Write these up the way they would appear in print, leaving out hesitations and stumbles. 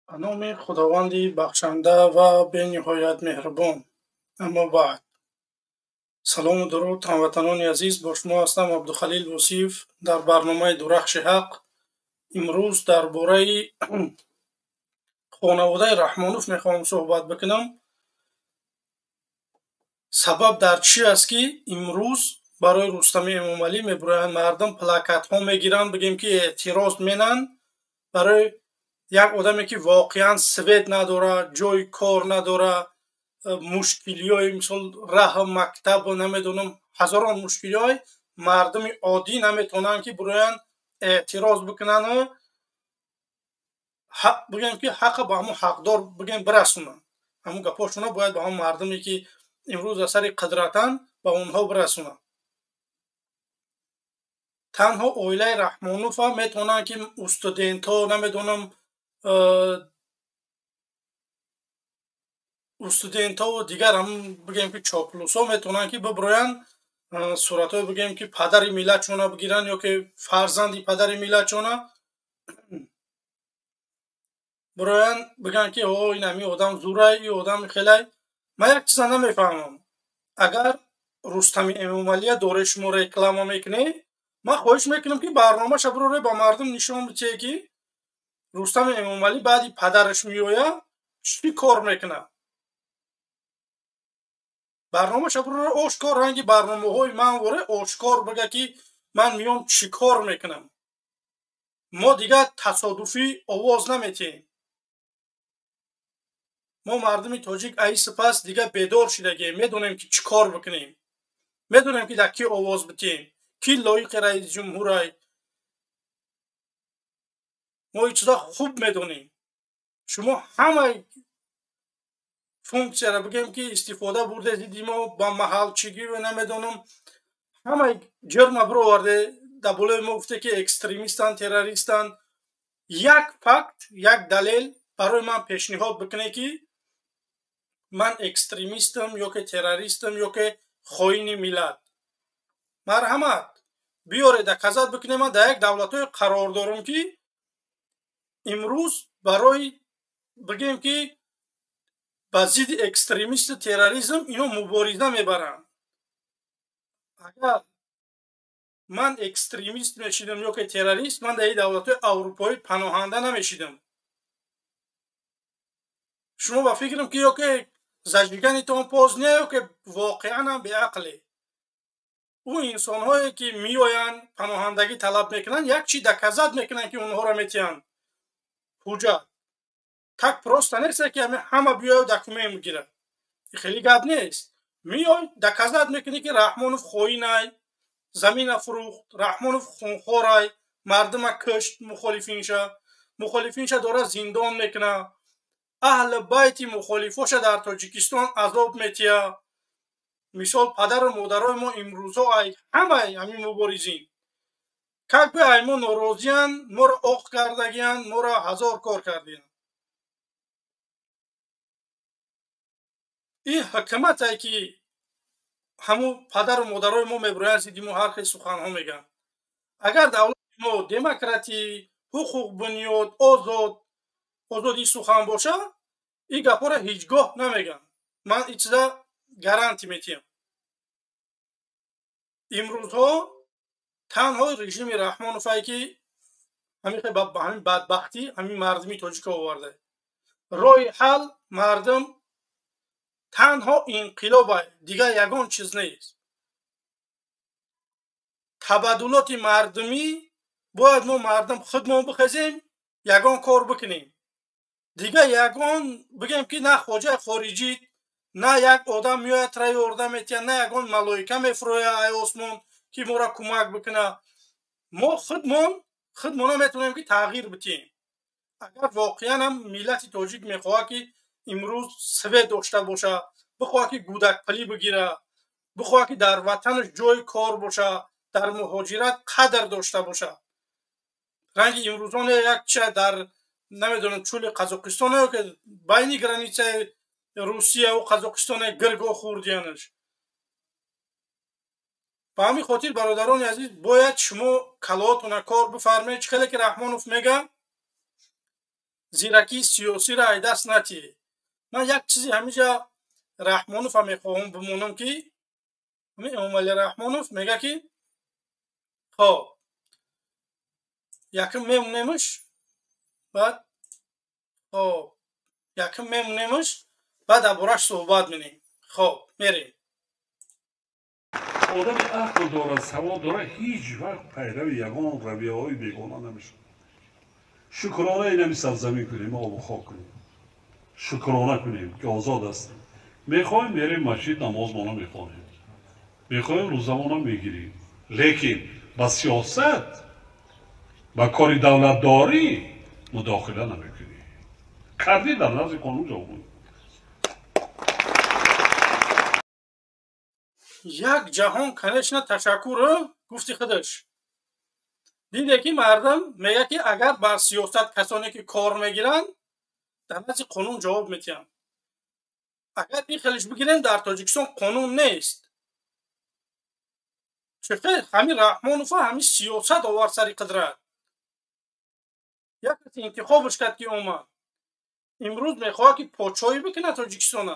Ба номи Худованди бахшанда ва бениҳоят меҳрубон. Аммо баъд. Салому дуруд, ҳамватанони азиз, бо шумо ҳастам Абдухалил Восиев дар барномаи Дурахши ҳақ. Имрӯз дар бораи хонаводаи Раҳмонов мехоҳам суҳбат бикунам. Сабаб дар чӣ аст, ки имрӯз барои Рустами Эмомалӣ мебуроянд мардум, плакатҳо мегиранд, бигем ки эътироз менанд барои як одаме, ки воқеан свет надора, ҷои кор надора, мушкилиҳои мисол раҳ, мактаб, намедонам, ҳазорон мушкилиҳои мардуми оддӣ наметавонанд, ки буроянд эътироз бикунану бигем ки ҳаққа ба ҳамон ҳақдор бигем бирасонанд. Ҳамон гапҳошона бояд ба ҳамон мардуме, ки имрӯз аз сари қудратанд, ба онҳо бирасонанд. Танҳо оилаи Раҳмонова метавонанд, ки студентҳо, намедонам, студентҳову дигар ҳамн бигем ки чоплусҳо метавонанд, ки бибироянд суратҳое, бигем ки падари миллатшона бигиранд ё ки фарзанди падари миллатшона бироянд, бигӯянд ки о, ин ҳамин одам зурай, ин одам хелай. Ман як чиза намефаҳмам. Агар Рустами Эмомалия дораи шумо реклама мекунед, ман хоҳиш мекунам, ки барномаша бироре, ба мардум нишон бидиҳед, ки Рустами Эмомалӣ баъди падараш меояд, чӣ кор мекунад. Барномаша бироре, ошкор, ранги барномаҳои ман воре, ошкор бига, ки ман меом, чӣ кор мекунам. Мо дигар тасодуфӣ овоз наметиҳем. Мо мардуми тоҷик аи сипас дигар бедор шидагием, медонем, ки чӣ кор бикунем, медонем, ки дар кӣ овоз битиҳем, кӣ лоиқи раиси ҷумҳурай. Мо ин чиза хуб медонем. Шумо ҳамаи функсияро, бигем ки, истифода бурде зидди мо, ба маҳалчигию намедонам, ҳамаи ҷирма бироварде дар болои мо, гуфте, ки экстремистанд, террористанд. Як факт, як далел барои ман пешниҳод бикунед, ки ман экстремистам ё ки террористам ё ки хоини миллат. Марҳамат, биёре, доказать бикунед. Ман дар як давлатҳое қарор дорам, ки имрӯз барои, бигем ки, ба зидди экстремисту терроризм ино мубориза мебаранд. Агар ман экстремист мешидам ё ки террорист, ман дар ин давлатҳои аврупоӣ паноҳанда намешидам. Шумо ба фикрам, ки ё ки зажиганитон поздно, ё ки воқеан ҳам беақле. Ӯ инсонҳое, ки меоянд, паноҳандагӣ талаб мекунанд, як чи доказать мекунанд, ки онҳоро метиҳанд ҳуҷҷат. Так просто нест, ки ҳама биёю документ бигирад. Хеле гап нест. Меой, доказать мекунӣ, ки Раҳмонов хоинай, замина фурӯхт, Раҳмонов хунхорай, мардума кушт, мухолифинша дора зиндон мекуна, аҳли байти мухолифоша дар Тоҷикистон азоб метиҳа. Мисол, падару модарои мо имрӯзҳо ай ҳамаи ҳамин муборизин как бы ай мо норозиянд, моро оқ кардагиянд, моро ҳазор кор кардиянд. Ин ҳукумате, ки ҳамун падару модарои мо мебироянд, зидди мо ҳар хел суханҳо мегӯянд. Агар давлати мо демократӣ, ҳуқуқбунёд, озод, озодии сухан боша, ин гапҳоро ҳеҷ гоҳ намегӯянд. Ман ин чиза гарантӣ метиҳам. Имрӯзҳо танҳо режими Раҳмоновае, ки ҳамин бадбахтӣ ҳамин мардуми тоҷика оварда. Роҳи ҳал, мардум, танҳо инқилоба, дигар ягон чиз нест. Табаддулоти мардумӣ бояд мо мардум худмон бихезем, ягон кор бикунем. Дигар ягон, бигем ки, на хоҷаи хориҷӣ, на як одам меояд, тра ёрдам метиҳад, на ягон малоика мефурояд ай осмон, ки моро кӯмак бикунад. Мо худмон худмона метавонем, ки тағйир битиҳем. Агар воқеан ҳам миллати тоҷик мехоҳад, ки имрӯз свет дошта бошад, бихоҳад, ки гудакпулӣ бигирад, бихоҳад, ки дар ватанаш ҷои кор бошад, дар муҳоҷират қадр дошта бошад, ранги имрӯзоне як ча дар, намедонам, чӯли Қазоқистон ё ки байни границаи Русияву Қазоқистоне гирго хӯрдиянаш. Ба ҳамин хотир, бародарони азиз, бояд шумо калоотона кор бифармед. Чӣ хеле ки Раҳмонов мега, Зиракии сиёсиро ай даст натиҳед. Ман як чизи ҳамиҷа Раҳмонова мехоҳам бимонам, ки Эмомалӣ Раҳмонов мега, ки хоб, якм мемонемш, баъд хоб, якм мемонемш, баъд дар бораш суҳбат менем. Хоб, мерем. Одами ақл дорад, савод дорад, ҳеҷ вақт пайрави ягон равияҳои бегона намешавад. Шукрона инами сарзамин кунем, обу хок кунем, шукрона кунем, ки озод ҳастем. Мехоҳем, мерем масҷид, намозмона мехонем, мехоҳем, рӯзамона мегирем, лекин ба сиёсат, ба кори давлатдорӣ мудохила намекунем. Кардӣ, дар назди қонун ҷавоб. Як ҷаҳон, конечно, ташаккур гуфти худаш. Диде, ки мардам мега, ки агар бар сиёсат касоне ки кор мегиранд, дар назди қонун ҷавоб метиҳанд. Агар ин хелиш бигирем, дар Тоҷикистон қонун нест. Чӣ ҳамин Раҳмонова ҳамин сиёсат овард сари қудрат. Як касе интихобаш кард, ки омад. Имрӯз мехоҳад, ки подшоҳӣ бикунад Тоҷикистона.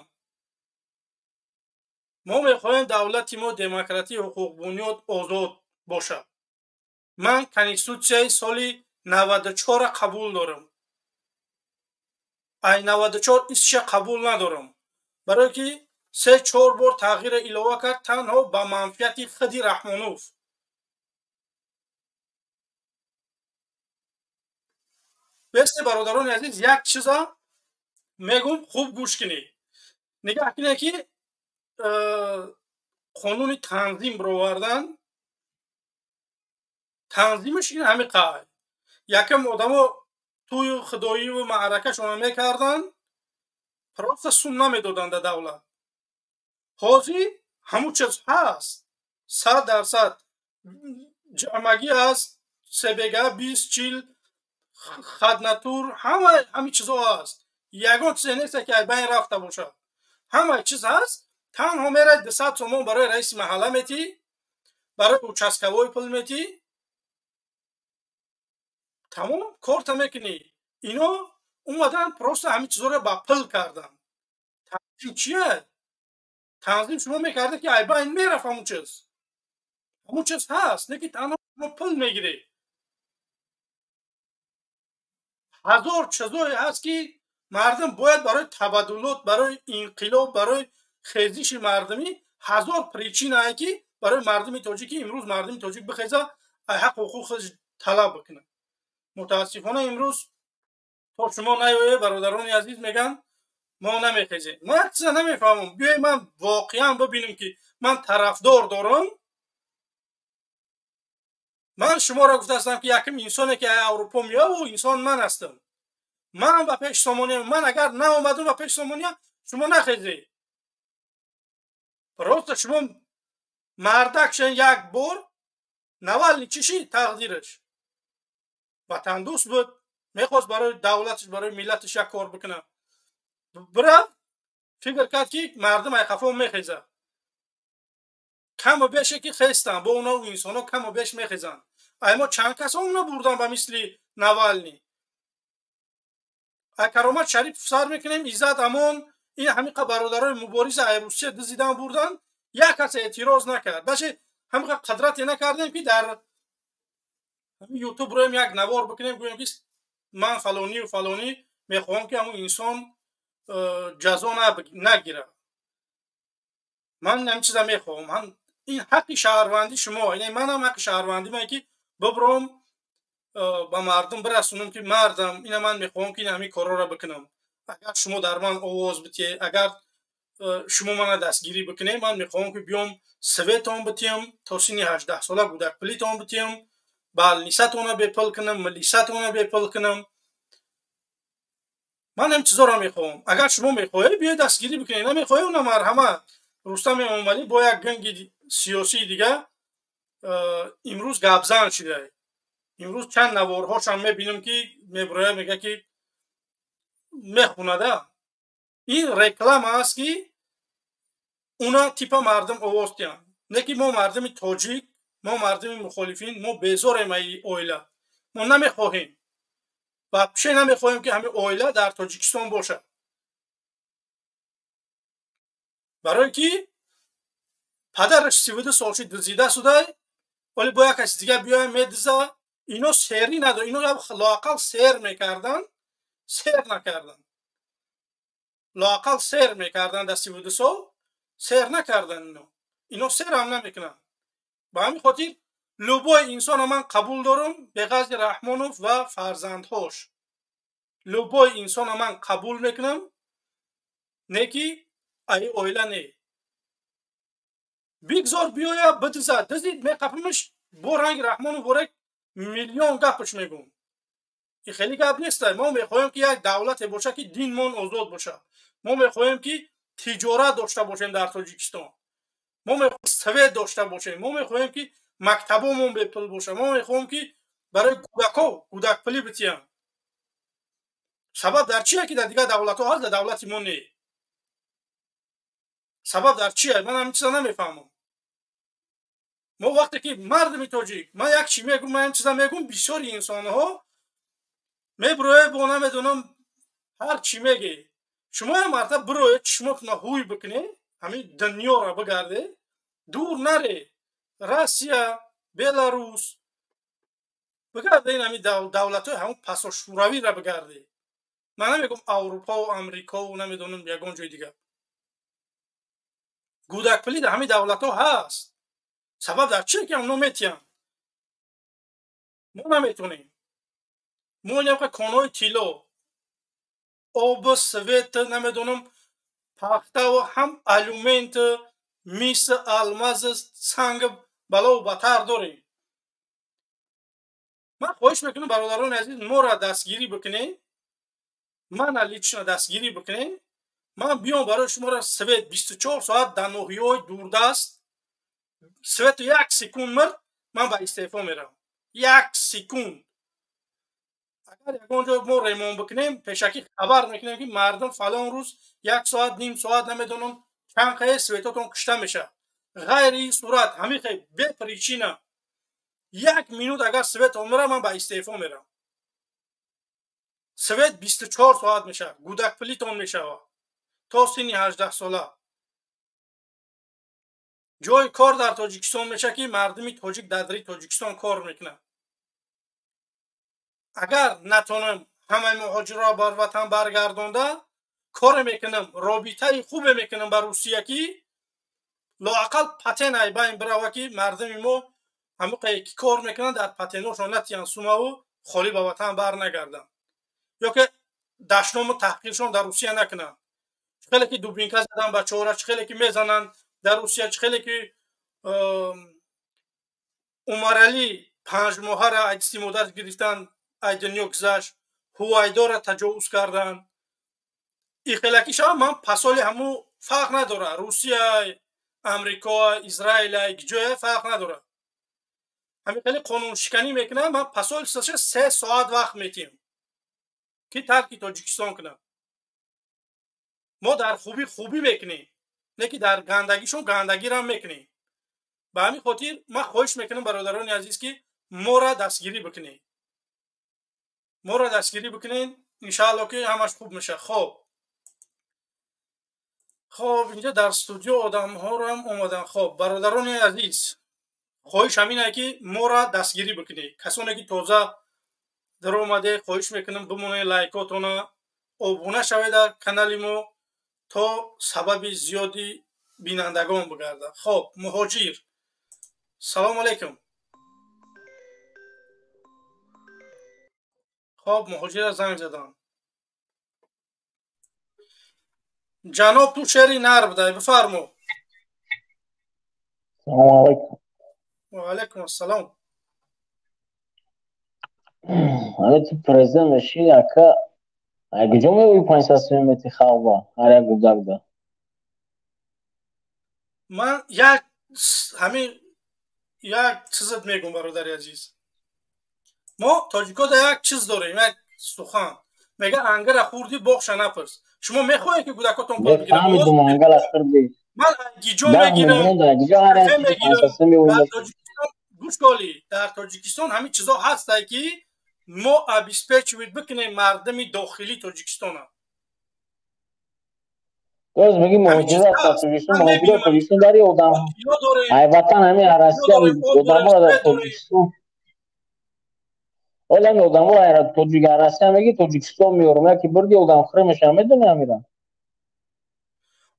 Мо мехоҳем давлати мо демократӣ, ҳуқуқбунёд, озод бошад. Ман конститутсияи соли 94 қабул дорам. Ай 94 исша қабул надорам. Барое ки 3-4 бор тағйира илова кард танҳо ба манфиати худи Раҳмонов. Бесте, бародарони азиз, як чиза мегум, хуб гӯш кунед. Нигаҳ кунед, ки қонуни танзим бировардан, танзимаш ин ҳами қай. Якам одамо тӯю худоиву маъракашона мекарданд, просто сум намедоданд да давлат. Ҳозир ҳамун чиз ҳаст, 100% ҷамагӣ аст, себега 20-40 хаднатур, ҳама ҳамин чизо ҳаст. Ягон чизе нест, ки ай байн рафта бошад. Ҳама чиз ҳаст. Танҳо мерай, 200 сомон барои раиси маҳалла метӣ, барои участковой пул метӣ, тамом, корта мекунӣ. Ино омадан, просто ҳамин чизоро ба пул кардан. Танзим чие? Танзим шумо мекарда, ки ай байн мерафт ҳамун чиз. Ҳамун чиз ҳаст, не ки танҳо шумо пул мегиред. Ҳазор чизое ҳаст, ки мардум бояд барои табаддулот, барои инқилоб, барои хезиши мардумӣ ҳазор причинае, ки барои мардуми тоҷик, имрӯз мардуми тоҷик бихеза, ай ҳаққу ҳуқуқаш талаб бикунад. Мутаассифона, имрӯз то шумо наёе, бародарони азиз, мегӯянд, мо намехезем. Ман як чиза намефаҳмам. Биёй, ман воқеан бибинем, ки ман тарафдор дорам. Ман шуморо гуфтаастам, ки якум инсоне, ки ай Аврупо меёву, инсон ман ҳастам. Ман ба пеши Сомония, ман агар наомадам ба пеши Сомония, шумо нахезед. Просто шумо мардак шен як бор. Навални чӣ шид тақдираш? Ватандӯст буд, мехост барои давлаташ, барои миллаташ як кор бикунад. Бира фикр кард, ки мардум ай қафо мехезад. Каму беше ки хестанд, бо оно инсонҳо каму беш мехезанд. Ай мо чанд кас онро бурдан ба мисли Навални. Ай Каромат Шарипов сар мекунем, Иззат Амон, ин ҳамиқа бародарои мубориза ай Русия дизидан бурдан, як кас эътироз накард. Даже ҳамиқа қадрате накардем, ки дар Ютуб роем як навор бикунем, гӯем, ки ман фалонию фалонӣ мехоҳам, ки ҳамун инсон ҷазо нагирад. Ман ҳамин чиза мехоҳам. Ин ҳаққи шаҳрвандӣ шумо, манам ҳаққи шаҳрвандӣ ман, ки бибуром, ба мардум бирасонам, ки мардам, ина ман мехоҳам, ки ҳамин корҳоро бикунам. Агар шумо дар ман овоз битиҳед, агар шумо мана дастгирӣ бикунед, ман мехоҳам, ки биём, светон битиҳам, то синни 18 сола гудакпулитон битиҳам, балнисатона бепул кунам, милисатона бепул кунам. Ман ҳамин чизоро мехоҳам. Агар шумо мехоҳед, биёед, дастгирӣ бикунед, намехоҳед, она марҳамат. Рустам Эмомалӣ бо як ганги сиёсии дига имрӯз гапзан шуда. Имрӯз чанд наворҳошам мебинам, ки мебирояд, мега, ки мехунада. Ин реклама аст, ки уна типа мардум овоз диҳанд. Не ки мо мардуми тоҷик, мо мардуми мухолифин, мо безорем аи оила, мо намехоҳем. Вообще намехоҳем, ки ҳамин оила дар Тоҷикистон бошад. Барое ки падараш 32 сол шид дизида судай, вале бо як каси дига биёя медиза. Ино серӣ надор, ино лоақал сер мекардан, сер накардан. Лоақал сер мекардан дар 32 сол, сер накардан ино. Ино серам намекунанд. Ба ҳамин хотир любой инсона ман қабул дорам, беғазди Раҳмонов ва фарзандҳош. Любой инсона ман қабул мекунам, не ки аи оила не. Бигзор биёя бидиза, дизид меқапимиш, бо ранги Раҳмонов борек миллион гапаш мегӯм. Ин хеле гап нест. Мо мехоҳем, ки як давлате бошад, ки динмон озод бошад. Мо мехоҳем, ки тиҷорат дошта бошем дар Тоҷикистон. Мо мехоҳем свет дошта бошем. Мо мехоҳем, ки мактабомон бепул бошад. Мо мехоҳем, ки барои кӯдакҳо кӯдакпулӣ битиҳанд. Сабаб дар чие, ки дар дигар давлатҳо ҳаст, дар давлати мо не? Сабаб дар чие? Ман ҳамин чиза намефаҳмам. Мо вақте ки мардуми тоҷик, ман як чи мегӯм, ман ин чиза мегӯм, бисёри инсонҳо мебирояд, бо намедонам ҳар чӣ меге. Шумоям марта бироед, чишмотона ҳуй бикунед, ҳамин дунёро бигарде, дур наре, Россия, Беларус бигарде, ин ҳамин давлатҳои ҳамон пасошӯравиро бигарде. Ман намегӯм Аврупову Амрикову намедонам ягон ҷои дигар. Гӯдакпулӣ дар ҳамин давлатҳо ҳаст. Сабаб дар чие, ки онҳо метиҳанд, мо наметонем? Мо инамқа конҳои тилло, об, свет, намедонам, пахтаву ҳам алюмент, мис, алмаз, санг, балову батар дорем. Ман хоҳиш мекунам, бародарони азиз, моро дастгирӣ бикунед, мана лично дастгирӣ бикунед. Ман биём барои шуморо свет 24 соат дар ноҳияҳои дурдаст. Свету як секунд мирд, ман ба истеъфо меравам. Як секунд. Агар ягон ҷо мо ремонт бикунем, пешакӣ хабар мекунем, ки мардум, фалон рӯз як соат, ним соат, намедонам чанд қае светотон кушта мешавад. Ғайри ин сурат, ҳамин хел бепричина як минут агар свет омира, ман ба истеъфо меравам. Свет 24 соат мешавад, гӯдакпулитон мешавад то синни 18 сола. Ҷои кор дар Тоҷикистон мешавад, ки мардуми тоҷик дар дари Тоҷикистон кор мекунад. Агар натонам ҳамаи муҳоҷирро бар ватан баргардонда, коре мекунам, робитаи хубе мекунам ба Русия, ки лоақал патент ай байн бирава, ки мардуми мо ҳамоқае ки кор мекунанд, дар патентошон натиҳанд сумаву холӣ ба ватан бар нагарданд ё ки дашному таҳқиршон дар Русия накунанд. Чӣ хеле ки дубинка задан бачаҳора, чӣ хеле ки мезананд дар Русия, чӣ хеле ки Умаралӣ 5 моҳара аз дасти модар гирифтан, ай дунё гузашт, Ҳувайдора таҷовуз карданд. Ихелакӣ шава, ман пасоли ҳамун фарқ надорад, Русия, Амрико, Израил, ҷое фарқ надорад, ҳамин хеле қонуншиканӣ мекунам, ман пасоли 3 соат вақт метиҳам, ки тарки Тоҷикистон кунам. Мо дар хубӣ хубӣ мекунем, не ки дар гандагишон гандагирам мекунем. Ба ҳамин хотир ман хоҳиш мекунам, бародарони азиз, ки моро дастгирӣ бикунед, моро дастгирӣ бикунед. Иншаалло, ки ҳамаш хуб мешавад. Хоб, инҷа дар студио одамҳорам омаданд. Хоб, бародарони азиз, хоҳиш ҳамине, ки моро дастгирӣ бикунед. Касоне ки тоза даромаде, хоҳиш мекунам, бимонед лайкотона, обуна шавед дар канали мо, то сабаби зиёди бинандагон бигардад. Хоб, муҳоҷир, салому алайкум. Хоб, муҳоҷира занг задам. Ҷаноб, ту шери нар будай, бифармо. Салому алайкум. Ва алайкум ассалом. Ана ту президент мешӣ, ака, куҷо меои 500 сомон мети халва ҳар як гудакда? Ман як ҳамин як чизат мегӯм, бародари азиз. Мо тоҷикода як чиз дорем, як сухан мега: ангара хурдӣ, боғша напурс. Шумо мехоҳед, ки кӯдакотон пул бигиранд? Ман гиҷо мегирам. Гӯш коли, дар Тоҷикистон ҳамин чизо ҳастае, ки Мо обеспечивать бикунем мардуми дохилии Тоҷикистона. Боз меги муҳоҷират дар Тоҷикистон, муҳоҷират Тоҷикистон дари одам. Ай ватан ҳамин Россия одаморо дар Тоҷикистон. Ола ҳамин одаморо ай Тоҷик Россия меги Тоҷикистон меорам, яки бурди одам хӯра мешавам, медони ҳамира?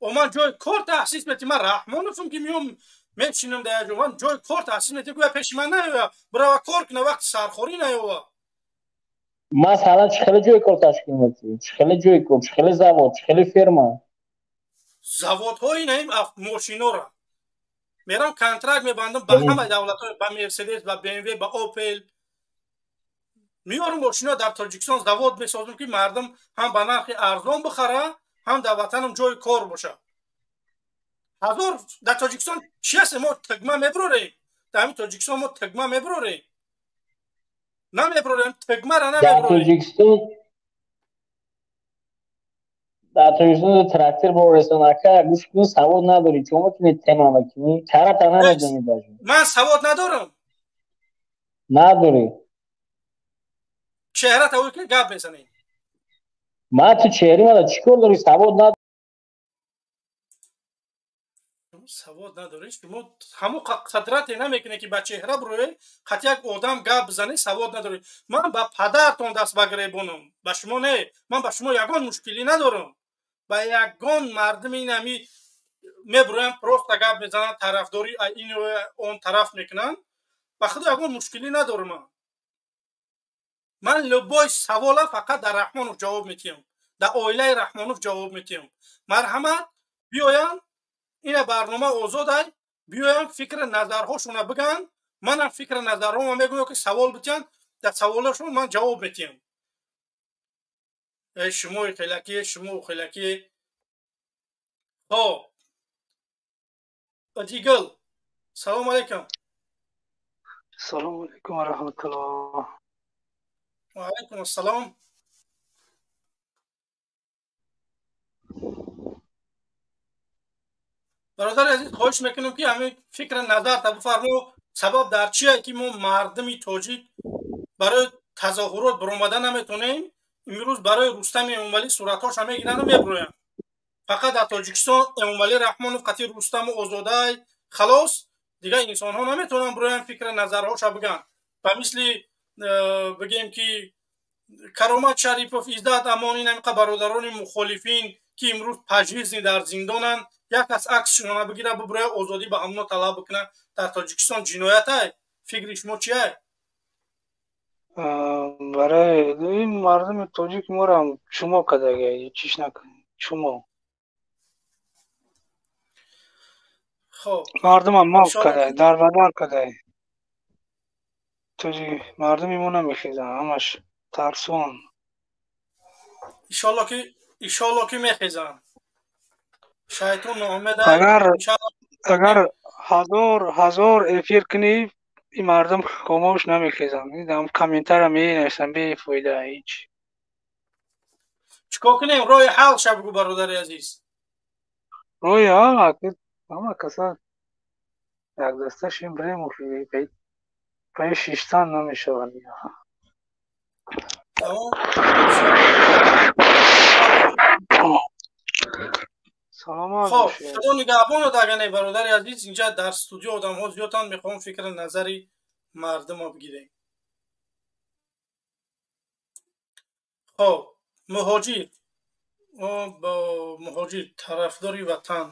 О ман ҷои кор таҳсис метим, ман Раҳмоновам ки меом мешинам дар як ҷо, ман ҷои кор таҳсис метим, гӯя пеши ман наёя, бирава кор куна, вақти сархорӣ наёва. Масалан, чӣ хеле ҷои кор ташкил метиҳӣ? Чӣ хеле ҷои кор, чӣ хеле завод, чӣ хеле ферма? Заводҳои наим мошинора мерам контракт мебандам ба ҳама давлатҳо, ба Мерседес, ба БМВ, ба Опел. Меорам мошино дар Тоҷикистон завод месозам, ки мардум ҳам ба нархи арзон бихара, ҳам дар ватанам ҷои кор боша. Ҳазор дар Тоҷикистон чи ҳаст? Мо тигма мебурорем. Дар ҳамин Тоҷикистон мо тигма мебурорем. Намебурорем, тигмара намебурорем. Дар Тоҷикистон трактор боресон, ака, гӯш кун, савод надорӣ, чӣ мекунӣ тема мекунӣ? Карата намедонӣ даже. Ман савод надорам. Надорӣ. Чеҳрата ӯ ки гап мезанӣ. Ман ту чеҳри мада чӣ кор дорӣ? Савод надорӣ. Савод надорӣ. Шумо ҳамон қадрате намекунед, ки ба чеҳра бурӯе, қат як одам гап бизанӣ, савод надорӣ. Ман ба падартон даст ба гиребонам, ба шумо не. Ман ба шумо ягон мушкилӣ надорам. Ба ягон мардуми ин ҳами мебурӯям, просто гап мезананд, тарафдорӣ ин он тараф мекунанд. Ба худо ягон мушкилӣ надорам ман. Ман любой савола фақат дар Раҳмонов ҷавоб метиҳам. Дар оилаи Раҳмонов ҷавоб метиҳам. Марҳамат, биёянд, ина барнома озод ай, биёянд фикри назарҳошона бигӯянд, манам фикри назарҳома мегӯям, ки савол битиҳанд, дар саволашон ман ҷавоб метиҳам. Эй шумои хелакӣ, шумо хелакӣ. Хоб. Дигал. Салом алейкум. Салом алейкум ва раҳматуллоҳ. Ва алейкум ассалом. Бародари азиз, хоҳиш мекунам, ки ҳамин фикри назарта бифармо, сабаб дар чие, ки мо мардуми тоҷик барои тазоҳурот баромада наметонем? Имрӯз барои Рустами Эмомалӣ суратҳоша мегиранду мебурӯянд. Фақат дар Тоҷикистон Эмомалӣ Раҳмонов қати Рустаму Озодай, халос, дигар инсонҳо наметавонанд бурӯянд, фикри назарҳоша бигӯянд. Ба мисли бигем, ки Каромат Шарипов, Иззат Амонӣ, ҳамиқа бародарони мухолифин, ки имрӯз пажизни дар зиндонанд, як кас аксшонона бигира, бубурӯя, озодӣ ба ҳамоно талаб бикунад. Дар Тоҷикистон ҷиноятай? Фикри шумо чиай? Барои ин мардуми тоҷик морам чумо кардага, чиш накун, чумо. Хоб. Мардумам мов кардай, дарбадар кардай. Тоҷик мардуми мо намехезанд, ҳамаш тарсуан. Иншолло ки мехезанд. Шайтон ноумеда. Агар ҳазор ҳазор эфир кунӣ, ин мардум хомӯш намехезанд. Ин комментария менависанд бефоида, ҳеҷ. Чикор кунем? Роҳи ҳал ша бигӯ, бародари азиз. Роҳи ҳал, ҳама каса якдаста шим бирем, паи шиштан намешавад. Тамом. Саломат хоб бошед. Худо нигаҳбонат. Агар не, бародари азиз, инҷа дар студио одамҳо зиёданд, мехоҳам фикри назари мардумо бигирем. Хоб, муҳоҷир, бо муҳоҷир, тарафдори ватан,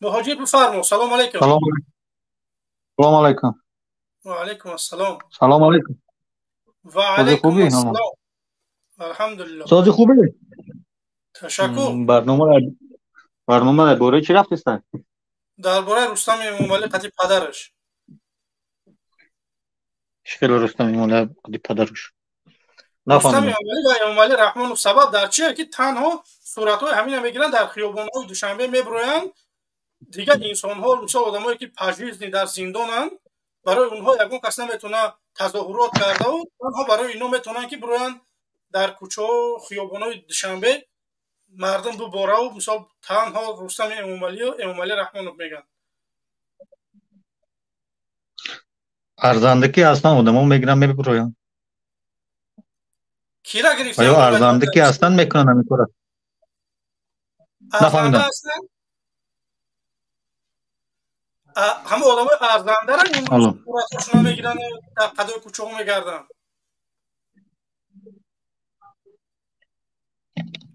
муҳоҷир, бифармо, салом алейкум. Салом алейкум. Ва алейкум ассалом. Салом алейкум. Ва Сози алейкум хубӣ? ассалом, алҳамдулиллоҳ. Сози хубӣ? Ташаккур. Барнома дар бораи чӣ рафтиста? Дар бораи Рустами Эмомалӣ қати падараш. Чӣ хеле Рустам Эмомалӣ қати падараш? Рустами Нафаҳмидам. Эмомалӣ ва Эмомалӣ Раҳмонов сабаб дар чие, ки танҳо суратҳои ҳамина мегиранд, дар хиёбонҳои Душанбе мебуроянд, дигар инсонҳо, мисол одамое ки пажизни дар зиндонанд, барои онҳо ягон кас наметавона тазоҳурот кардаву танҳо барои ино метавонанд, ки бироянд дар кӯчаҳо, хиёбонҳои Душанбе, мардум дубораву мисол танҳо Рустами Эмомалию Эмомалӣ Раҳмонов мегӯянд. Арзандагӣ ҳастан, одамо мегиранд, мебуроянд. Кира гирифтан? Оё арзанда ки ҳастанд мекунанд ҳамин кора? Арзанда ҳастанд? Ҳама одамои арзандара имрӯз суратҳошона мегиранд, дар қадои кӯчаҳо мегарданд.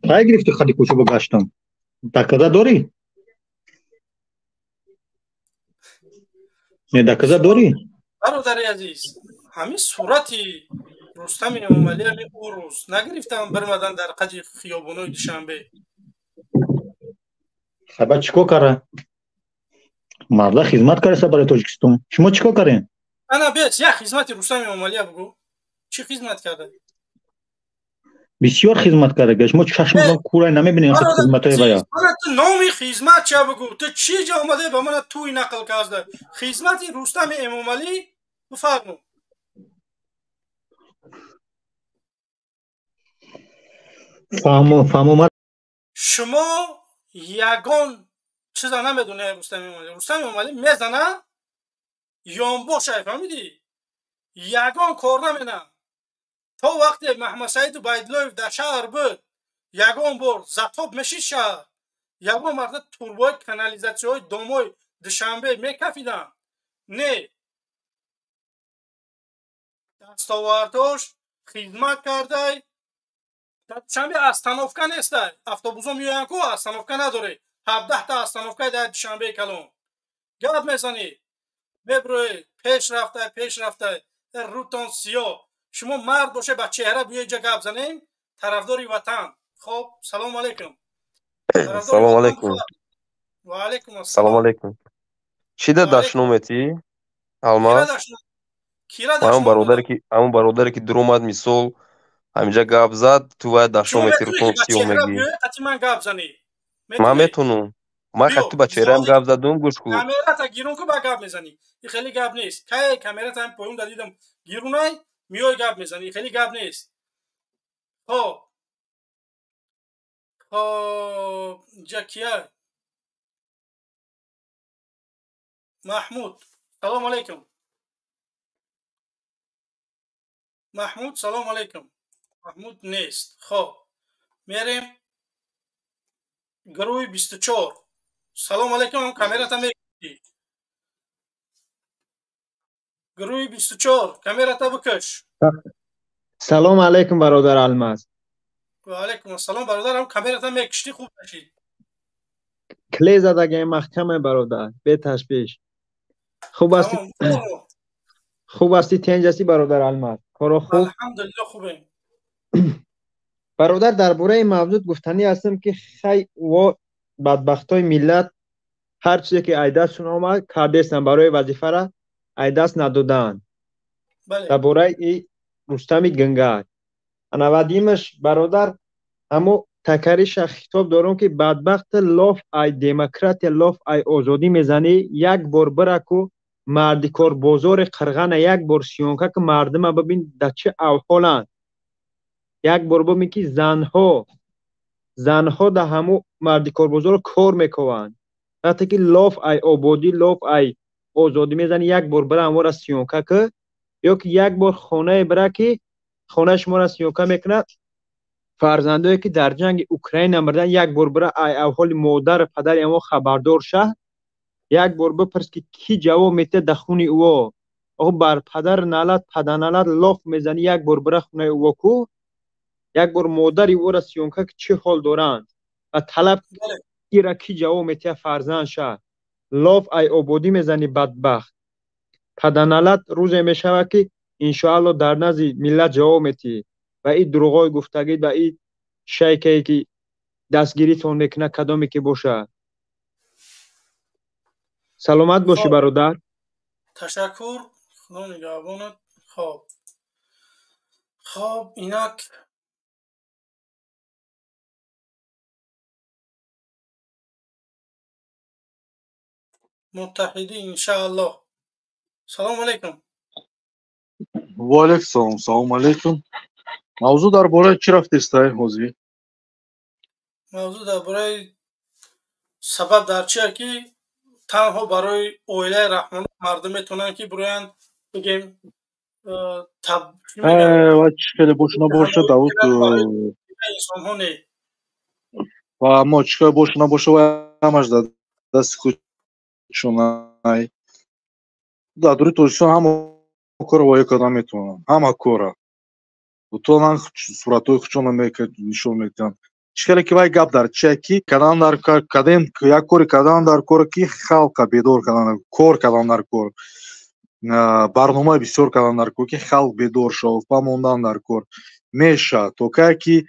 Кай гирифти қади кӯча ба гаштам? Доказа дорӣ? Не, доказа дорӣ? Бародари азиз, ҳамин сурати Рустами Эмомалӣ ҳамин ӯ рӯз нагирифтам, бирмадан дар қади хиёбонои Душанбе. Хаба чӣ кор кара? Марда хизмат кареса барои Тоҷикистон. Шумо чӣ кор карен? Ана бес, як хизмати Рустами Эмомалия бугӯ. Чӣ хизмат карда? Бисёр хизмат карда. Шумо чашматон кӯрай намебинед хизматҳои вая. Мана ту номи хизмат ча бугӯ. Ту чӣ ҷо омадаи ба мана туй нақл карда? Хизмати Рустами Эмомалӣ бифармо. Фаҳмо, фаҳмо. Шумо ягон чиза намедонед Рустами Эмомалӣ. Рустами Эмомалӣ мезана ёнбошай, фаҳмидӣ? Ягон кор намена. То вақте Маҳмадсаид Убайдуллоев дар шаҳр буд, ягон бор затоб мешид шаҳр, ягон марта турбои канализатсияҳои домои Душанбе мекафиданд. Не, дастовардош хизмат кардай. Дар Душанбе остановка нестай. Автобусҳо меоянд ку, остановка надорӣ. 17та остановкаи дар Душанбеи калон. Гап мезанӣ, меброӣ, пеш рафтай, пеш рафтай, рӯтон сиёҳ. Шумо мард боше, ба чеҳра биё инҷа гап занем. Тарафдори ватан. Хоб, салому алайкум. Салому алайкум. Ва алайкум ассалом. Салому алайкум. Чӣ да дашном метӣ? Алмаз? Ҳамон бародаре ки, ҳамон бародаре ки дуромад, мисол ҳаминҷа гап зад, ту вая дашном метӣ, рӯтон сиёҳ мегӣ. Ман гап занӣ. Ман метонам. Ман хати ба чеҳраам гап задум, гӯш кун. Камерата гирун ку, ба гап мезанӣ. И хеле гап нест. Кай камерата ҳам поён дадидам гирунай, миёй гап мезанӣ. Хеле гап нест. Хоб. Хоб, инҷа кия? Маҳмуд. Салому алайкум. Маҳмуд, салому алайкум. Маҳмуд нест. Хоб. Мерем гурӯҳи 24. Салому алайкум, ҳам камерата мекушӣ. Гурӯҳи 24, камерата бикаш. Салому алайкум, бародар Алмаз. Ва алайкум ассалом, бародар, ҳам камерата мекушти, хуб нашид. Кле задагаи маҳкаме, бародар, беташвиш. Хуб ҳасти? Хуб ҳасти, тенҷ ҳасти, бародар Алмаз? Коро хуб? Алҳамдулилло, хубем. Бародар, дар бораи мавзӯъ гуфтанӣ ҳастам, ки хай во бадбахтои миллат ҳар чизе ки ай дастшон омад кардестанд, барои вазифара ай даст надодаанд. Дар бораи и Рустами Гингар. Ана вадимаш, бародар, ҳамо такариша хитоб дорам, ки бадбахт лоф ай демократия, лоф ай озодӣ мезанӣ, як бор бираку мардикор бозори Қирғана як бор сиёнка ки мардума бибин дар чӣ авҳоланд. Як бор бибин, ки занҳо дар ҳамо мардикорбозор кор мекунанд. Вақте ки лоф ай ободӣ, лоф ай озодӣ мезанӣ, як бор бира ҳамора сиёнка ки, ё ки як бор хонае бира, ки хонаи шуморо сиёнка мекунад, фарзандое ки дар ҷанги Украина мурданд, як бор бира ай авҳоли модару падари ҳамо хабардор шаҳ, як бор бипурс, ки кӣ ҷавоб медиҳад дар хуни ӯо. Охо, бар падар налат, паданалат лоф мезанӣ, як бор бира хонаи ӯо ку, як бор модари ӯро сиёнка ки чӣ ҳол доранд ва талаб ира кӣ ҷавоб медиҳад фарзанд шаҳ. Лоф ай ободӣ мезанӣ, бадбахт, паданалат, рӯзе мешавад, ки иншоалло дар назди миллат ҷавоб медиҳӣ ва ин дурӯғҳои гуфтагӣ ва ин шайкае ки дастгиритон мекунад, кадоме ки бошад. Саломат бошӣ, бародар. Ташаккур, худо нигаҳбонат. Хоб, хоб, инак муттаҳидӣ, иншааллоҳ. Салому алайкум. Ва алайкум салом. Салому алайкум. Мавзӯъ дар бораи чӣ рафтестай ҳозир? Мавзӯъ дар бораи сабаб дар чия, ки танҳо барои оилаи Раҳмонов мардум метавонанд, ки бироянд, бигем, Хеле боша набоша, Давуд, инсонҳо не. Ва мо чӣ кор боша набоша, вай ҳамаш дар дасти худшонай. Дар дури Тоҷикистон ҳама корро воя карда метавонанд, ҳама корра бутонан, суратҳои худшонро нишон медиҳанд. Чӣ хеле ки вай гап дар чия ки кардан дар кадем, як кори кардан дар кор, ки халқа бедор кардан, кор кардан дар кор, барномаи бисёр кардан дар кор, ки халқ бедор шавад, фаҳмондан дар кор мешавад. То кае ки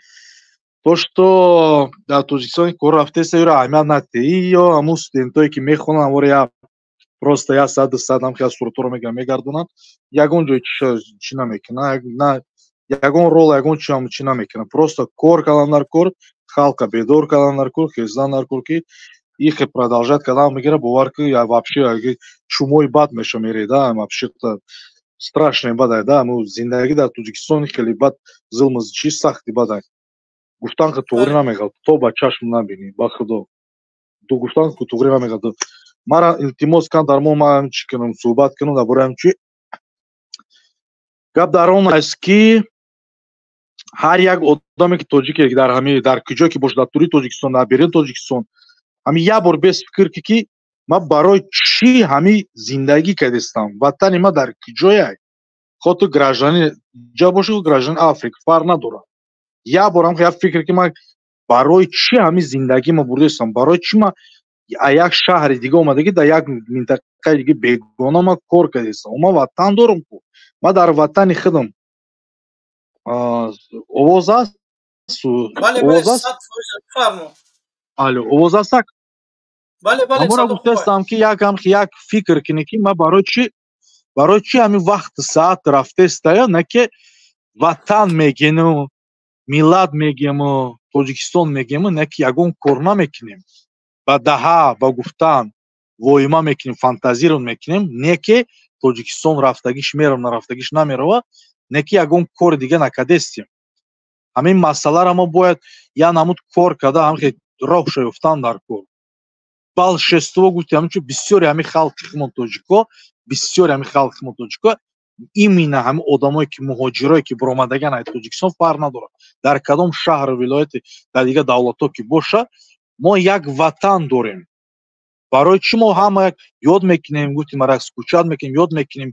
то что дар Тоҷикистон кор рафтеста, ёро аҳамият надиҳӣ, ё ҳамун студентое ки мехонанд, ҳаморо я просто як саат, 2 саат ҳам хел суратҳоро мегиранд, мегардонанд, ягон ҷой чӣ намекунанд, на ягон рол, ягон чи ҳам чӣ намекунанд. Просто кор кардан дар кор, халқа бедор кардан дар кор, хездан дар кор, ки ихе продолжать кардан мегира, бовар ки вообще чумои бад меша, мереда, вообще страшное бадай да. Зиндагӣ дар Тоҷикистон хеле бад, зулму чи сахти бадай. Гуфтан ки туғри намеғалт, то ба чашм набинӣ, ба худо, гуфтан ки туғри намеғалт. Мара илтимос кан дар мо, ман чӣ кунам, суҳбат кунам дар бораи чӣ. Гап дар он аст, ки ҳар як одаме ки тоҷике, дар ҳами дар куҷое ки бошад, дар тури Тоҷикистон, дар берун Тоҷикистон, ҳами як бор бес фикр ки, ки ман барои чӣ ҳами зиндагӣ кардистам, ватани ман дар куҷояй? Хо ту гражданин ҷа бошӣ, гражданин Африка, фарқ надорад. Як борам як фикр ки ман барои чӣ ҳами зиндагӣ ма бурдастам, барои чӣ ман як шаҳри дига омадагӣ, дар як минтақаи дига бегона ма кор кардастам? Ман ватан дорам ку, ман дар ватани худам. Овоз аст? Овоз аст? Алло, овоз аст? Ҳамонро гуфтастам, ки якам як фикр кунӣ, ки ман барои чӣ ҳамин вақту саат рафтестая, на ки ватан мегену, миллат мегему, Тоҷикистон мегему, на ки ягон кор намекунем, ба даҳа ба гуфтан воима мекунем, фантазиро мекунем, не ки Тоҷикистон рафтагиш мерав, нарафтагиш намерава, не ки ягон кори дига накардестем. Ҳамин масъаларо мо бояд як намуд кор карда, ҳамхе роҳша ёфтан дар кор. Большинство гуфти, ҳамчун бисёри ҳамин халқи худмон тоҷико, бисёри ҳамин халқи худмон тоҷико, именно ҳамин одамое ки муҳоҷирое ки баромадаган аз Тоҷикистон, фарқ надорад дар кадом шаҳру вилояти, дар дигар давлатҳо ки боша, мо як ватан дорем. Барои чӣ мо ҳама ёд мекунем, гуфтим, ара скучать мекунем, ёд мекунем,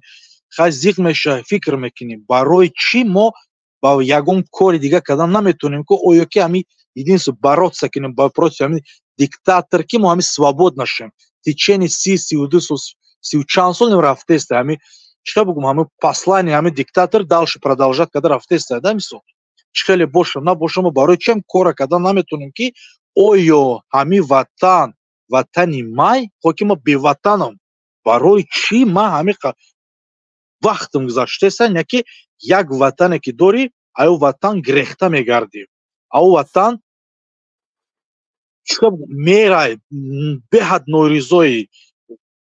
хай зиқ меша, фикр мекунем, барои чӣ мо ба ягон кори дига кардан наметавонем, ки оё ки ҳами единство бороться кунем против ҳамин диктатор, ки мо ҳами свобод нашем? Течение 30, 32 сол, сию чанд сол рафтеста, ҳами чӣ бугум, ҳами послание ҳами диктатор дальше продолжать карда рафтеста да. Мисол, чӣ хеле бошам набошам, мо барои чиам кора кардан наметавонем, ки оё ҳами ватан ватани май, хо ки мо беватанам? Барои чӣ ман ҳами вақтам гузаштеста, не ки як ватане ки дорӣ, аю ватан гирехта мегардӣ, ау ватан мерай, беҳад норизоӣ,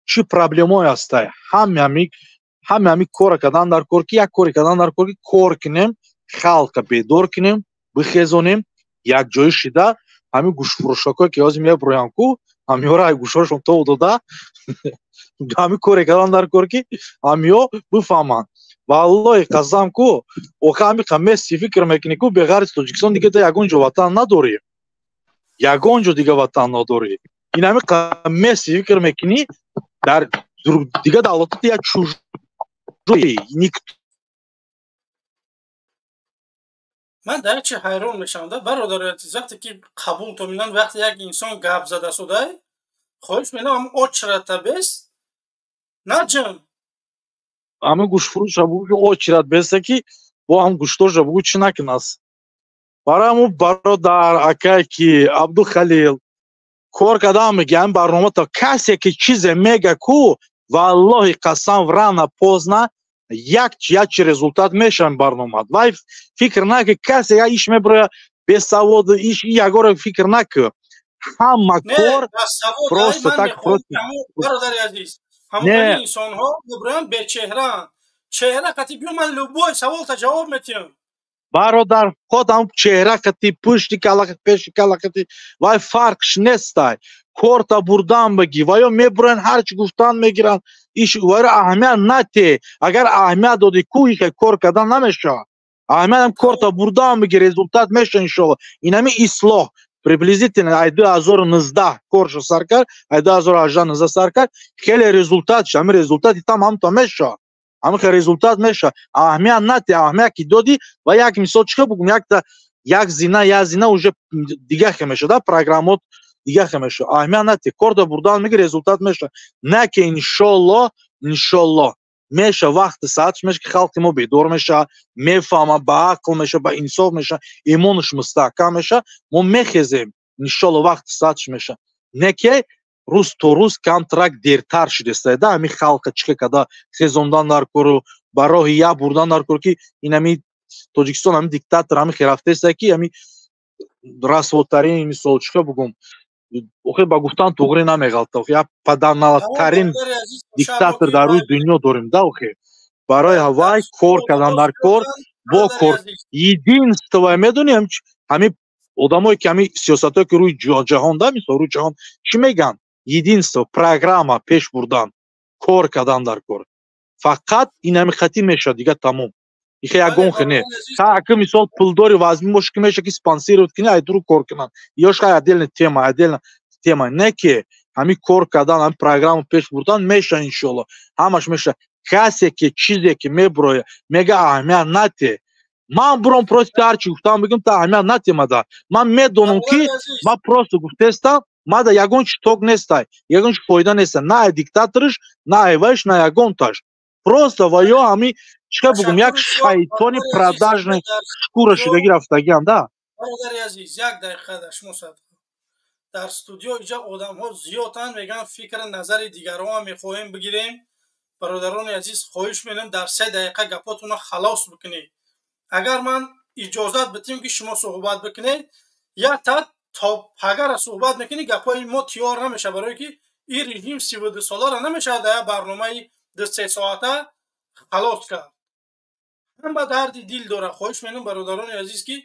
чӣ проблемое ҳастай. Ҳами кора кардан дар кор, ки як коре кардан дар кор, ки кор кунем, халқа бедор кунем, бихезонем, якҷоӣ шида. Ҳамин гӯштфурӯшакое ки ҳозир меброянд ку, ҳамиёро ай гӯшҳошон тов дода, ҳамин коре кардан дар кор, ки ҳамиё бифаҳманд. Валлоҳи қасам ку, охи ҳамиқа месси, фикр мекунӣ ку, беғайр Тоҷикистон дига ягон ҷо ватан надорӣ, ягон ҷо дига ватан надорӣ. Ин ҳамиқа месси, фикр мекунӣ, дар дига давлатот як чужой, никто. Ман дар чи ҳайрон мешавам да, бародари азиз, вақте ки қабул то минан, вақте як инсон гап зада судай, хоҳиш менам, очередь та бес наҷам. Ҳамин гӯштфурӯша бугӯ, ки очередь беста, ки бо ҳам гӯштоша бугӯ, чӣ накунас. Барои ҳамун бародар, акай ки Абдухалил кор кардам, меги ҳамин барнома то касе ки чизе мега ку, валлоҳи қасам, рано поздно як чи результат мешавад барнома. Вай фикр наки касе як иш меброя бесавод, иш ягоро фикр наки, ҳама кор просто так. Бародари азиз, ҳамон инсонҳо меброянд бечеҳраанд. Чеҳра қати биё, ман любой саволта ҷавоб метиҳам. Бародар, худам чеҳра қати, пушти кала, пеши кала қати, вай фарқш нестай. Корта бурдан бигӣ, ва ё мебурен ҳарчи гуфтан мегиранд. Иш вайро аҳамият нате. Агар аҳамият додӣ, ку ихе кор кардан намешавад. Аҳамият ҳам корта бурдан бигӣ, результат меша иншоалло. Инами ислоҳ приблизительно ай 2019 коршо сар кард, ай 2018-19 сар кард, хеле результат ша, ҳами результати там ҳамто мешавад. Ҳамин результат мешавад. Аҳамият нате, аҳамият ки додӣ, ва як мисол чӣ бугум, якта як зина, як зина уже дига хе мешавад, программот дига хе мешавад. Аҳамият нате, корда бурдан меги результат мешавад. На ки иншоалло, иншоалло меша вақти саатш меша ки халқи мо бедор меша, мефаҳма, ба ақл меша, ба инсоф меша, имонаш мустаҳкам меша, мо мехезем, иншоалло вақти саатш меша. Не ки рӯз то рӯз камтрак дертар шудеста, да, ҳами халқа чиқа када хезондан дар кору ба роҳи я бурдан дар кор, ки ин ҳами Тоҷикистон ҳами диктатор ҳами херафтеста, ки ҳами расвотарин мисол чиқа бугум, охе ба гуфтан туғри намеғалта, охе як паданалаттарин диктатор дар рӯи дунё дорем, да, охе барои ҳавай кор кардан дар кор бо кор единство медонӣ, ҳами одамое ки ҳами сиёсатое ки рӯи ҷаҳон, да, мисол рӯи ҷаҳон чӣ мегӯянд? Единство, программа пеш бурдан, кор кардан дар кор. Фақат ин ҳами хати мешавад, дига тамом. Ихе ягон хе не. Ха аки мисол пулдори вазмин боша ки меша ки спонсировать кунӣ, ай дуру кор кунанд. Ёш хай отдельная тема, отдельная тема. Не ки ҳами кор кардан, ҳами программа пеш бурдан меша иншоалло. Ҳамаш меша. Касе ки чизе ки меброя, мега аҳамият нате. Ман буром просто ҳарчи гуфтам бигум, та аҳамият натемада. Ман медонам ки ман просто гуфтестам, мада ягон чи ток нестай, ягон чи фоида нестай, на ай диктаториш, на ай вайш, на ягонташ. Просто ва ё ҳами чӣ бугум, як шайтони продажный шкура шудагӣ рафтагиам, да. Бародари азиз, як дақиқа да шумо сад. Дар студио иҷа одамҳо зиёданд, мегӯянд фикри назари дигарон мехоҳем бигирем. Бародарони азиз, хоҳиш менам дар 3 дақиқа гапотонро халос бикунед. Агар ман иҷозат битим ки шумо суҳбат бикунед, як то пагара суҳбат мекунӣ, гапҳои мо тиёр намешавад, барое ки ин режим 32 солара намешавад дар як барномаи 2-3 соата халос кард. Ҳам ба дарди дил дорад. Хоҳиш менам бародарони азиз ки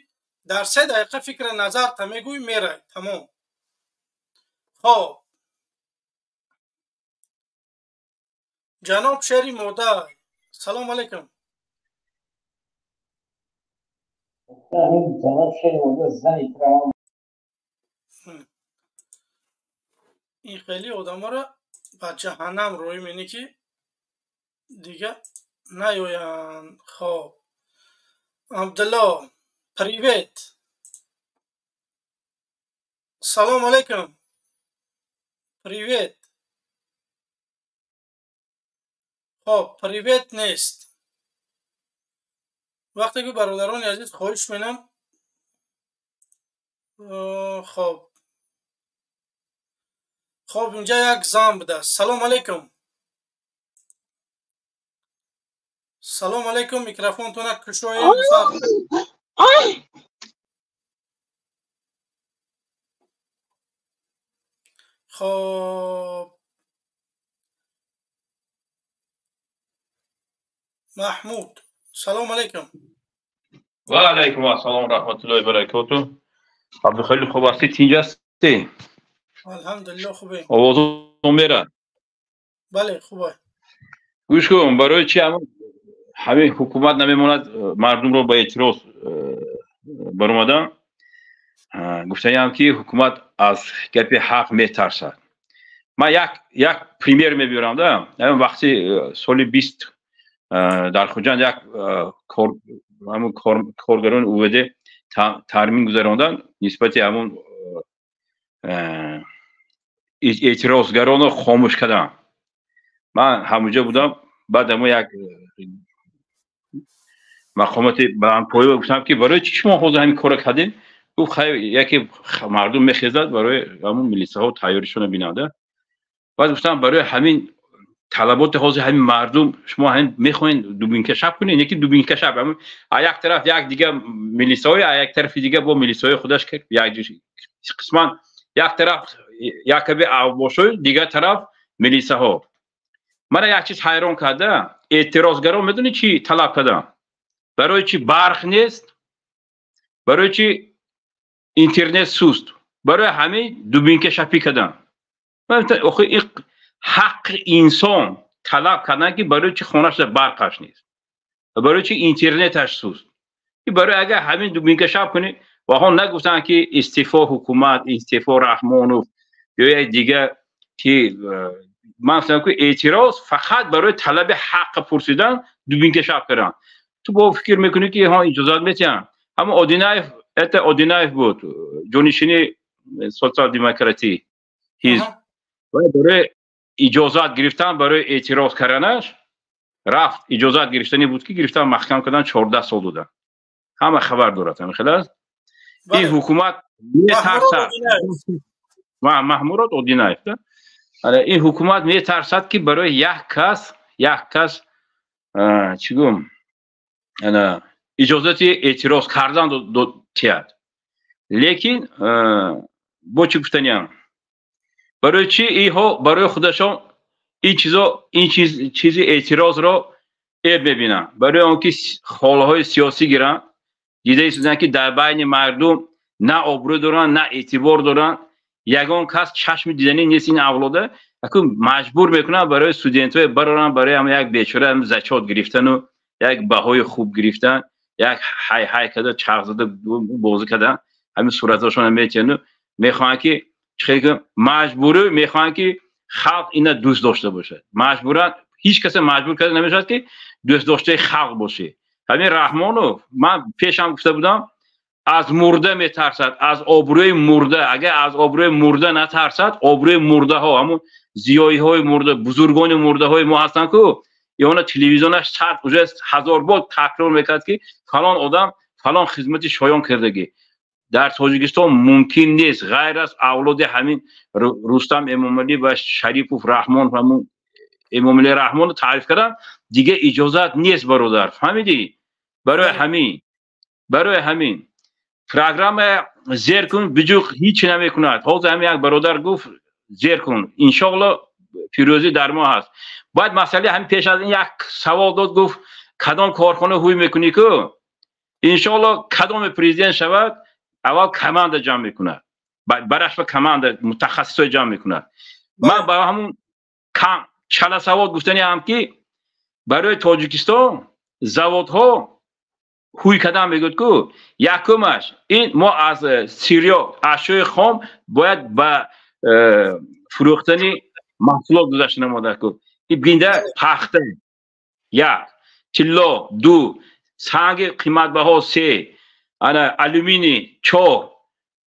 дар 3 дақиқа фикри назар та мегӯй, мерай, тамом. Хоб, ҷаноб шери модар, салом алайкум. Ҷаноб шери модар, зани травам. Ин хеле одаморо ба ҷаҳаннам рӯй менӣ ки дига наёянд. Хоб, Абдулло, привет. Салом алейкум. Привет. Хоб, привет нест. Вақте ки бародарони азиз хоҳиш менам, хоб, хоб, инҷа як зан будааст. Салом алейкум. Салом алейкум, микрофонтона кушоед. Хоб, Маҳмуд, салом алейкум. Ва алайкум ассалом раҳматуллоҳи ва баракотуҳ. Абдухалил, хуб ҳастӣ? Тинҷ ҳастӣ? Алҳамдулиллоҳ, хубем. Овозон мерад? Бале, хуб. Гӯш кун, барои чи ҳамин ҳукумат намемонад мардумро ба эътироз баромадан? Гуфтаям ки ҳукумат аз гапи ҳақ метарсад. Ман як пример мебиёрам, да. Ҳамин вақти соли 20 дар Хуҷанд як ҳамун коргарони УВД тармин гузаронданд нисбати ҳамун эътирозгаронро хомӯш кардам. Ман ҳамунҷо будам. Баъд ҳамо як мақомоти баландпоя гуфтам ки барои чӣ шумо ҳозир ҳамин корро кардем? Гуфт хай, яке мардум мехезад барои ҳамун милисаҳо тайёришонро бинанда. Баъд гуфтам барои ҳамин талаботи ҳозир ҳамин мардум шумо ҳамин мехоҳед дубинкашаб кунед, не ки дубинкашаб, ҳамин а як тараф як дига милисаҳои, а як тарафи дига бо милисаҳои худаш як қисман як тараф якаби авбошои, дигар тараф милисаҳо. Мана як чиз ҳайрон карда, эътирозгарон медонӣ чӣ талаб карданд? Барои чӣ барқ нест? Барои чи интернет суст? Барои ҳамин дубинка шапӣ кардан. Охи ҳаққи инсон талаб кардан, ки барои чи хонашда барқаш нест, барои чи интернеташ суст. Барои агар ҳамин дубинка шаб кунӣ, ваҳо нагуфтанд, ки истеъфо ҳукумат, истеъфо Раҳмонов ё як дигар, ки ман гуфтам, ки эътироз фақат барои талаби ҳаққ пурсидан дубинка шаб кардан. Ту бо фикр мекунӣ, ки ҳо иҷозат метиҳанд? Ҳама Одинаев, это Одинаев буд, ҷонишини социал-демократӣ ҳизб, барои иҷозат гирифтан барои эътироз карданаш рафт. Иҷозат гирифтанӣ буд, ки гирифтан, маҳкам кардан, 14 сол додан. Ҳама хабар дорад, ҳамин хел аст. Ин ҳукумат метарсад, Маҳмурод Одинаев. Ин ҳукумат метарсад, ки барои як кас, чӣ гум, иҷозати эътироз кардан тиҳад. Лекин бо чӣ гуфтаниям, барои чӣ иҳо барои худашон ин чизо, ин чиз, чизи эътирозро эб мебинанд? Барои он ки холаҳои сиёсӣ гиранд. Дида истоданд, ки дар байни мардум на обрӯ доранд, на эътибор доранд, ягон кас чашми диданӣ нест. Ин авлода акун маҷбур мекунанд барои студентҳое бароранд, барои ҳам як бечора зачёт гирифтану як баҳои хуб гирифтан, як ҳай ҳай карда, чарх зада бозӣ кардан. Ҳамин суратҳошона метиҳанду мехоҳанд, ки маҷбурӣ мехоҳанд, ки халқ ина дӯст дошта бошад. Маҷбуран ҳеҷ каса маҷбур карда намешавад, ки дӯстдоштаи халқ бошӣ. Ҳамин Раҳмонов, ман пешам гуфта будам, аз мурда метарсад, аз обрӯи мурда. Агар аз обрӯи мурда натарсад, обрӯи мурдаҳо, ҳамун зиёиҳои мурда, бузургони мурдаҳои мо ҳастанд, ку ёна телевизионаш сад уже ҳазор бор такрор мекард, ки фалон одам фалон хизмати шоён кардагӣ. Дар Тоҷикистон мумкин нест, ғайр аз авлоди ҳамин Рустам Эмомалӣ ва Шарипов Раҳмон, ҳамун Эмомалӣ Раҳмонро таъриф кардан дига иҷозат нест, бародар, фаҳмидӣ? Барои ҳамин программа зер кун, биҷуқ ҳеҷ намекунад. Ҳозир ҳамин як бародар гуфт: зер кун, иншоалло пирӯзӣ дар мо ҳаст. Баъд масъалаи ҳамин, пеш аз ин як савол дод, гуфт: кадом корхона ҳуй мекунӣ? Ку иншоалло кадоме президент шавад, аввал команда ҷамъ мекунад, бараш ба команда мутахассисҳо ҷамъ мекунад. Ман ба ҳамун чаласавод гуфтаниам, ки барои Тоҷикистон заводҳо ҳуй кардан мегӯяд, ку якумаш ин мо аз сырьё, ашёи хом бояд ба фурӯхтани маҳсулот гузашта намода. Ку бинда пахта як, тилло ду, санги қиматбаҳо се, ана алюминий чор,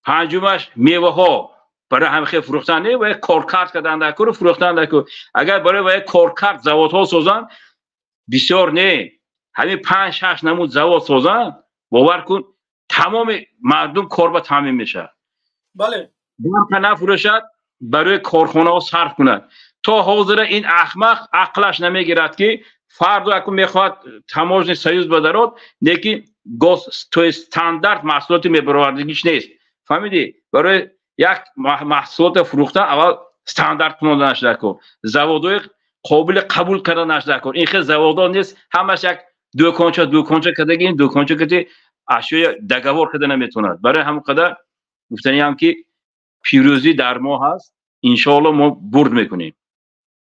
панҷумаш меваҳо. Барои ҳамин хел фурӯхтан не, бояд коркард кардан дар куру фурӯхтан дар ку. Агар барои бояд коркард заводҳо созанд, бисёр не, ҳамин панҷ шаш намуд завод созанд, бовар кун, тамоми мардум кор ба таъмин мешавад. Барқа нафурӯшад, барои корхонаҳо сарф кунад. То ҳозира ин аҳмақ ақлаш намегирад, ки фардо аку мехоҳад таможенный союз бадарод, лекин гос, то есть стандарт маҳсулоти мебаровардагиш нест, фаҳмидӣ? Барои як маҳсулоте фурӯхтан аввал стандарт кунонданаш дар кор, заводҳои қобили қабул карданаш дар кор. Ин хел заводҳо нест, ҳамаш як дӯконча дӯконча кардаги. Ин дӯконча кати ашёи договор карда наметавонад. Барои ҳамон қадар гуфтаниам, ки пирӯзӣ дар мо ҳаст, иншоалло мо бурд мекунем.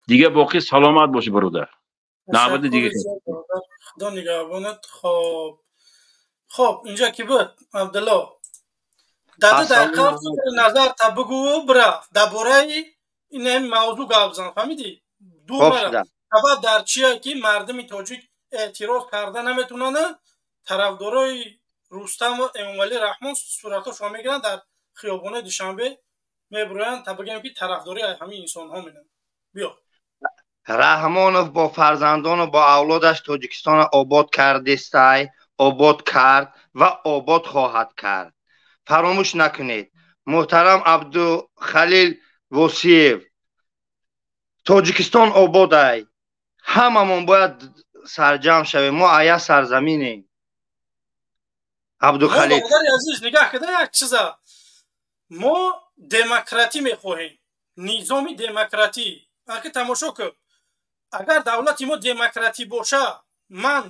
Дига боқӣ саломат бошӣ, бародар, навбати дига. Худо нигаҳбонат. Хоб, инҷа ки буд, Абдулло, дар 2 дақиқа фикри назарта бигӯ, бирафт, дар бораи ин мавзӯъ гап зан, фаҳмидӣ? Дур нарафт. Сабаб дар чие, ки мардуми тоҷик эътироз карда наметавонанд? Тарафдорои Рустам Эмомалӣ Раҳмон суратҳошро мегиранд, дар хиёбонои Душанбе мебуроянд, та бигӯем, ки тарафдории ҳамин инсонҳо менанд. Биё. Раҳмонов бо фарзандону бо авлодаш Тоҷикистонро обод кардестай, обод кард ва обод хоҳад кард. Фаромӯш накунед, муҳтарам Абдухалил Восиев, Тоҷикистон ободай. Ҳамамон бояд сарҷамъ шавем, мо ая сарзаминем, Абдухалил. Бародари азиз, нигаҳ када, як чиза: мо демократӣ мехоҳем, низоми демократӣ. Аки тамошо кун, агар давлати мо демократӣ боша, ман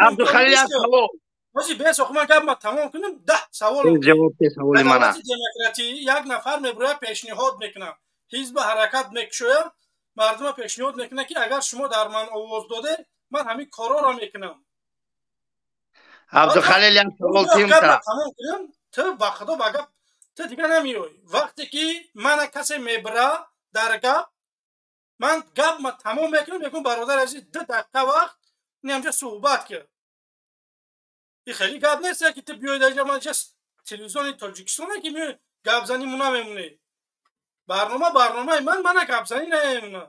Абдухалил, як савол. Ҳозир бес охи ман гап ма тамом кунам, 10 савол. Ҷавоб те саволи мана. Давлати демократӣ як нафар мебирояд, пешниҳод мекунад. Ҳизби ҳаракат мекушояд, мардума пешниҳод мекунад, ки агар шумо дар ман овоз доде, ман ҳамин корҳоро мекунам. Абдухалил, як савол тимта. Тамом кунам, ту ба худо ба гап ту дига намеоӣ. Вақте ки мана касе мебира дар гап, ман гап ма тамом мекунам, мегӯям бародар азиз, 2 дақиқа вақт инамҷа суҳбат кар. И хеле гап нест, ки ту биёй даҷа, ман ҷа телевизиони Тоҷикистоне ки меои гапзанӣ му намемонӣ. Барнома барномаи ман, мана гапзанӣ намемонам.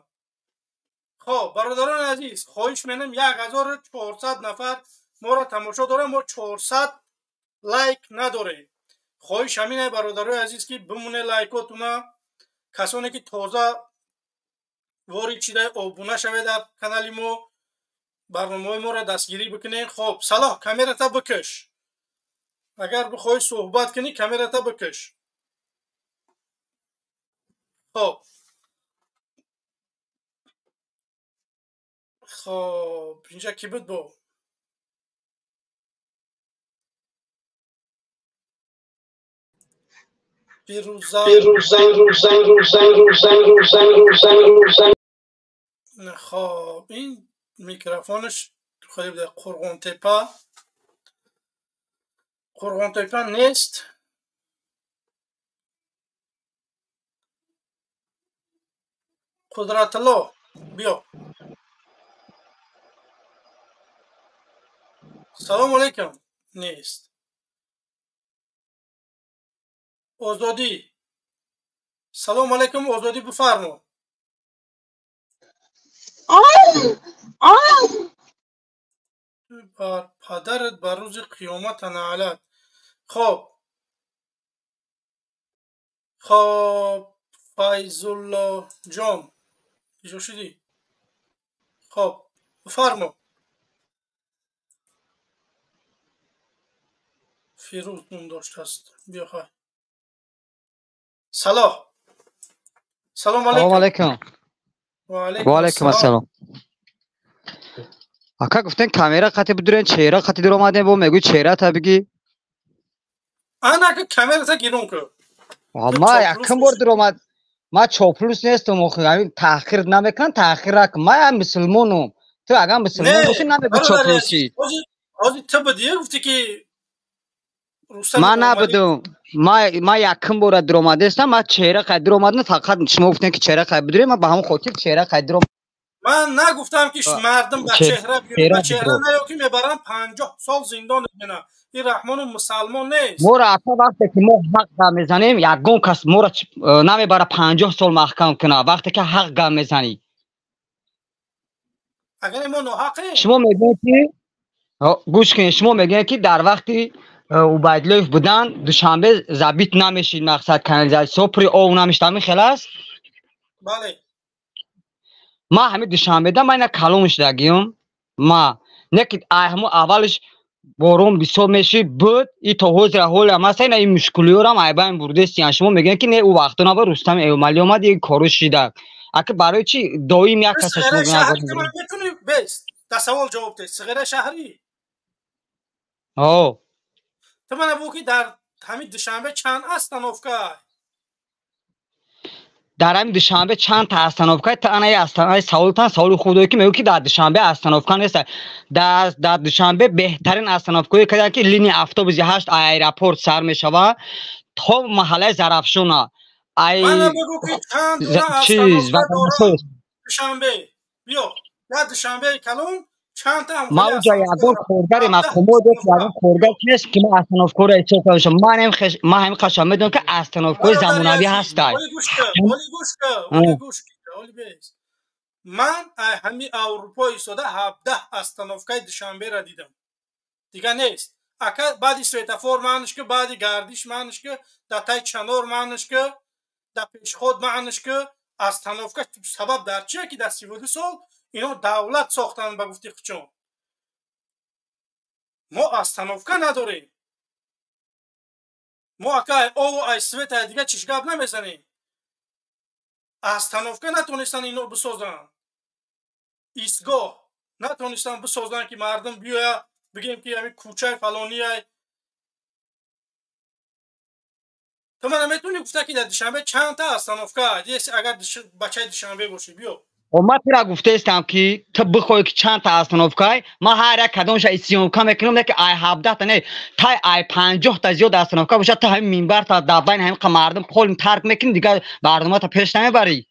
Хоб, бародарони азиз, хоҳиш менам, 1400 нафар моро тамошо дорам, мо 400 лайк надорем. Хоҳиш ҳамин бародарои азиз, ки бимоне лайкотуна, касоне ки тоза ворид шида обуна шавед дар канали мо, барномаҳои моро дастгирӣ бикунед. Хоб, Салоҳ, камерата бикаш. Агар бихоҳӣ суҳбат кунӣ, камерата бикаш. Хоб. Хоб, инҷа ки буд бо? Фирӯза. Хоб, ин микрофонаш хеле буда. Қурғонтепа. Қурғонтепа нест. Қудратулло, биё. Салому алайкум. Нест. Озодӣ. Салому алайкум, Озодӣ, бифармо. Бар падарат ба рӯзи қиёмата наълат. Хоб. Хоб, Файзулло ҷон. Иҷо шудӣ? Хоб, бифармо. Фирӯз ном доштааст. Биё хай. Салоҳ. Салому Салом алайкум. Алайкум. Ва Ва алайкум алайкум ассалом. Ака, гуфтен камера қати бидурен, чеҳра қати дур омадем, бо мегӯй чеҳрата бигӣ. Ана ки камерата гирон кун. Ту Ма чоплус якум бор мешавӣ. дур омад. Ма чоплус нестам, охи, ҳамин таҳқир намекунам, таҳқир накун. Ма ям мусулмонум. Ту агар мусулмон Не, бошӣ, намегӯй бародари азиз, чоплусӣ. ҳозир ту будӣ, гуфтӣ ки Рустами Ман Эмомалӣ. набудум. Ма якум бора дур омадестам, ма чеҳра қай дур омадам, фақат шумо гуфтен ки чеҳра қай бидурем, ма ба ҳамон хотир чеҳра қай дур Ман нагуфтам ки мардум ба чеҳра биёред, чеҳра ба чеҳра бидур. наё ки мебарам 50 сол зиндон мекунам. Ин Раҳмону мусалмон нест. Моро ака, вақте ки мо ҳақ гап мезанем, ягон кас моро намебара 50 сол маҳкам кунад, вақте ки ҳақ гап мезанӣ. Агар мо ноҳақем, Шумо мегӯед ки гӯш кунед, шумо мегӯед ки дар вақти Убайдуллоев будан Душанбе забит намешид, мақсад канализатсио пури ов намешид, ҳамин хел аст? Бале. Ман ҳамин Душанбеда ман ина калон шудагиюм, ма не ки ай ҳамун аввалаш борон бисёр мешид буд, и то ҳозира ҳолам аст, ина ин мушкилиёрам айбайн бурдестиян. Шумо мегӯед ки не, ӯ вақто набуд, Рустам Эмомалӣ омад, ин кору шида. Ака, барои чӣ доим як Ту каса шумо сиғираи шаҳрӣ гунаҳгор ту мегиред? ман метунӣ бес. Дар савол ҷавоб деҳ. Сиғираи шаҳрӣ. О, Ту мана бигӯ ки дар ҳамин Душанбе чанд остановка? Дар ҳамин Душанбе чанд та остановка? Та ана остановка саволтан саволи хуб доред, ки мегӯ ки дар Душанбе остановка нест. Дар Душанбе беҳтарин остановкаҳое карданд, ки линия автобуси 8 аэропорт сар мешавад то маҳаллаи Зарафшона. Ай Мана бигӯ ки чанд дона чиз остановка дорад ватанасоз. Душанбе. Биё. Дар Душанбеи калон чанд та Ма ҳамхели уҷа остановка ягон дорад? коргари 17 мақомот нест, остановка. ягон коргар нест, ки ман остановкаро эҳсос карда бошам. Ман ҳамин қашан медонам, ки остановкаҳои Бародари замонавӣ азиз, ҳастанд. оли гӯш кун, оли гӯш кун, оли гӯш кун, оли бес. Ман ай ҳами Аврупо истода 17 остановкаи Душанберо дидам. Дига нест. Ака, баъди светофор маъниш ки, баъди гардиш маъниш ки, дар таи чанор маъниш ки, дар пешход маъниш ки, остановка. Сабаб дар чие ки дар 32 сол ино давлат сохтанд ба гуфти хучон. Мо остановка надорем. Мо ака ай ову ай свет ай дига чиш гап намезанем. Остановка натонистанд ино бисозанд. Истгоҳ натонистанд бисозанд, ки мардум биёя бигем ки ҳамин кӯчаи фалонияй. Ту мана метавонӣ гуфта ки дар Душанбе чандта остановка агар бачаи Душанбе бошӣ, биё. Ман тура гуфтаистам ки ту бихоҳӣ ки чандта остановкай, ман ҳар як кадомша съёмка мекунам, не ки ай 17та не, тай ай 50та зиёд остановка бошад, ту ҳамин минбарта дар байни ҳамин қа мардум қолим тарк мекунӣ, дигар барномата пеш намебарӣ.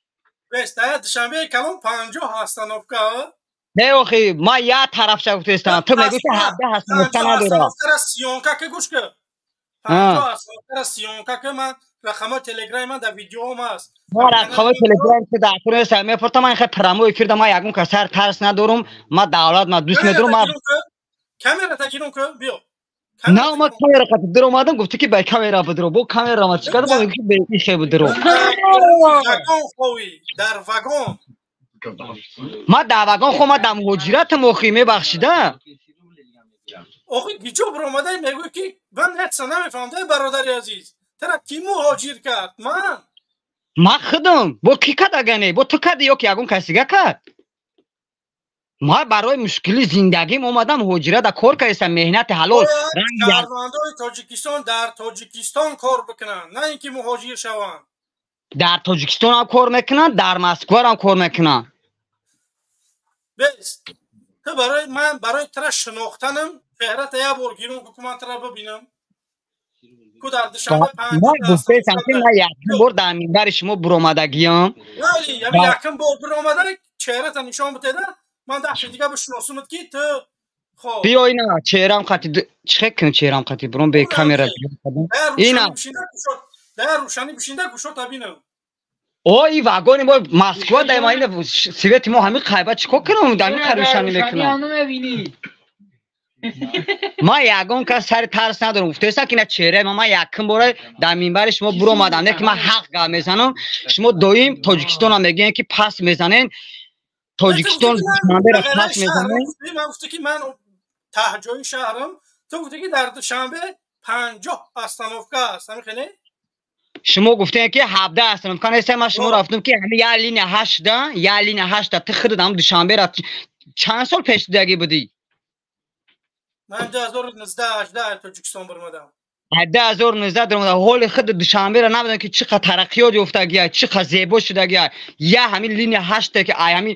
Бес, дар Душанбе калон 50 остановка? Не, охи, ман як тарафша гуфтаистам, ту мегӯӣ ки 17 остановка надорам. Съёмка ки, гӯш ки. 50 остановкара съёмка ки, ман рақамҳои телеграми ман дар видеоам аст. Ман рақамҳои телеграм ки дар кур нест, мепурсам, ман хеле прямой эфир ман ягон кас сар тарс надорам, ман давлат ман дӯст медорам, ман камерата гирум ки, биё. На, ман камера қати дар омадам, гуфти ки ба камера бидро, бо камера ма чӣ кардам, ман ки бе ихе бидро. Вагон ховӣ, дар вагон. Ман дар вагон хо, ман дар муҳоҷиратам, охи, мебахшида. Охи, гиҷо биромадаи мегӯӣ ки ман ҳеҷ намефаҳмам, бародари азиз. Тара ки муҳоҷир кард? Ман? Ман худам. Бо ки кард агане? Бо ту кардӣ ё ки ягон кас дига кард? Ман барои мушкили зиндагим омадам муҳоҷират, дар кор кардистам, меҳнати ҳалол. Шаҳрвандои Тоҷикистон дар Тоҷикистон кор бикунанд, на ин ки муҳоҷир шаванд. Дар Тоҷикистон ҳам кор мекунанд, дар Москварам кор мекунанд. Бес, ту барои ман, барои тура шинохтанам, чеҳрата як бор гирум ку, ман тура бибинам. Ку дар Душанбе Ман гуфтаистам ки ман якум бор дар минбари шумо буромадагиам. Вале, ҳамин якум бор буромада, чеҳрата нишон бидеда, ман даҳши дига бишиносумад ки ту хоб. Биё ина чеҳрам қати, чӣ хел кунам чеҳрам қати буром бе камера. Ина. Дар рӯшанӣ бишинда, гӯшота бинам. О, и вагони мо Москва дар ма ина свети мо ҳамин қайба чӣ кор кунам, дар ҳамин рӯшанӣ мекунам. Ман ягон кас сари тарс надорам, гуфтаистам ки ина чеҳраи ман, ман якум бора дар минбари шумо буромадам, не ки ман ҳақ гап мезанам. Шумо доим Тоҷикистонам мегӯем ки пас мезанен, Тоҷикистон Душанберо пас мезанен. Ман гуфта ки ман таҳҷои шаҳрам, ту гуфта ки дар Душанбе 50 остановка аст, ҳамин хеле? Шумо гуфтем ки 17 остановка нест, ман шумо рафтам ки ҳамин як линия 8да, як линия 8да ту худат ҳам Душанберо чанд сол пеш дидагӣ будӣ? Ман 2019-18 Тоҷикистон баромадам. 2019 даромадам. Ҳоли худ Душанберо намедонам ки чӣ қадр тараққиёт ёфтагия, чӣ қадр зебо шудагия. Я ҳамин линия 8 ки ай ҳамин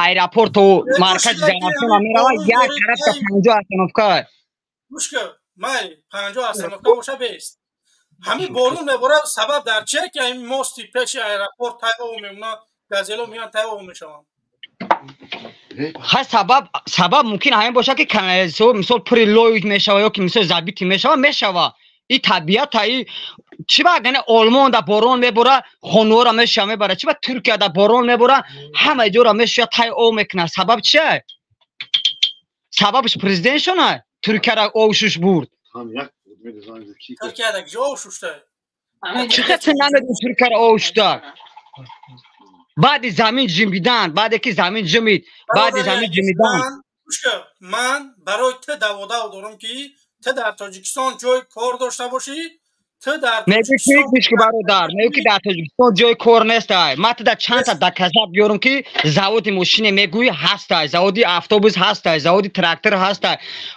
аэропорту маркази Зарафшон мерава, як тарафта 50 остановка. Гӯш кун, майли 50 остановка боша бест. Ҳамин борон меборад, сабаб дар чие ки ҳамин мости пеши аэропорт тай об мемонад, газело меоянд тай об мешаванд? Ха, сабаб мумкин ҳамин бошад ки канализатсио мисол пури лой мешава ё ки мисол забити мешава. И табиата, и чӣ ба агане Олмон да борон мебора, хонаҳоро мешава мебара, чӣ ба Туркия да борон мебора, ҳама ҷоро мешава тай об мекунад. Сабаб чие? Сабабш президентшона Туркияро об шуш бурд. Туркияда киҷо об шушта? Чӣ хел ту намедонӣ Туркияро об шушта? Баъди замин ҷимбидан, баъде ки замин ҷимид, баъди замин ҷимидан. Ман барои ту даводав дорам ки ту дар Тоҷикистон ҷои кор дошта бошӣ, ту дар Мегӯӣ ки гӯш бародар, мегӯӣ ки дар Тоҷикистон ҷои кор нестай. Ман ту дар чандта доказат биёрам ки заводи мошине мегӯӣ ҳастай, заводи автобус ҳастай, заводи трактор ҳастай.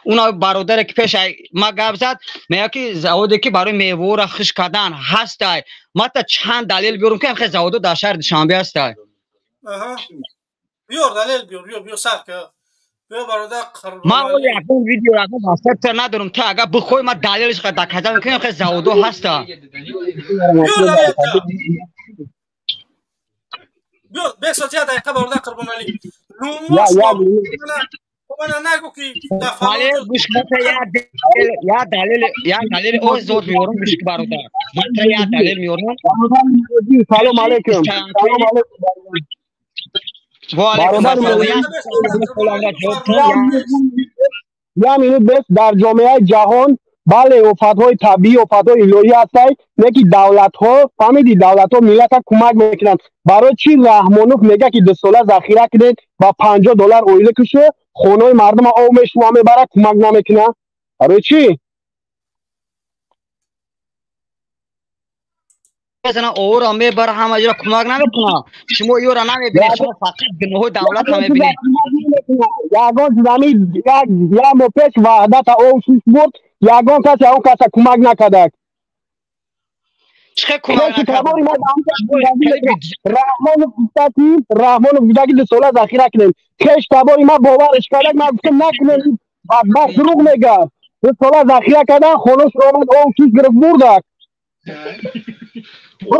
Уна бародаре ки пеш ма гап зад, мегӯяд ки заводе ки барои меваҳоро хушк кардан ҳастай. Ман та чанд далел биёрам ки ҳамхел заводо дар шаҳри Душанбе ҳастай. Биёр далел биёр, биёр, биёр сар ки. Ман ҳоло ягон видео, ягон ватсап надорам. Ту агар бихоҳӣ ман далелш доказат мекунам, хел заводо ҳаста. Биё, бесот як дақиқа бародар Қурбоналӣ. Мана нагӯ ки гӯш як далел, як далел озод меорам, гӯш бародар. Ман як далел меорам. Салом алейкум. Салом алейкум. Як минут бес, дар ҷомеаи ҷаҳон бале офатҳои табиӣ, офатҳои илоҳӣ ҳастанд, не ки давлатҳо, фаҳмидӣ, давлатҳо миллата кӯмак мекунанд. Барои чӣ Раҳмонов мегӯяд ки 2 сола захира кунед ва $50 оила кушу, хонаҳои мардума об мешува мебарад, кӯмак намекунад? Барои чӣ? Мезана ора мебара, ҳама ҷоро кӯмак намекунад. Шумо иёра намебинед, шумо фақат гуноҳои давлатро мебинед. Ягон чиз як моҳ пеш Ваҳдата ов шуш бурд, ягон кас ягон каса кӯмак накардак. Чӣ кӯмак накард? Раҳмонов гуфта ки 2 сола захира кунем. Хеш табори ма боварш кардак, ман гуфтам накунем, бадбахт дурӯғ мегӯяд. 2 сола захира кардан, хонаш омад, ов шуш гирифт, бурдак.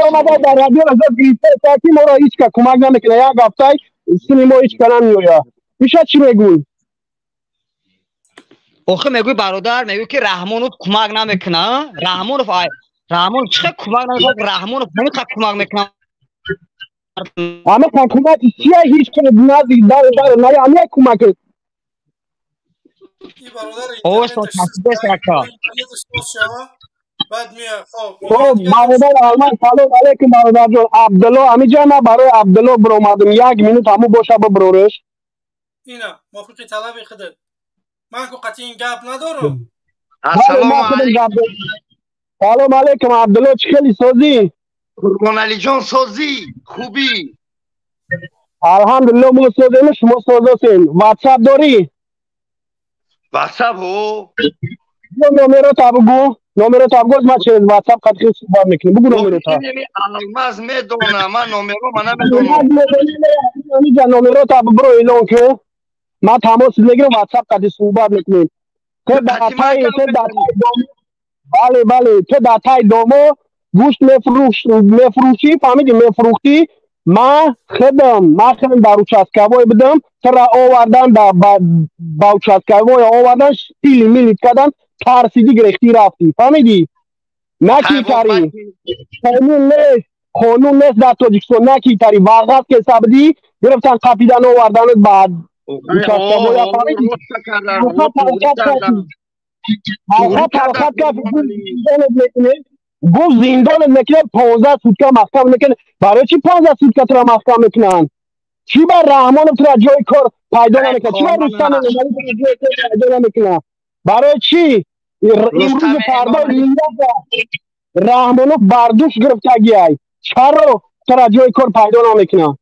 Омада дар радио гирифта ки моро ҳеҷ ка кӯмак намекунад, як ҳафтай сини мо ҳеҷ ка намеояд. Иша чӣ мегӯй? Охи мегӯй, бародар, мегӯй ки Раҳмонов кӯмак намекунад. Раҳмонов, Раҳмонов чӣ кӯмак намекунад? Раҳмонов ҳамиқа кӯмак мекунад. Ҳамиқа кӯмаки чия? Ҳеҷ ка назди дар дар ная ҳамия кӯмак. Овоз. Баъд мия, хоб. Хоб, бародар Алмаз, салом алейкум, бародарҷон. Абдулло ҳамиҷа, ман барои Абдулло биромадам, як минут ҳаму боша, бибирореш. Ина мувофиқи талаби худат, ман ку қатъи ин гап надорам. Ассалому алейкум. Салом алейкум, Абдулло, чӣ хели, созӣ? Қурбоналиҷон, созӣ, хубӣ? Алҳамдулилло, мо созем, шумо созосем. Ватсап дорӣ? Ватсап, ҳо. Номерота бугӯ, номерота бугӯ, ман через ватсап қатъи суҳбат мекунем. Бугӯ номерота. Алмаз медонам, ман номеро намедонам. Номерота бибиро, эълон ки ман тамос мегирам, ватсап қатъи суҳбат мекунем. Бале, бале, ту дар тай домо гӯшт мефурӯшӣ, фаҳмидӣ? Мефурӯхтӣ. Ман худам дар участковой будам, тура овардан, ба участковой овардан, шпили милит кардан, тарсидӣ, гирехтӣ, рафтӣ, фаҳмидӣ? На китари қонун нест, қонун нест дар Тоҷикистон, на китари вағаз кеса будӣ, гирифтан, қапидан, оварданат ба участковоя, фаҳмидӣ? Ҳаракат мекунед, гуфт зиндонат мекунад, 15 сутка маҳкам мекунад. Барои чӣ 15 сутка тура маҳкам мекунанд? Чӣ ба Раҳмонов тура ҷои кор пайдо намекунад? Чӣ ба Рустам Эмомалӣ тура ҷои кор пайдо намекунад? Барои чӣ имрӯзу фардо миллата Раҳмонов бардӯш гирифтагиай? Чаро тура ҷои кор пайдо намекунад?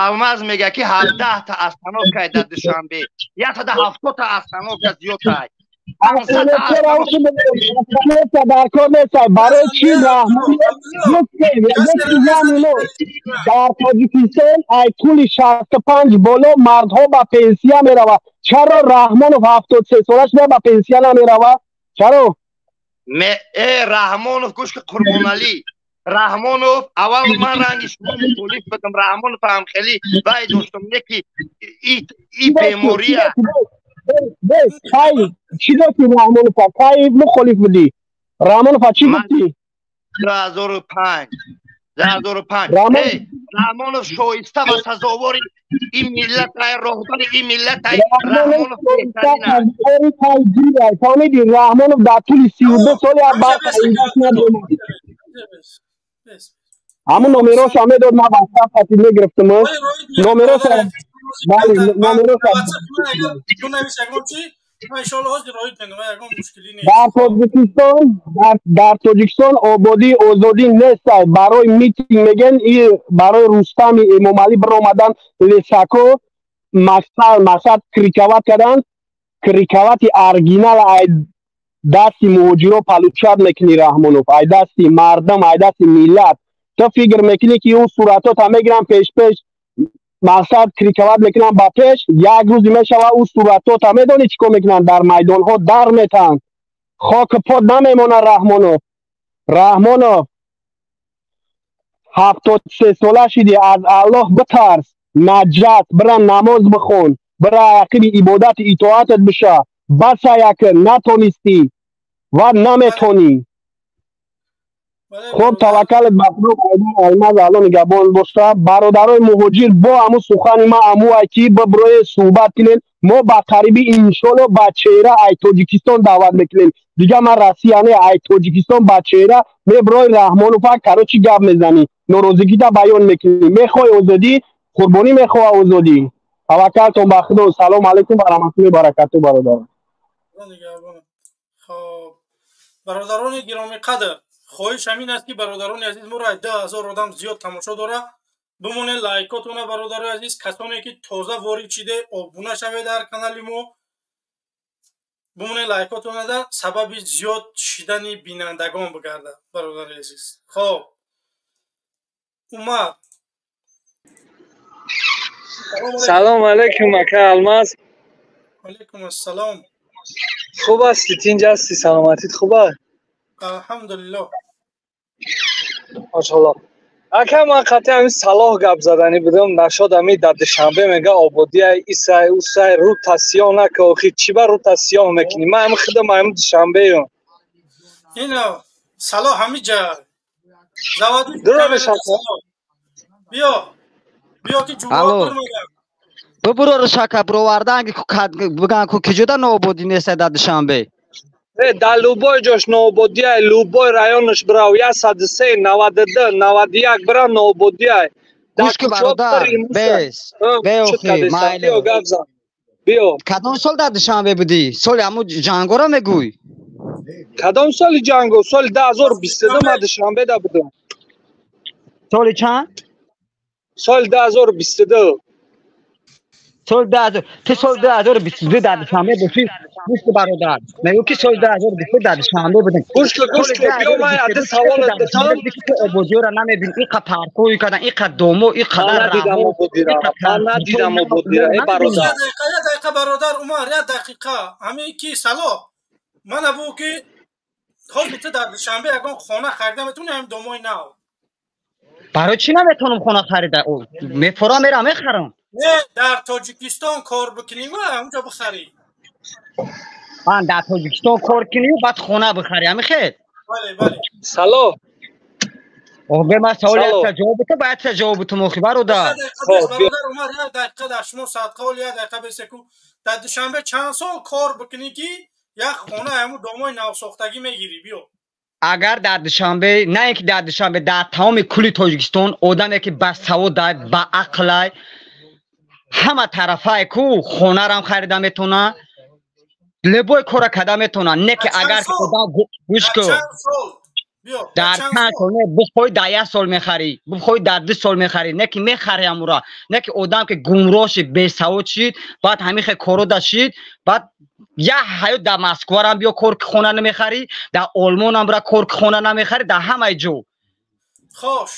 Алмаз мега ки 17-та остановкай дар Душанбе, 170-та остановка зиёдтай. Дар кор нестай. Барои чӣ дар Тоҷикистон ай тӯли 65 боло мардҳо ба пенсия меравад? Чаро Раҳмонов 73 сола шуда ба пенсия намеравад? Чаро? Э, Раҳмонов, гӯш ки, Қурбоналӣ, Раҳмонов, аввал ман ранги шумо мухолиф будам, Раҳмонов ҳам хеле вай доштам, не ки и бемория. Кай чӣ дошти Раҳмонова? Кай мухолиф будӣ Раҳмонова? Чӣ гуфтӣ? 2005, 2005. Раҳмонов шоиста ва сазовори ин миллат ай, роҳбари ин миллат ай Раҳмонов. Фаҳмиди, Раҳмонов дар тӯли 32 соли надонад. Ҳамун номероша медод, ман ватсап қатӣ мегирифтам номероша. Бале, номероша. Дар Тоҷикистон ободӣ, озодӣ нестай. Барои митинг мегӯян, и барои Рустами Эмомалӣ биромадан, лесако мақсад критиковать кардан, критиковать и оригинал ай дасти муҳоҷиро получать мекунӣ, Раҳмонов, ай дасти мардум, ай дасти миллат. Ту фикр мекунӣ ки ӯ суратота мегирам, пеш-пеш мақсад критиковать мекунам ба пеш, як рӯзе мешава, ӯ суратота медонӣ чӣ кор мекунанд? Дар майдонҳо дар метаҳанд, хоки под намемонад. Раҳмонов, Раҳмонов, 73 сола шидӣ, аз Аллоҳ битарс, наҷас, бира намоз бихон, бира ақиби ибодати итоатат биша. Баса, як натонистӣ ва наметонӣ. Хоб, таваккалат ба Худо. Алмаз, Алло нигаҳбон боша. Бародарои муҳоҷир, бо ҳамун сухани ман амуай ки биброe суҳбат кунем. Мо ба қарибӣ, иншолло, ба чеҳра ай Тоҷикистон даъват мекунем. Дига ман Россия не, ай Тоҷикистон ба чеҳра меброи Раҳмонова, короче, гап мезанӣ, норозигита баён мекунӣ. Мехоҳӣ озодӣ, қурбонӣ мехоҳа озодӣ. Таваккалтон ба Худо. Салому алайкум ва раҳматуллоҳи баракату, бародарон. Хоб, бародарони гиромиқадр, хоҳиш ҳамин аст ки бародарони азиз, моро 10 000 одам зиёд тамошо дора. Бимонед лайкотона, бародарои азиз, касоне ки тоза ворид шиде, обуна шавед дар канали мо. Бимонед лайкотона, да сабаби зиёд шидани бинандагон бигардад, бародари азиз. Хоб, Умар. Салом алейкум, ака Алмаз. Алейкум ассалом. Хуб ҳастӣ, тинҷ ҳастӣ, саломатит хуб аст? Алҳамдулиллоҳ. Машаллоҳ. Ака, ман қатъи ҳамин Салоҳ гап заданӣ будам. Нашод ами дар Душанбе мега ободиай, исай, усай, рӯта сиёҳ нака. Охи чӣ ба рӯта сиёҳ мекунӣ? Ман ҳами худам ҳами Душанбеюм. Ино Салоҳ ҳамиҷа заводи. Биё, биё ки Алло. Бубуро рушака бировардан, биган ку киҷода ноободӣ неста дар Душанбе? Дар любой ҷош ноободиай, любой районаш бирав, 103, 92, 91 бирав, ноободиай. Гӯш ки, бародар, бес беохи, майли. Биё. Кадом сол дар Душанбе будӣ? Соли ҳамун ҷангора мегӯй? Кадом соли ҷанго? Соли 2022 ман Душанбеда будам. Соли чанд? Соли 2022. Соли 2000, ту соли 2022 дар Душанбе бошӣ, гӯш ки, бародар, мегӯ ки соли 2022 дар Душанбе будем. Гӯш ки, гӯш ки, биё, ман яде саволат додам. Ту ободиёра намебинӣ, иқа паркҳое кардан, иқа домо, иқадар. Надидам ободира, ман надидам ободира, э бародар. Як дақиқа, бародар Умар, як дақиқа. Ҳамин ки Салоҳ мана бу ки ҳозир ту дар Душанбе ягон хона харида метавонӣ, ҳамин домои нав? Барои чӣ наметавонам хона харида? Мефорам, мерам, мехарам. Не, дар Тоҷикистон кор бикунӣ ва ҳамунҷо бихарӣ. Ман дар Тоҷикистон кор кунӣ, баъд хона бихарӣ, ҳамин хел? Бале, бале. Салоҳ. Бе, ман саволи якта ҷавоб битам, ба якта ҷавоб битам, охи, бародар. Бародар Умар, як дақиқа, дар шумо садқаол, як дақиқа бесеку. Дар Душанбе чанд сол кор бикунӣ ки як хона, ҳамун домои навсохтагӣ мегирӣ? Биё. Агар дар Душанбе, на ин ки дар Душанбе, дар тамоми кулли Тоҷикистон одаме ки ба саводай, ба ақлай, ҳама тарафае ку, хонарам харида метавона, любой кора карда метавона. Не ки агар одам, гӯш ку, дар чанд сол не, бихоҳӣ дар як сол мехарӣ, бихоҳӣ дар 2 сол мехарӣ, не ки мехарӣ ҳамура. Не ки одам ки гумроҳ шид, бесавод шид, баъд ҳамин хел коро да шид, баъд як ҳаёт дар Москварам биё, кор ки хона намехарӣ, дар Олмонам бира, кор ки хона намехарӣ, дар ҳамаи ҷо. Хош.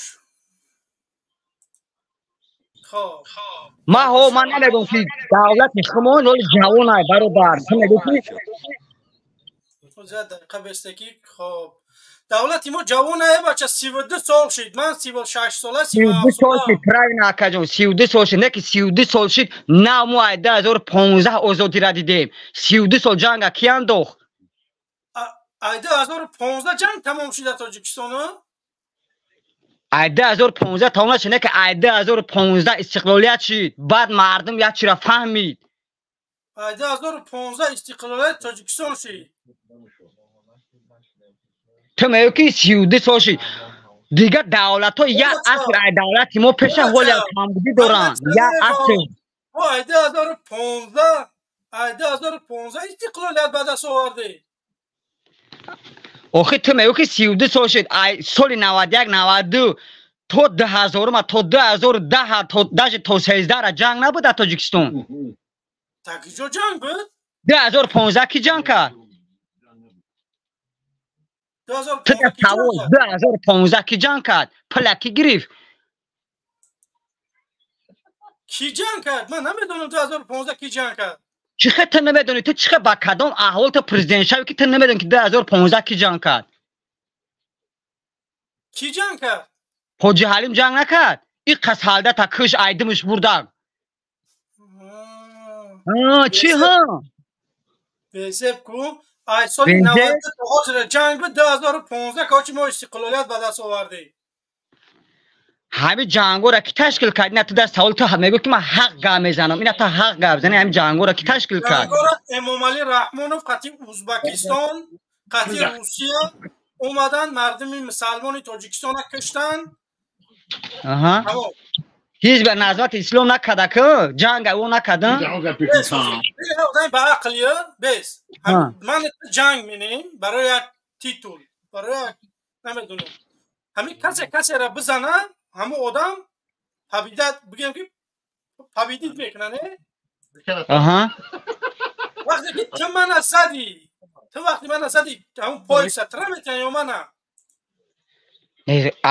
Ман ҳо, ман намегӯм ки давлати шумо ҳоли ҷавонай, бародар, ту мегӯ ки дақиқа бестаки. Хоб, давлати мо ҷавонае, бача, 32 сол шид, ман 36 сола. 32 сол шид, правильно, акаҷон, 32 сол шид. Не ки 32 сол шид, нав мо ай 2015 озодира дидем. 32 сол ҷанга ки андохт? Ай 2015 ҷанг тамом шид дар Тоҷикистон? Ай 2015 тамом нашид, не ки ай 2015 истиқлолият шид, баъд мардум як чира фаҳмид. Ай 2015 истиқлолияти Тоҷикистон шид. Ту мегӯ ки 32 сол шид. Дигар давлатҳо як аср ай давлати мо пеша ҳолиам камбудӣ доранд, як аср. Мо ай 2015, ай 2015 истиқлолият ба даст овардем. Охи, ту мегӯ ки 32 сол шид, ай соли 91, 92 то 2000-ума, то 2010, то даже то 13-ра ҷанг набуд дар Тоҷикистон. Та киҷо ҷанг буд? 2015 ки ҷанг кард? Ту дар савол, 2015 ки ҷанг кард, пула ки гирифт? Ки ҷанг кард? Ман намедонам 2015 ки ҷанг кард. Чӣ хел ту намедонӣ? Ту чӣ хел, ба кадом аҳвол ту президент шавӣ ки ту намедонӣ ки 2015 ки ҷанг кард? Ки ҷанг кард? Ҳоҷи Ҳалим ҷанг накард? Ин қас ҳалдата киш, айдимиш бурдак. Чӣ ҳа? Безеб ку, ай соли 92 то ҳозира ҷанг буд, 2015 кочи мо истиқлолият ба даст овардем. Ҳамин ҷангоро ки ташкил кард? Ина ту дар савол ту мегӯ ки ман ҳақ гап мезанам. Ина ту ҳақ гап зани, ҳамин ҷангоро ки ташкил кард? Ҷангоро Эмомалӣ Раҳмонов қатъи Узбакистон, қатъи Русия омаданд, мардуми мусалмони Тоҷикистона киштанд. Ҳеҷ ба Наҳзати Ислом накарда ку ҷанга ӯ накарда. Ба ақлия бес, ман ҷанг менем барои як титул, барои як намедонам, ҳамин касе касеро бизана, ҳамун одам Победат бигем ки победит мекунад, не? Аҳа. Вақте ки ту мана задӣ, ту вақти мана задӣ, ҳамун пояса тра метиҳан ё мана?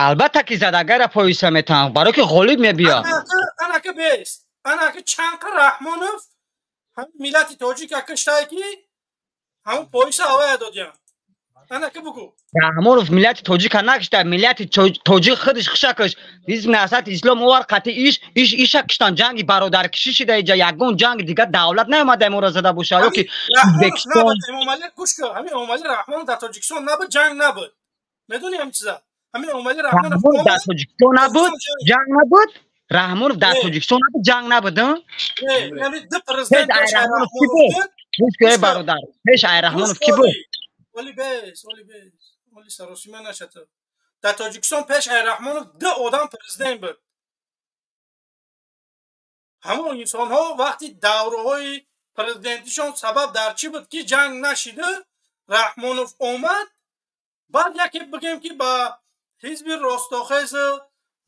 Албатта ки задагара пояса метиҳан, барои ки ғолиб мебиёд. Анака бест. Анака чанқа Раҳмонов ҳамин миллати тоҷика киштае ки ҳамун пояса ҳавая додиян. Анака бугу. Раҳмонов миллати тоҷика накишта, миллати тоҷик худаш хушакаш. Ҳизби Наҳзати Ислом овар қатъи иш, иш иша киштан, ҷанги бародаркишӣ шида иҷа, ягон ҷанги дигар давлат наомада моро зада боша, ё ки Ӯзбекистон. Эмомалӣ гӯш кун, ҳамин Эмомалӣ Раҳмонов дар Тоҷикистон набуд, ҷанг набуд. Медонӣ ҳамин чиза? Ҳамин Эмомалӣ Раҳмонов дар Тоҷикистон набуд, ҷанг набуд. Раҳмонов дар Тоҷикистон набуд, ҷанг набуд, а? Не, яъне ду президент Пеш ай Раҳмонов кӣ буд? Гӯш кун, бародар, пеш ай Раҳмонов кӣ буд? Оли бес, оли бес, оли саросима нашата. Дар Тоҷикистон пеш ай Раҳмонов ду одам президент буд. Ҳамон инсонҳо вақти давраҳои президентишон сабаб дар чӣ буд ки ҷанг нашида, Раҳмонов омад, баъд яке бигем ки ба ҳизби Ростохез,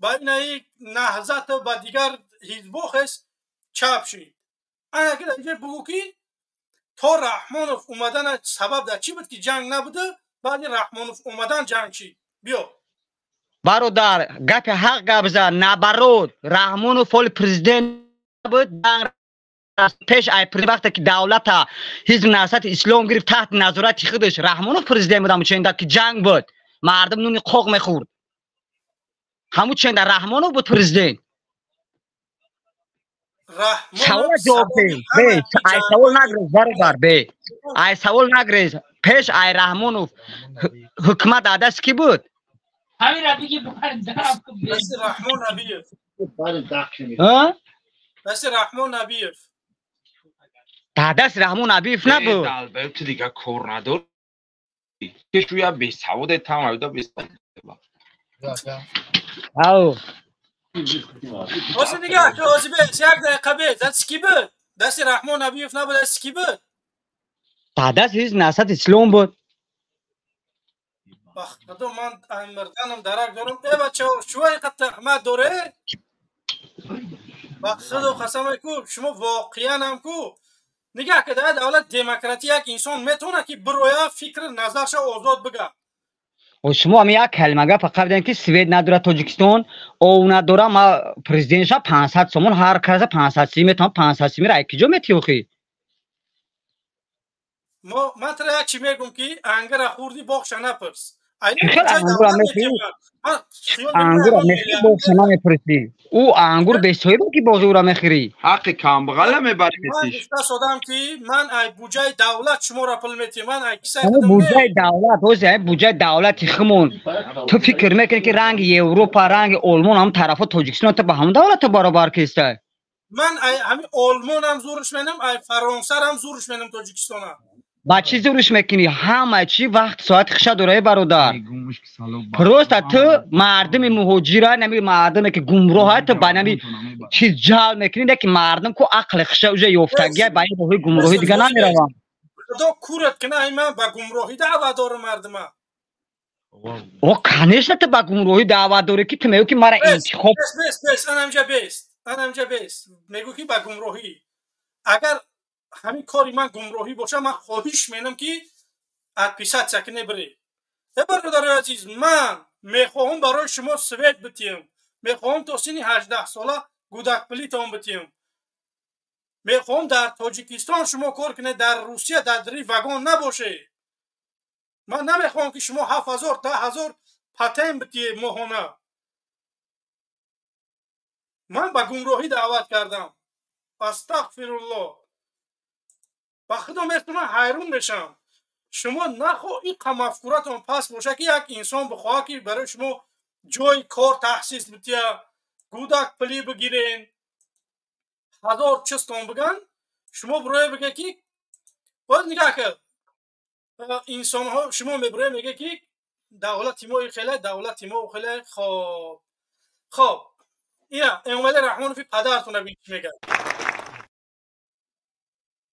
ба инаи Наҳзат, ба дигар ҳизбохез чап шид. Анаки дар инҷа бугӯ ки то Раҳмонов омадана сабаб дар чӣ буд ки ҷанг набуда, баъди Раҳмонов омадан ҷанг шид. Биё. Бародар, гапи ҳақ гап зад, наоборот, Раҳмонов ҳоли президент буд, пеш ай вақте ки давлата ҳизби Наҳзати Ислом гирифт таҳти назорати худаш, Раҳмонов президент буд, ҳамун ченда ки ҷанг буд, мардум нуни қоқ мехӯрд. Ҳамун ченда Раҳмонов буд президент. Савол ҷавоб деҳ. Бе, ай савол нагрез, бародар, бе. Ай савол нагрез. Пеш ай Раҳмонов ҳукумат дар даст кӣ буд? Дасти Раҳмон Набиев. Дасти Раҳмон Набиев. Дар дасти Раҳмон Набиев набуд. Ту дигар кор надорӣ. Кешуя бесаводе там айда бесавод. Ау. Ҳозир нигоҳ кун, ҳозир бес, як дақиқа бес. Дасти кӣ буд? Дасти Раҳмон Набиев набуд, дасти кӣ буд? Дар дасти ҳизби Наҳзати Ислом буд. Ба худо ман амирданам дарак дорам. Э бачаҳо, шумо инқадр таҳмат доре? Ба худо қасам ку, шумо воқеан ҳам ку. Нигоҳ ки дар давлат демократия як инсон метавонад ки бироя фикри назарша озод бигӯяд. Шумо ҳам як калима гап фақат бидем ки свет надорад Тоҷикистон, ов надорад, ма президентша 500 сомон ҳар каса 500 сим метавон, 500 симира ай киҷо метиҳӣ охи? Ман тара як чи мегӯм ки ангара хӯрдӣ боғша напурс. Ангура мехӯрӣ, ангура мехӯрӣ, боғша намепурсӣ. Ӯ ангур бесоҳибе ки боғи ӯра мехӯрӣ. Ҳаққи камбағала мебарӣ. Ман гуфта содам ки ман ай буҷаи давлат шуморо пул метиҳам, ман ай кисаи худам. Буҷаи давлат, ҳозир ай буҷаи давлати хумон. Ту фикр мекунӣ ки ранги Европа, ранги Олмон ҳам тарафо Тоҷикистон ту ба ҳамон давлата баробар кистай? Ман ай ҳамин Олмонам зурш менам, ай Фаронсарам зурш менам Тоҷикистона. Ба чӣ зурш мекунӣ? Ҳама чӣ вақт соати хиша дора, бародар. Просто ту мардуми муҳоҷира, нами мардуме ки гумроҳа, ту ба нами чиз ҷалб мекунӣ, не ки мардум ку ақли хиша уже ёфтагия, ба ин роҳи гумроҳӣ дига намераванд. Худо курат кина, ай ман ба гумроҳӣ даъват дорам мардума. О, конечно, ту ба гумроҳӣ даъват дорӣ ки ту мегӯ ки мара интихоб. Бес, бес, бес, анамҷа бес, анамҷа бес. Мегӯ ки ба гумроҳӣ. Агар ҳамин кори ман гумроҳӣ боша, ман хоҳиш менам ки отписаться кунӣ бирӣ. Э бародарои азиз, ман мехоҳам барои шумо свет битиҳам, мехоҳам то синни 18 сола гудакпулитон битиҳам, мехоҳам дар Тоҷикистон шумо кор кунед, дар Русия дар дари вагон набошед. Ман намехоҳам ки шумо 7000 10000 патент битиҳед моҳона. Ман ба гумроҳӣ даъват кардам. Астағфируллоҳ. Ба худо метавонам ҳайрон мешавам. Шумо нахоҳ ин мафкуратон паст боша ки як инсон бихоҳад ки барои шумо ҷои кор таҳсис бития, гудак пулӣ бигирен, ҳазор чизтон биган, шумо бироя бига ки боз нигоҳ кар, инсонҳо шумо мебироя мега ки давлати мо хеле, давлати мо хеле. Хоб, хоб, ина Эмомалӣ Раҳмонови падартона бин чӣ мегӯяд.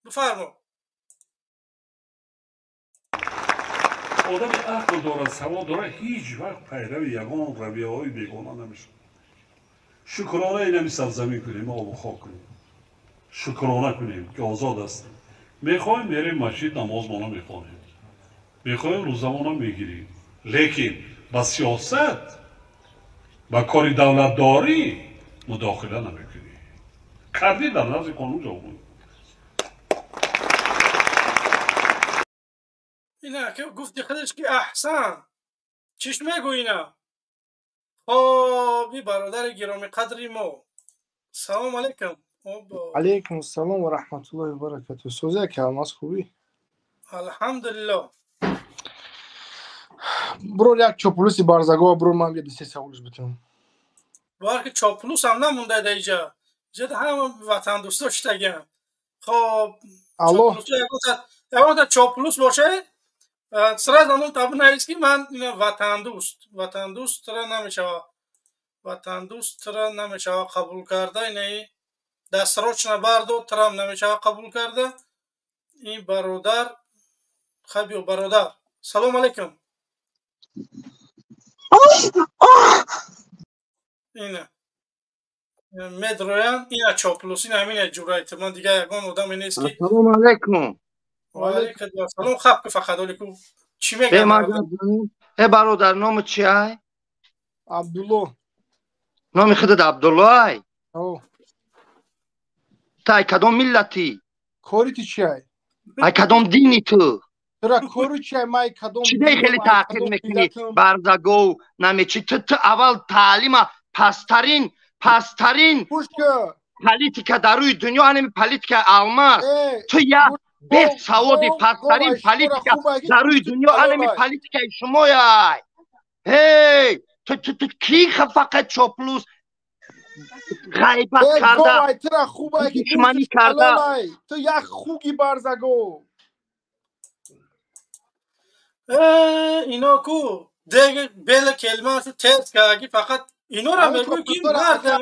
Бифармо. Одами ақл дорад, савод дорад, ҳеҷ вақт пайрави ягон равияҳои бегона намешавад. Шукрона инами сарзамин кунем, обу хок кунем, шукрона кунем, ки озод ҳастем. Мехоҳем, мерем масҷид, намозмона мехонем, мехоҳем, рӯзамона мегирем, лекин ба сиёсат, ба кори давлатдорӣ мудохила намекунем. Кардӣ, дар назди қонун ҷавоб. Ина гуфти худаш ки аҳсан, чиш мегӯ ина? Хоб, и бародари гиромиқадри мо, салом алейкум. Алейкум ассалом ва раҳматуллоҳи ва баракатуҳ. Сӯзи ака Алмаз, хубӣ? Алҳамдулиллоҳ. Бирор, як чоплуси барзагова бирор, ман бия дисе саволш битунам. Бовар ки чоплус ҳам намонда да иҷа. Иҷа ҳама ватандӯсто шитагиам. Хоб, алло, ягонта чоплус боше, сразу ном табу навис, ки ман ватандӯст. Ватандӯстра намешава, ватандӯстра намешава қабул карда. Инаи дастрочна бардо трам намешава қабул карда. Ин бародар, хабиё бародар, салом алейкум. Ина медроян, ина чоплус, ина ҳамина ҷурайт. Ман дига ягон одаме нест ки. Ассалому алайкум. Ва алайкум ассалом. Хаб ки фақат олику чӣ мегӯяд? Э бародар, номи чи ай? Абдулло. Номи худат Абдулло ай? Ту ай кадом миллатӣ? Кори ту чи ай? Ай кадом дини ту? Тура кори чи ай? Май кадом чидай хеле таъқиб мекунӣ барзагов намечи? Ту аввал таълима, пасттарин политика дар рӯи дунё ҳанами политикаи алмаз. Ту як бесаводи, пасттарин политика дар рӯи дунё ҳанами политикаи шумояй. Ҳей, ту ки фақат чоплус ғайбат карда, душманӣ карда. Ту як хуги барзагов. Ино ку бела келмашу тез карги, фақат инора мегӯй ки мардам.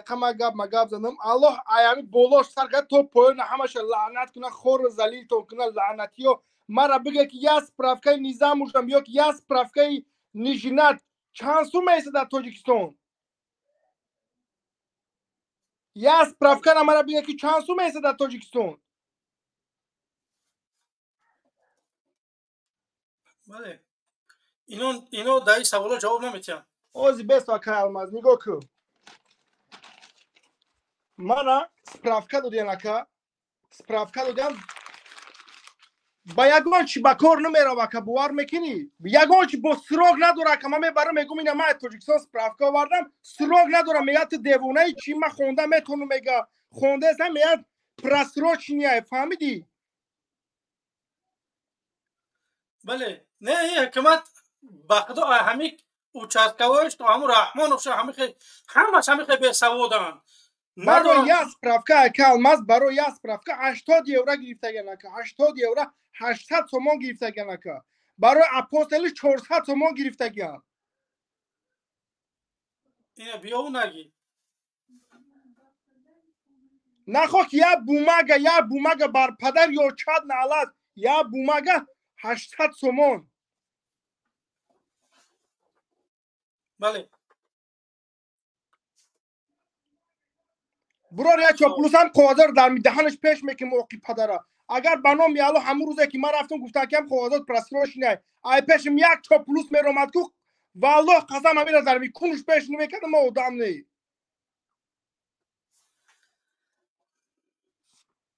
Қама гап ма гап задам. Аллоҳ аями болош сар кард то поёна ҳамаша лаънат куна, хору залилтон куна, лаънатиё. Мара бига ки я справкаи низамужам ё ки я справкаи нижинат чанд сум меиста дар Тоҷикистон? Я справкара мара бига ки чанд сум меиста дар Тоҷикистон? Бале, ино дар ин саволо ҷавоб наметиҳанд. Ози бес, акай Алмаз, нигоҳ кун. Мана справка додиян, ака, справка додиян, ба ягон чи ба кор намерав, ака, бовар мекунӣ? Ягон чи бо срок надора, ака. Ман мебарам, мегӯм, ина ман Тоҷикистон справка овардам, срок надорам. Мега, ту девонаи чи? Ман хонда метавонам, мега, хондаестам, мега, просроченная, фаҳмидӣ? Бале, не, ҳукумат ба худо ҳамин участковоиш то ҳамун Раҳмонов ша, ҳамаш ҳамихе бесаводанд. Барои як справка, ака Алмаз, барои як справка 80 евро гирифтаган, ака, 80 евро, 800 сомон гирифтаган, ака. Барои апостили 400 сомон гирифтаган. Ина биёву нагӣ. Нахоҳ ки як бумага, як бумага бар падар ё чад наалад, як бумага 800 сомон. Бале. Бурор, як чоплусам коғазоро дар даҳанаш пеш мекунем, оқи падара. Агар ба номи Алло, ҳамун рӯзе ки ман рафтам, гуфтам ки ҳам коғазот просроченный, ай пешам як чоплус меромад ку, валлоҳ қасам, ҳамира дар микунш пеш намекардам, ман одам не.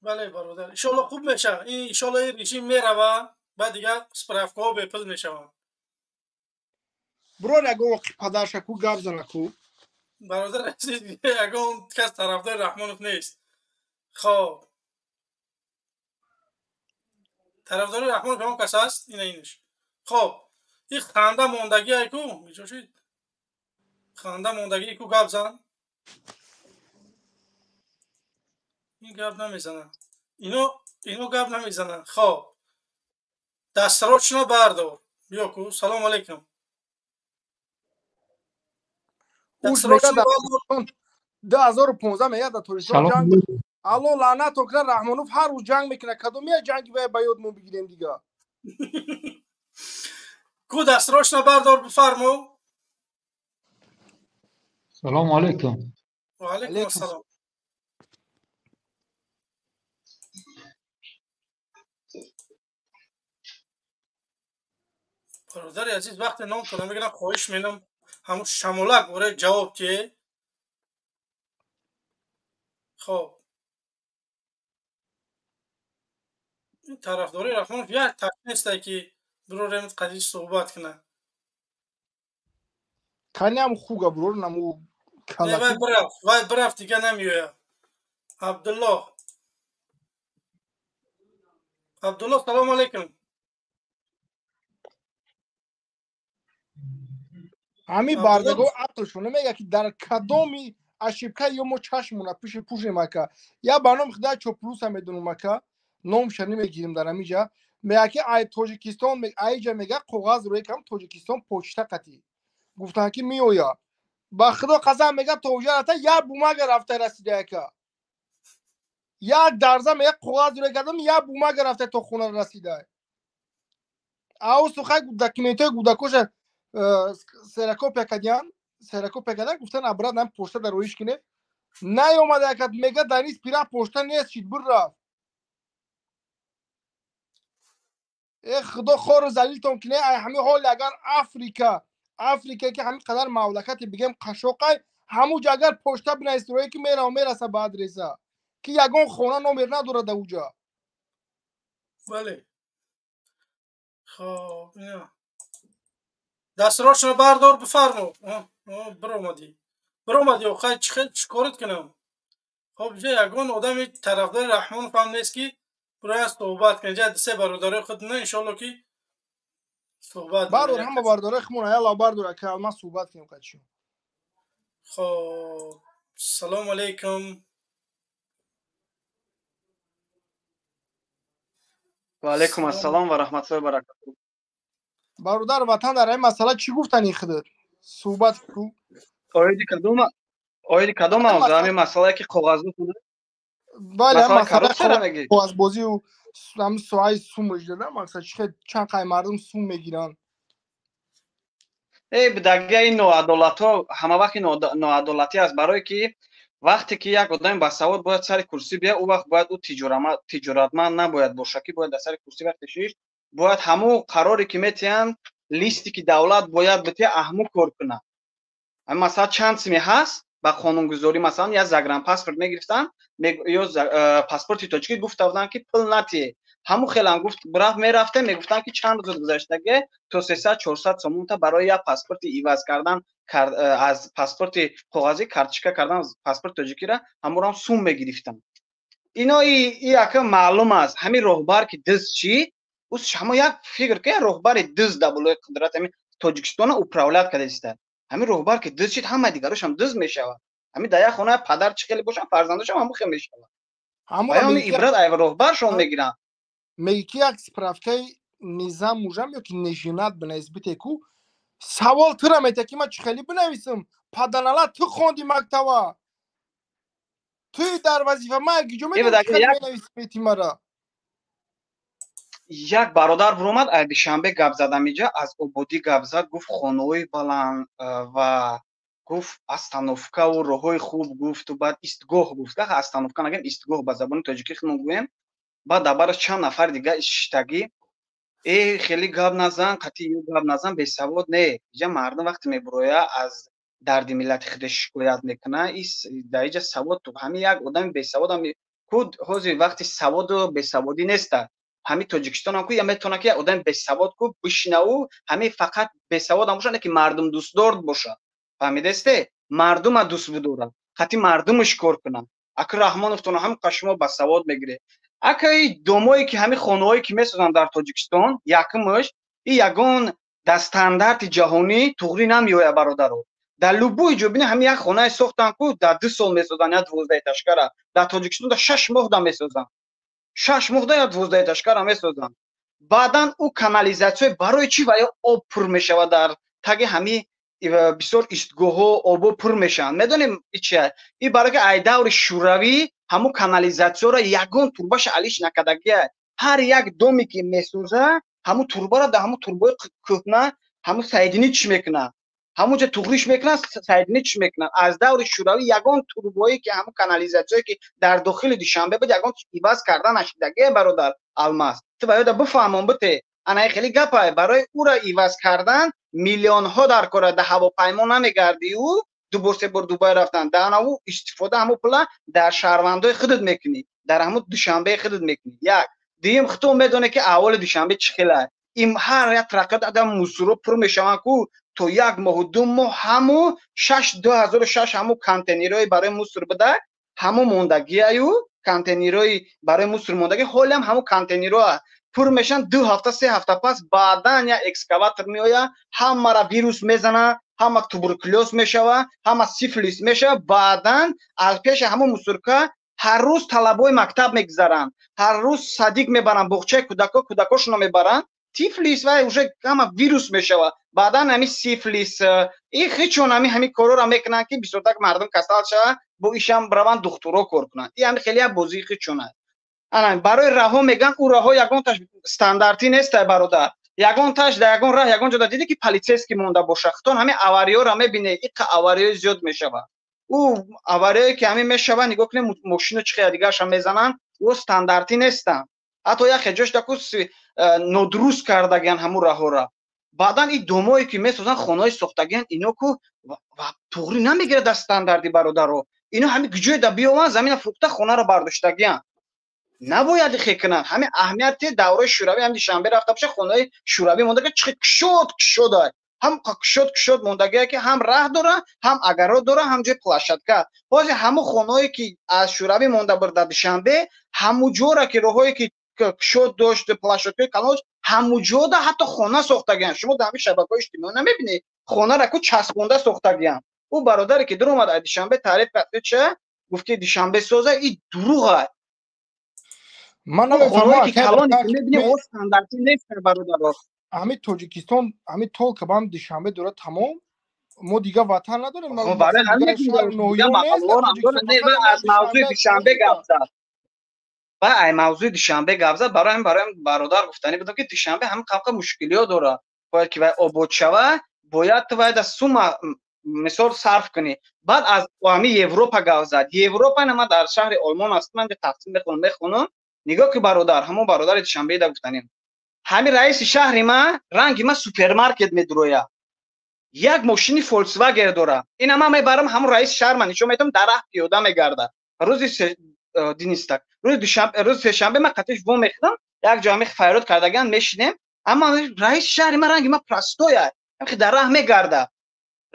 Бале бародар, иншолло хуб мешавад. Иншолло ин режим мерава, баъд дигар справкаҳо бепул мешаванд. Бурор, ягон оқи падарша ку гап зана ку. Бародар азиз, ягон кас тарафдори Раҳмонов нест. Хоб, тарафдори Раҳмонов ягон кас ҳаст? Ина инш. Хоб, ин ханда мондагие ку иҷошид, ханда мондагие ку, гап зан. Ин гап намезанад, ино гап намезананд. Хоб, дастрочно бардор, биё ку. Салому алейкум. 2015 меяд дар Тоҷикистон ҷанг. Алло лаънатон кунад, Раҳмонов ҳар рӯз ҷанг мекунад. Кадомия ҷанги вай ба ёдмон бигирем дига? Ку дастрочно бардор, бифармо. Салому алейкум. Ва алайкум ассалом. Бародари азиз, вақте номтона мегирам, хоҳиш менам ҳамун шамолак бораи ҷавоб тие. Хоб, ин тарафдори Раҳмонов як так нестай, ки бирорем қадиш суҳбат кунад. Каням хуга бурор наму. Не, вай бирафт, вай бирафт, дига намеояд. Абдуллоҳ, Абдуллоҳ, салому алайкум. Ҳамин бардаго ақлшон намега, ки дар кадоми ошибка ё мо чашмона пиши пӯшем, ака. Я ба номи худоя чоплуса медонум, ака, номша намегирим дар ҳамиҷа. Мега, ки ай Тоҷикистон айҷа, мега, коғаз рӯе кам Тоҷикистон почта қатӣ гуфтанд, ки меоя. Ба худо қасам, мега, то уҷа рафта як бумага рафта расида, ака. Як дарза, мега, коғаз рӯе кардам, як бумага рафта то хона расида. Ау сухай документҳои гудакоша ксерокопия кардиян, ксерокопия кардан, гуфтан, обратно почта дар роиш кине. Наёмада, ака. Мега, дар ин спира почта нест шид, бур рафт. Э, худо хору залилтон кине. Ай ҳами ҳоли агар Африка, Африка, ки ҳамин қадар мамлакате бигем қашоқай, ҳамуҷа агар почта бинависӣ, ки мерава мераса ба адреса, ки ягон хона номер надорад дар уҷа. Бале, хоб, дастрошро бардор, бифармо. Биромадӣ, биромадӣ, охай чӣ корат кунам? Хоб, ҷа ягон одами тарафдори Раҳмонов ҳам нест, ки бироян суҳбат кунем. Ҷа се бародарои худ на, иншоалло, ки суҳбат бардор, ҳама бародарои худмон яла бардор, ака, ман суҳбат кунем қачи. Хоб, салому алайкум. Ва алайкум ассалом ва раҳматуллоҳи ва баракатуҳ. Бародар, ватан, дар ин масъала чӣ гуфтани худат? Суҳбат ку. Оиди кадом, оиди кадом мавзӯъ? Ҳамин масъалае, ки коғазбозӣ? Бале, масъалаи коғазбозию ҳамин соҳаи сум дада. Мақсад, чӣ чанд қай мардум сум мегиранд? Э, дага ин ноадолатҳо ҳама вақт ин ноадолатӣ аст, барое ки вақте ки як одами басавод бояд сари курсӣ бия, ӯ вақт бояд ӯ тиҷоратманд набояд боша, ки бояд дар сари курсӣ вақте шишт, бояд ҳамун қароре, ки метиҳанд, листе, ки давлат бояд бития, аҳму кор кунад. Масалан, чанд сими ҳаст ба қонунгузорӣ, масалан, як загранпаспорт мегирифтанд ё паспорти тоҷикӣ, гуфта буданд, ки пул натие. Ҳамун хелам гуфт, рафт, мерафтем, мегуфтанд, ки чанд рӯз гузаштаге то 300-400 сомонта барои як паспорти иваз кардан аз паспорти коғазӣ карточка кардан паспорти тоҷикиро, ҳамонам сум мегирифтанд. Ино и ака маълум аст. Ҳамин роҳбар ки дизд чӣ, ҳамо як фикр ки роҳбари дизд дар болои қудрат ҳамин Тоҷикистона управлять карда иста. Ҳамин роҳбар ки дизд шид, ҳамаи дигарошам дизд мешавад. Ҳамин дар як хона падар чӣ хеле бошанд, фарзандошам ҳамон хел мешавад. Паёми ибрат ай роҳбаршон мегиранд. Меги, ки як справкаи низам мужам ё ки нежинат бинавис бите ку, савол тура мета, ки ман чӣ хеле бинависам? Паданала, ту хонди мактава, туи дар вазифа, ман гиҷо медонам бети мара. Як бародар буромад, ай Душанбе гап задам, иҷа аз ободӣ гап зад, гуфт, хонаҳои баланд ва гуфт, остановкаву роҳҳои хуб гуфту, баъд истгоҳ гуфт, остановка нагӯем, истгоҳ ба забони тоҷикӣ худмон гӯем. Баъд дар бараш чанд нафари дига шиштагӣ: э, хеле гап назан, қатъи ё гап назан, бесавод. Не, иҷа мардум вақте мебуроя, аз дарди миллати худаш шикоят мекунад. Дар иҷа савод ҳамин як одами бесаводам ку ҳозир вақти саводу бесаводӣ неста. Ҳамин Тоҷикистонам ку я метавона, ки як одами бесавод ку бишинаву ҳамин фақат бесаводам бошад, не ки мардумдӯстдор бошад. Фаҳмидесте? Мардума дӯст бидорад, қатъи мардумаш кор кунад. Ака, Раҳмоновтона ҳам шумо басавод мегиред. Ака, и домое, ки ҳамин хонаҳое, ки месозанд дар Тоҷикистон, якумаш и ягон дар стандарти ҷаҳонӣ туғрӣ намеояд, бародаро. Дар любой ҷо бини, ҳамин як хонае сохтанд ку дар 2 сол месозанд як 12-этажкара, дар Тоҷикистон дар 6 моҳ да месозанд, 6 моҳ да як 12-этажкара месозанд. Баъдан ӯ канализатсия барои чӣ ва ё об пур мешавад дар таги ҳамин бисёр истгоҳҳо обо пур мешаванд? Медонем чия? И барои ки ай даври шӯравӣ ҳамун канализатсияро ягон турбаша алиш накардагия. Ҳар як доме, ки месоза, ҳамун турбаро дар ҳамун турбои кӯҳна ҳамун соединить мекунад. Ҳамунҷа туғриш мекунанд, сайднич мекунанд. Аз даври Шӯравӣ ягон турбое ки ҳамун канализатсияе ки дар дохили Душанбе буд, ягон иваз карда нашидагие, бародар Алмаз. Ту ба ёда бифаҳмон бите. Ана хеле гапай, барои ӯра иваз кардан миллионҳо дар кора, да ҳавопаймо намегардӣ ӯ ду бор се бор Дубай рафтан. Дар анаву истифода ҳамун пула дар шаҳрвандои худат мекунӣ, дар ҳамун Душанбеи худат мекунӣ. Як. Дуюм, худтон медонед ки аҳволи Душанбе чӣ хелай. Им ҳар як тракат адам мусуро пур мешаванд ку то як моҳу 2 моҳ ҳаму шаш 2006 ҳаму контейнерҳои барои мусор буда, ҳаму мондагиаю контейнерҳои барои мусор мондагӣ, ҳолиам ҳаму контейнерҳо пур мешаванд. 2 ҳафта 3 ҳафта пас баъдан як экскаватор меояд, ҳамаро вирус мезана, ҳама туберкулёз мешава, ҳама сифилис мешава. Баъдан аз пеши ҳаму мусорка ҳар рӯз талабои мактаб мегузаранд, ҳар рӯз садик мебаранд, боғчаи кӯдако, кӯдакошонро мебаранд. Тифлис ва уже ҳама вирус мешава. Баъдан ҳами сифлис и хичон ҳами ҳами корора мекунанд ки бисёртак мардум касал шава, бо ишам раванд духтуро кор кунанд. И ҳами хеле як бозии хичон аст. Ана барои раҳо меган, ӯ раҳо ягонташ стандартӣ нестай, бародар. Ягонташ дар ягон раҳ ягон ҷода дидӣ ки полицейский монда боша. Хитон ҳами авариёро мебине, иқа авариёи зиёд мешава. Ӯ авариое ки ҳами мешава, нигоҳ кунед, мошино чӣ хел дигарша мезананд, ӯ стандартӣ нестанд. Ҳатто як ҷош даку нодуруст кардагиян ҳамун раҳора. Баъдан ин домое ки месозанд, хонаҳои сохтагиян, ино ку туғрӣ намегирад дар стандарти, бародаро. Ино ҳами ҷое да биёванд, замина фурӯхта хонаро бардоштагиян. Набояд хе кунанд. Ҳами аҳамияти давраи Шӯравӣ ҳам Душанбе рафта боша, хонаҳои Шӯравӣ монда ки чӣ кушод кушода. Ҳам кушод кушод мондагие ки ҳам раҳ дора, ҳам агарот дора, ҳам ҷои площадка. Ҳозир ҳамун хонаҳое ки аз Шӯравӣ монда буд дар Душанбе, ҳамун ҷора ки роҳое ки кушод дошт, площадкаи калон дошт, ҳамун ҷода ҳатто хона сохтагиян. Шумо дар ҳамин шабакаҳои иҷтимоӣ намебинед, хонаро ку часпонда сохтагиян. Ӯ бародаре ки дуромад аз Душанбе таъриф кард, ча гуфт ки Душанбе соза, и дурӯғ аст. Ман намефаҳмам, ки калоне ки мебинем, о стандартӣ нест, бародаро. Ҳамин Тоҷикистон, ҳамин толка ба ҳам Душанбе дорад, тамом. Мо дигар ватан надорем. Барои ҳамин аз мавзӯи Душанбе гап зад. Ва ай мавзӯи Душанбе гап зад, барои ҳамин барои бародар гуфтанӣ будам ки Душанбе ҳамин қавқа мушкилиҳо дорад. Бояд ки вай обод шава, бояд ту вай да сума мисол сарф кунӣ. Баъд аз ҳамин Европа гап зад. Европа на, ман дар шаҳри Олмон ҳастам, ман таҳсил мехонам. Нигоҳ ки бародар, ҳамон бародари Душанбе да гуфтанем. Ҳамин раиси шаҳри ман ранги ман супермаркет медурояд. Як мошини Volkswagen дора. Ина ман мебарам ҳамон раиси шаҳр ман нишон медиҳам, дар раҳ пиёда мегарда. Рӯзи динистак. Рӯзи душанбе, рӯзи сешанбе ман қатиш во мехӯрам, як ҷо ҳамин файрод кардагиан мешинем, аммо раиси шаҳри ман ранги ман простоя. Ҳамин дар раҳ мегарда.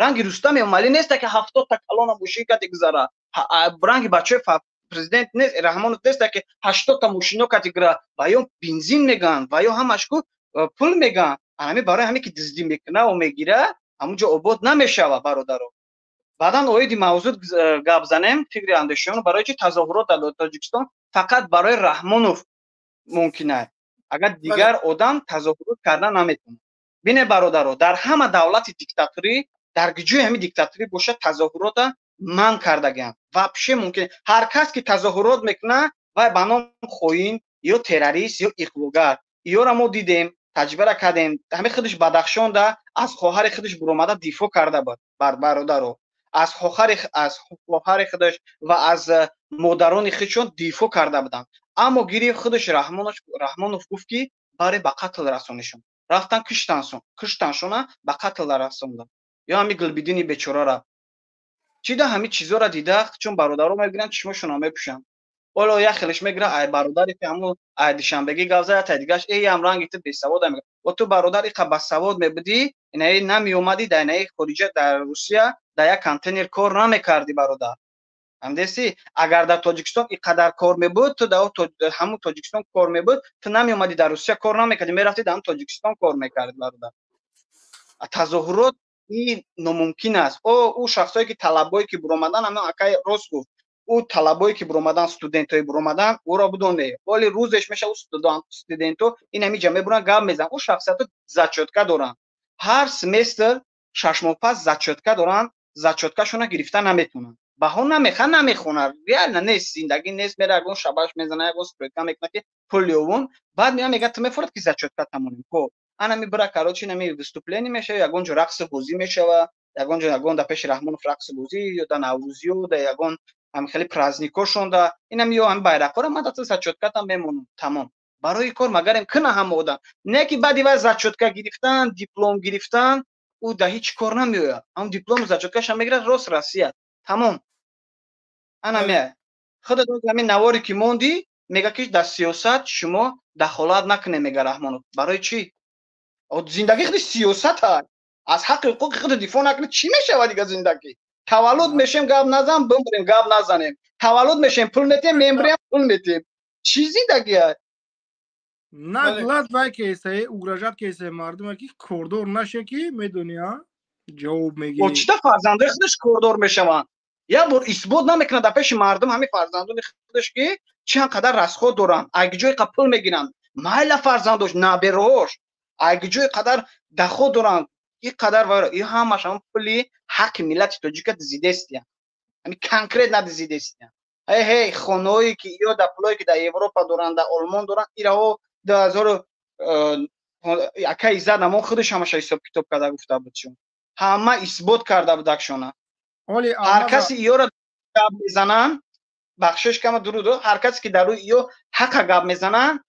Ранги Рустам Эмомалӣ нест ки 70 та калона мошин кати гузара. Ранги бачаи президент нест, Раҳмонов нест ки 80 та мошино кати гира. Ва ё бензин меган, ва ё ҳамаш ку пул меган. Ҳамин барои ҳамин ки дуздӣ мекуна ва мегира, ҳамун ҷо обод намешава, бародаро. Баъдан оиди мавзӯъ гап занем, фикри андешиён барои чи тазоҳурот дар Тоҷикистон фақат барои Раҳмонов мумкин аст. Агар дигар одам тазоҳурот кардан наметавонад. Бине бародаро, дар ҳама давлати диктаторӣ, дар ҷои ҳамин диктаторӣ бошад, тазоҳурота манъ кардагианд. Вообще мумкин ҳар кас ки тазоҳурот мекунад, вай ба ном хоин ё террорист ё иғвогар. Иёра мо дидем, таҷрибара кардем. Ҳамин худаш Бадахшонда аз хоҳари худаш буромада дифоъ карда буд бар бародаро. Аз хоҳари худаш ва аз модарони худшон дифоъ карда буданд. Аммо гирифт худаш Раҳмонов гуфт ки баре ба қатл расонишон. Рафтан киштаншона ба қатл расонданд. Ё ҳамин Гулбиддини бечорара. Чида ҳамин чизоро дида, чун бародаро мегиранд, чишмошонро мепӯшанд. Ҳоло як хелеш мегирад, ай бародаре ки ҳамун ай Душанбегӣ гап зад, ай дигараш, эй ҳам ранги ту бесавод мегӯяд. О ту бародар иқа басавод мебудӣ, инаи намеомадӣ дар инаи хориҷа, дар Русия, дар як контейнер кор намекардӣ, бародар. Ҳамдеси, агар дар Тоҷикистон иқадар кор мебуд, ту дар ҳамун Тоҷикистон кор мебуд, ту намеомадӣ дар Русия кор намекардӣ, мерафтӣ дар ҳамун Тоҷикистон кор мекардӣ, бародар. Тазоҳурот ин номумкин аст. Ӯ шахсое ки талабое ки буромадан, ҳамин акай рост гуфт. Ӯ талабое ки буромадан, студентое буромадан, ӯро бидоне. Вале рӯзеш мешавад ӯ студенто ин ҳамин ҷа мебуранд, гап мезананд. Ӯ шахсиятҳо зачётка доранд. Ҳар семестр 6 моҳ пас зачётка доранд, зачёткашонро гирифта наметавонанд. Баҳо намехоҳанд, намехонанд. Реально нест, зиндагӣ нест, мера ягон шабаш мезана, ягон стройка мекунад ки пул ёвун. Баъд меояд мегӯяд ту мефорад ки зачётка тамонем. Хоб, ана мебара, короче, нами выступление мешава, ягон ҷо рақси бозӣ мешава, Ягон ҷо, ягон дар пеши Раҳмонов рақси бозӣ ё дар наврӯзиё, дар ягон ҳам хеле праздникошон да инам ё ҳам байрақҳоро ман дар зачёткатам мемонам, тамом. Барои кор магарем кина ҳама одам не, ки баъди вай зачётка гирифтан, диплом гирифтан, ӯ дар ҳеҷ кор намеояд. Ҳам диплому зачёткаша мегирад, рост Россия, тамом. Ана меяд худат ҳамин наворе ки мондӣ, мега ки дар сиёсат шумо дахолат накунед, мега Раҳмонов. Барои чӣ? Зиндагӣ худи сиёсат аз ҳаққи ҳуқуқи худ дифоъ накунед, чӣ мешавад дига зиндагӣ? Таваллуд мешем, гап назан, бимрем, гап назанем. Таваллуд мешем, пул метем, мемрем, пул метем. Чӣ зиндагӣ? Наглад вай кесае, угрожать кесае мардуме ки кордор наше, ки медони, а ҷавоб мегирӣ. Чита фарзандои худаш кордор мешаванд? Як бор исбот намекунад дар пеши мардум ҳамин фарзандони худаш, ки чанд қадар расход доранд, ай ҷои қа пул мегиранд. Майла, фарзандош, набераҳош ай ҷои қадар доход доранд, и қадар и ҳамаш ҳамн пули ҳаққи миллати тоҷика дизидестиян, ҳами конкретно дизидестиян. Ҳей, ҳей, хонаое ки ё дар пулое ки дар Европа доранд, дар Олмон доранд, ираҳо 2000 ака Иззат намон худаш ҳамаша ҳисоб китоб карда гуфта буд, чун ҳама исбот карда будакшона. Ҳар каси иёра гап мезананд, бахшиш кама, дуруд, ҳар касе ки дар рӯи иё ҳаққа гап мезананд,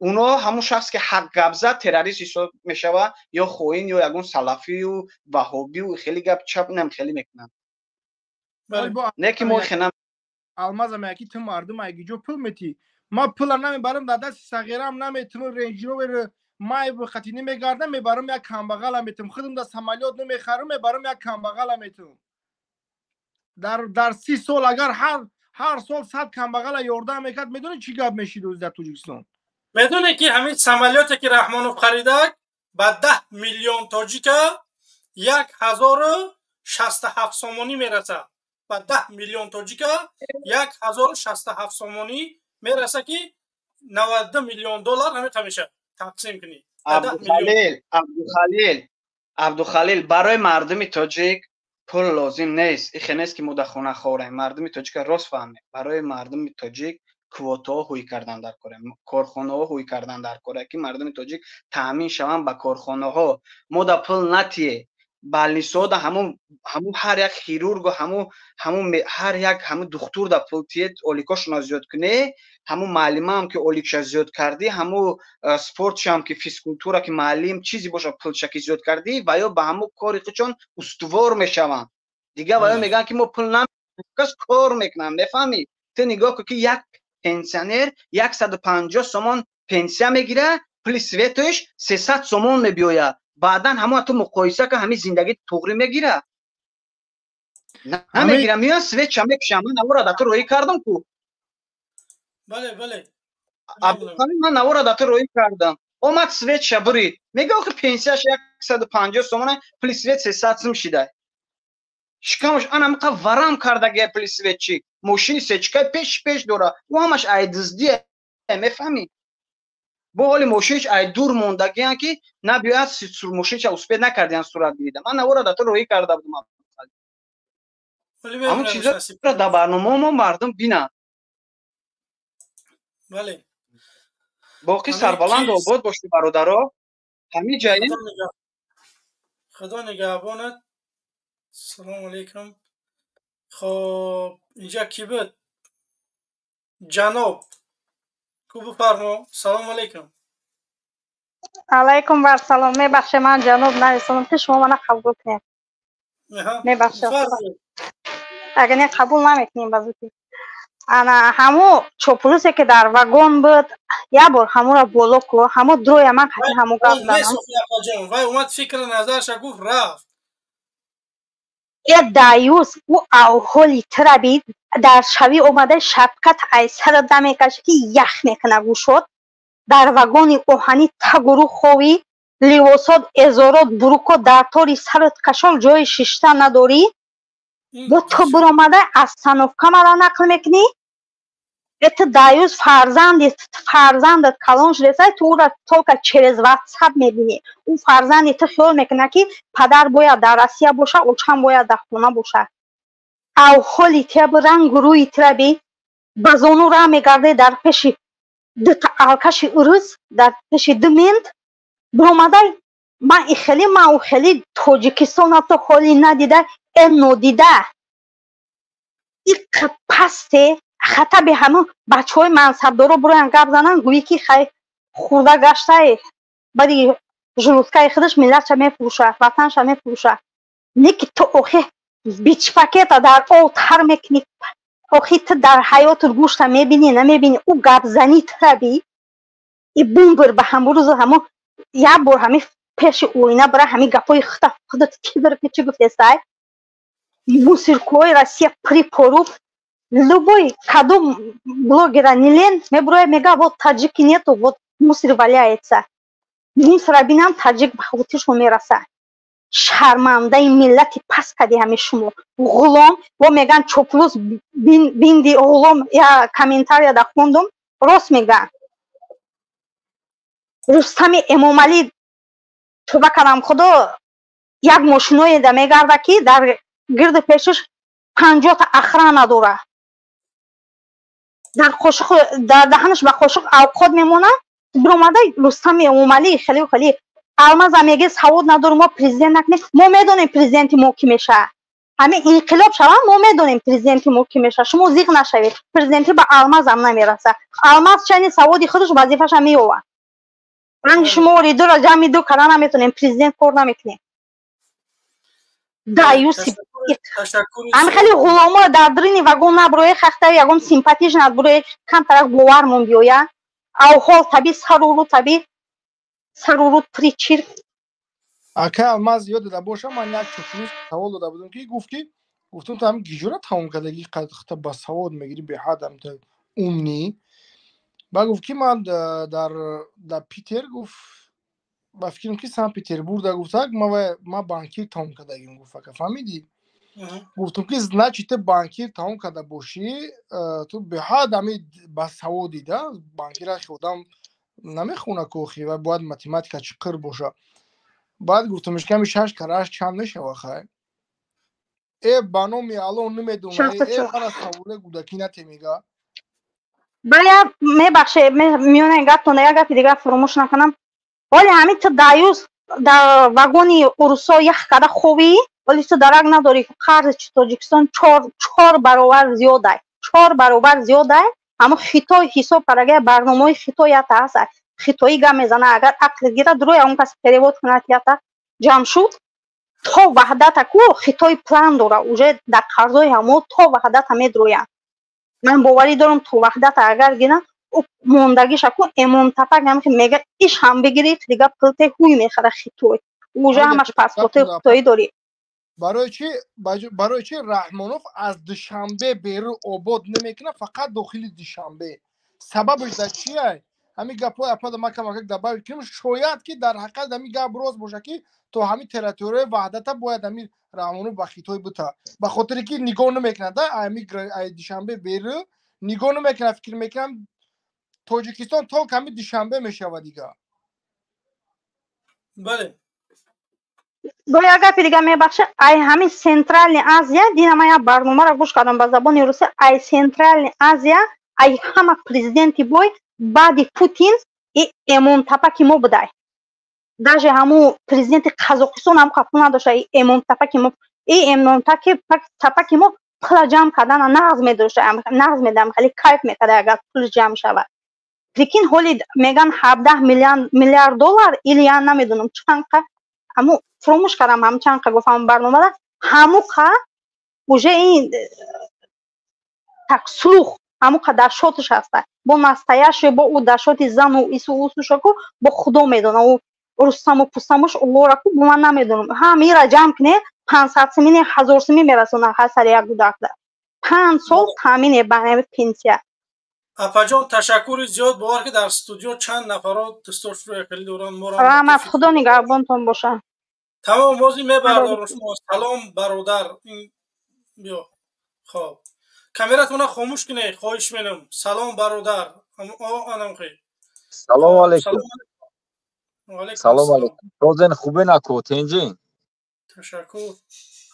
уно ҳамун шахс ки ҳақ гап зад, террорист ҳисоб мешавад ё хоин ё ягон салафию ваҳобию хеле гап чап инам хеле мекунанд, не ки мо хена. Алмазам, яки ту мардум айгиҷо пул метӣ? Ман пула намебарам, дар дасти сағирам наметум, Рейндж Ровер май хати намегардам, мебарам як камбағала метум. Худам дар самолёт намехарам, мебарам як камбағала метум. Дар 30 сол агар ҳар сол 100 камбағала ёрдам мекард, медонӣ чӣ гап мешид оз дар Тоҷикистон? Медонӣ ки ҳамин самолёте ки Раҳмонов харидак, ба 10 миллион тоҷика 1067 сомонӣ мерасад. Ба 10 миллион тоҷика 1067 сомонӣ мераса, ки 92 миллион доллар ҳамин ҳамеша тақсим кунӣ. Абдухалил, Абдухалил, Абдухалил, барои мардуми тоҷик пул лозим нест. Ихе нест ки мо дар хона хорем. Мардуми тоҷика рост фаҳмем, барои мардуми тоҷик квотаҳо ҳуй кардан дар коре, корхонаҳо ҳуй кардан дар коре, ки мардуми тоҷик таъмин шаванд ба корхонаҳо. Мо да пул натие, больницаҳо да ҳамун ҳар як хирургу ҳамун ҳар як ҳамун духтур да пул тиед, оликошона зиёд куне, ҳамун муаллимаам ки оликша зиёд кардӣ, ҳамун спортшам ки физкультура ки муаллим чизе боша, пулша ки зиёд кардӣ, ва ё ба ҳамун кори худшон устувор мешаванд. Дига ва ё мегӯянд ки мо пул накас кор мекунам, мефаҳмӣ? Ту нигоҳ кун, ки як пенсионер 150 сомон пенсия мегира, пули светаш 300 сомон мебиёяд. Баъдан ҳамон ту муқоиса ка, ҳамин зиндагӣ туғрӣ мегира, намегира? Меоян, светша мекушам. Ман навора да ту роҳӣ кардам ку. Бале, бале. Ман навора да ту роҳӣ кардам. Омад, светша бурид. Мега, охи пенсияш 150 сомона, пули свет 300 сум шида. Шикамаш анамқа варам кардагия пули свет чи мошини сечкаи пеш пеш дора, ӯ ҳамаш ай дуздия, мефаҳмӣ? Бо ҳоли мошиниш ай дур мондагиян, ки набиёяд, мошинша успеть накардиян сурат гирида. Ман навора да ту роҳӣ карда будам. Ҳамун чизоро дар барномао мо мардум бинанд. Бале. Боқӣ сарбаланду обод бошед, бародаро, ҳамин ҷаем. Худо нигаҳбонат. Салому алейкум. Хоб, инҷа кӣ буд? Ҷаноб ку, бифармо. Салому алейкум. Алайкум вассалом. Мебахшед, ман ҷаноб нависонам, ки шумо мана қабул кунед. Мебахшед, агар не, қабул намекунем. Ба зудӣ ана ҳамо чоплусе ки дар вагон буд, як бор ҳаморо боло ку, ҳамо дроя, ман қати ҳамо гап занам. Вай омад, фикри назарша гуфт, рафт. Е даюс, ӯ авҳоли тираби дар шавӣ омада, шапкат ай сара дамекаши, ки ях мекуна гӯшод. Дар вагони оҳанӣ тагуру ховӣ, ливосот эзорот буруко, дар тори сарат кашол, ҷои шишта надорӣ. Бо ту биромада остановка мара нақл мекунӣ. Это даюс, фарзанди фарзандат калон шудеса, ту ӯра только через ватсап мебинӣ. Ӯ фарзанди ту хиёл мекунад, ки падар бояд дар Россия боша, очам бояд дар хона боша. Авҳоли тияб, рангу рӯи тираби ба зону ра мегарде, дар пеши дута алкаши урус, дар пеши ду мент биромада. Ман и хеле, ман у хеле Тоҷикистона то ҳоли надида, э нодида. Иқа пасте хатаби ҳамун бачаҳои мансабдоро буроян гап занан, гӯӣ ки хай хурда гаштае, баъди желудка и худаш миллатша мефурӯша, ватанша мефурӯша. Не ки ту охи бичпакета дар ов тар мекунӣ. Охи ту дар ҳаётут гӯшта мебинӣ, намебинӣ? Ӯ гапзанӣ тураби и бумбр ба ҳамун рӯзу ҳамун як бор ҳамин пеши оина бара, ҳамин гапҳои худат худат кибр ки чӣ гуфтестай? Мусоркои Россия припору любой кадом блогера не лень мебуроя, мега: вот таджики нету, вот мусор валяется. Мусора бинам, таджик ба хотиршон мераса. Шармандаи миллати пас кади ҳами шумо, ғулом. Во меган чоплус бинди ғулом. Я комментарияда хондум, рост меган. Рустами Эмомалӣ, тоба кардам худо, як мошиноеда мегарда, ки дар гирди пешаш 50-та охрана дора, дар қошуқ, дар даҳанаш ба қошуқ авқот мемонад. Биромада Рустами Эмомалӣ хеле хеле Алмаза меге: савод надорем, мо президент накунем. Мо медонем, президенти мо кӣ мешавад. Ҳамин инқилоб шавад, мо медонем, президенти мо кӣ мешавад. Шумо зиқ нашавед, президенти ба Алмазам намераса. Алмаз чани саводи худаш вазифаша меёвад. Ранги шумо оридура ҷамъи ду карда наметонем, президент кор намекунем. Да юси ҳами хеле ғуломо дар дрини вагон наброe, хахта ягон симпатиш надброe, камтарак бовармон биёя. Авҳол таби саруру, таби саруру причир. Ака Алмаз, ёд дода бошам, ман як чоплус савол дода будам, ки гуфт, ки гуфтум: ту ҳами гиҷора тамом кардагӣ, хата ба савод мегирӣ, беҳад ам умный. Ба гуфт, ки ман дар Питер, гуфт, ба фикрам, ки Санкт Петербург да, гуфтак, ма банкир тамом кардагим, гуфт. Ака, фаҳмидӣ? Гуфтум, ки значит, ту банкир тамом карда бошӣ, ту беҳад ами басаводӣ да. Банкира хи одам намехона кохи ва бояд математика чиқир боша. Баъд гуфтумш, ки ами шаш караш чанд мешава? Хай, э, ба номи Алло, намедонам, э, мана саволе гудакӣ нате, мега. Бая, мебахше, миёнаи гаптон як гапи дигар фуромӯш накунам. Оли ҳамин ту даюз дар вагони урусо ях карда ховӣ, вале ту дарак надорӣ, қарзи Тоҷикистон чор баробар зиёдай, чор баробар зиёдай. Ҳамун Хитой ҳисоб кардага, барномаҳои Хитой ята ҳаст, хитоӣ гап мезана. Агар ақл гирад, рӯи он кас перевод кунад, ята ҷамъ шуд то Ваҳдата ку. Хитой план дора, уже дар қарзои ҳамо то Ваҳдата медроянд. Ман боварӣ дорам, то Ваҳдата агар гиранд, мондагиша ку эмонтапак ҳам мега, иш ҳам бигирид, дига пулте ҳуй мехара хитой. Уже ҳамаш паспортҳои хитоӣ дорӣ. Барои чи Раҳмонов аз Душанбе берун обод намекунад, фақат дохили Душанбе? Сабабаш дар чия? Ҳамин гапҳои апада ма камакак добавить кунем. Шояд, ки дар ҳақиқат ҳамин гап рост боша, ки то ҳамин территорияи Ваҳдата бояд ҳамин Раҳмонов ба Хитой бута, ба хотире ки нигоҳ намекунад да, ами Душанбе берун нигоҳ намекунад. Фикр мекунам, Тоҷикистон то ками Душанбе мешавад дига. Бале. Бо як гапи дига, мебахшед. Ай ҳамин Центральный Азия дина ман як барномаро гӯш кардам ба забони русӣ. Ай Центральный Азия, ай ҳама президенти бой баъди Путин и эмонтапаки мо будай. Даже ҳамун президенти Қазоқистон ҳам қафу надошта. И эмонтапаки мо, и эмонтапаки мо пула ҷамъ кардана нағз медошта, нағз медам, хеле кайф мекарда, агар пул ҷамъ шавад. Прикинь, ҳоли меган 17 миллиард доллар или я намедонам чанд қа, ҳаму фуромӯш кардам, ҳам чанд қа гуфтам барномада. Ҳаму қа уже ин так слух, ҳаму қа дар шоташ ҳаста, бо настоящий, бо ӯ дар шоти зану ису усушаку, бо худо медона, ӯ рустаму пустамуш улораку, бо ман намедонам. Ҳамира ҷамъ куне, 500 симини, 1000 сими мерасона ҳар сари як гудакда, 5 сол таъмине ба пенсия. Апаҷон, ташаккури зиёд. Бовар ки дар студио чанд нафаро дастошро хеле доранд моро. Раҳмат, худо нигаҳбонтон боша. Тамом, бози мебардорам шумо. Салом, бародар, биё. Хоб, камератона хомӯш кунед, хоҳиш менам. Салом, бародар, анам хе. Салому алейкум. Салому алейкум. Созен, хубен, ако, тенҷин? Ташаккур.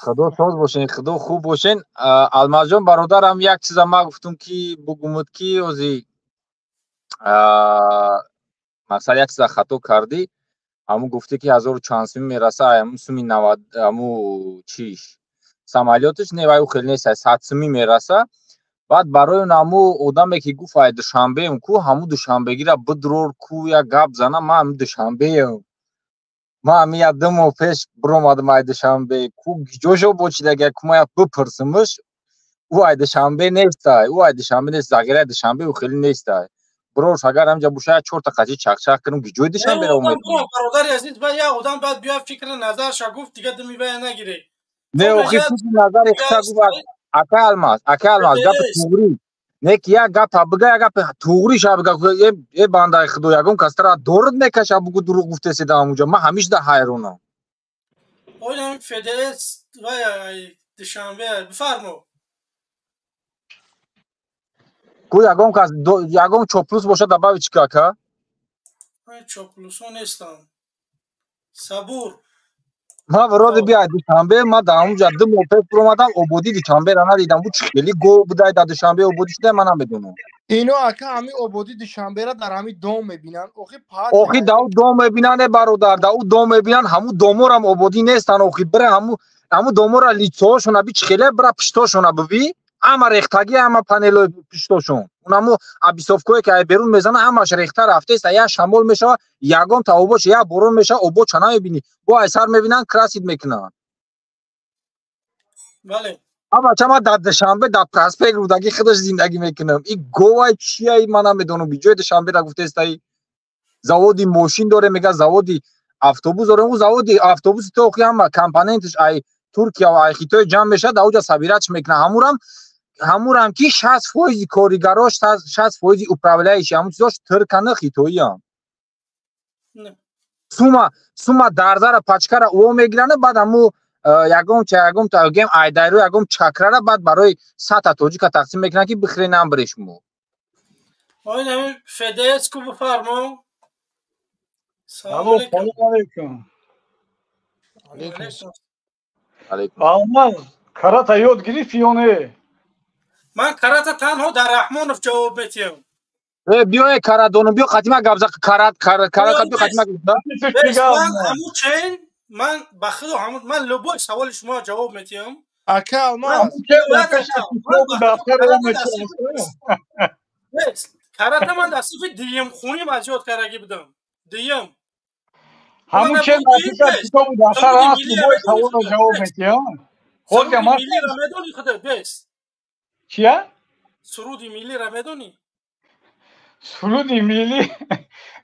Худо соз бошен, худо хуб бошен. Алмазҷон бародарам, як чиза ма гуфтум, ки бугумуд, ки ози масалан як чиза хато кардӣ. Ҳамун гуфте ки ҳазору чанд суми мераса, ҳамун суми 90 ҳаму чиш самолётиш не, вай ӯ хеле нест, 100 суми мераса. Баъд барои он ҳаму одаме ки гуфт ай Душанбеем ку, ҳаму душанбегира бидрор ку, як гап зана. Ман ҳами Душанбеем, ман ҳами як 2 моҳ пеш биромадам ай Душанбе ку, ҷошо бочидага ку, ман як бипурсимш, ӯ ай Душанбе нестай, ӯ ай Душанбе нест, загираи Душанбе ӯ хеле нестай. Бирош агар ҳамҷа боша, як чорта қачи чақчақ кунам, ҷои Душанберо метавонам. Бародари азиз, ба як одам баъд биё фикри назарша гуфт, дига дими вая нагирӣ. Не, охи фикри назари хита гуфт, ака Алмаз, ака Алмаз, гапи туғрӣ. Не ки як гапа бига, як гапи туғриша бига, э бандаи худо, ягон кас тара дорд мекаша, бугу дурӯғ гуфтеседа ҳамунҷа. Ман ҳамишда ҳайронам. Оям ФДС вай Душанбе, бифармо. Ку ягон кас ягон чоплус бошад, добавить чӣ ака? Чоплусо нестам. Сабур. Ман вроде би ай Душанбе, ман дар ҳамунҷа 2 моҳ пеш биромадам, ободӣ Душанберо надидам. Бу чӣ хеле гов будай дар Душанбе ободӣ шуда, ман намедонам. Ино ака ҳами ободӣ Душанберо дар ҳами дом мебинанд. Охи охи дар ӯ дом мебинанд, э бародар, дар ӯ дом мебинанд, ҳаму доморам ободӣ нестанд. Охи бира ҳаму домора лицоҳошона би чӣ хеле, бира пиштошона биби, ҳама рехтагӣ, ҳама панелои пиштошон. Унамо обисовкое ки ай берун мезана, ҳамаш рехта рафтест, як шамол мешава, ягон та обоч, як борон мешава, обоча намебинӣ. Бо ай сар мебинанд, красить мекунанд. Бале. Ҳамача ман дар Душанбе дар проспект Рӯдакӣ худаш зиндагӣ мекунам. И говай чия, ман намедонам. Биҷои Душанбера гуфтестай заводи мошин доре, мега заводи автобус дорем. Ӯ заводи автобуси то охи ҳама компонентш ай Туркия ва ай Хитой ҷамъ мешавад, дар оҷа собирач мекунад. Ҳамурам ки 60% коригарош, 60% управляющий, ҳамун чизош туркана хитоиям. Сума дарзара пачкара ӯ мегиранд, баъд ҳаму ягон ча, ягон та гем айдайру, ягон чакрара баъд барои 100 та тоҷика тақсим мекунанд ки бихӯре намбире шумо. Оин ҳамин ФДС ку бифармо. Салом алейкум. Алейкум. Алмаз, карата ёд гирифти ё не? Ман карата танҳо дар Раҳмонов ҷавоб метиҳам. Э биё, э карадону биё қатима гап за, карат карат биё қатима гап за. Ман ҳамун чен, ман ба худо ҳамун, ман любой саволи шумо ҷавоб метиҳам. Ака Алмаз, карата ман дар синфи дуюм хуним аз ёд кардагӣ будам. Дуюм. Ҳамун чен китобу дафтар ҳаст, любой саволро ҷавоб метиҳам. Ҳозир ман миллиро медонӣ худо бес. Чия? Суруди миллиро медонӣ? Суруди милли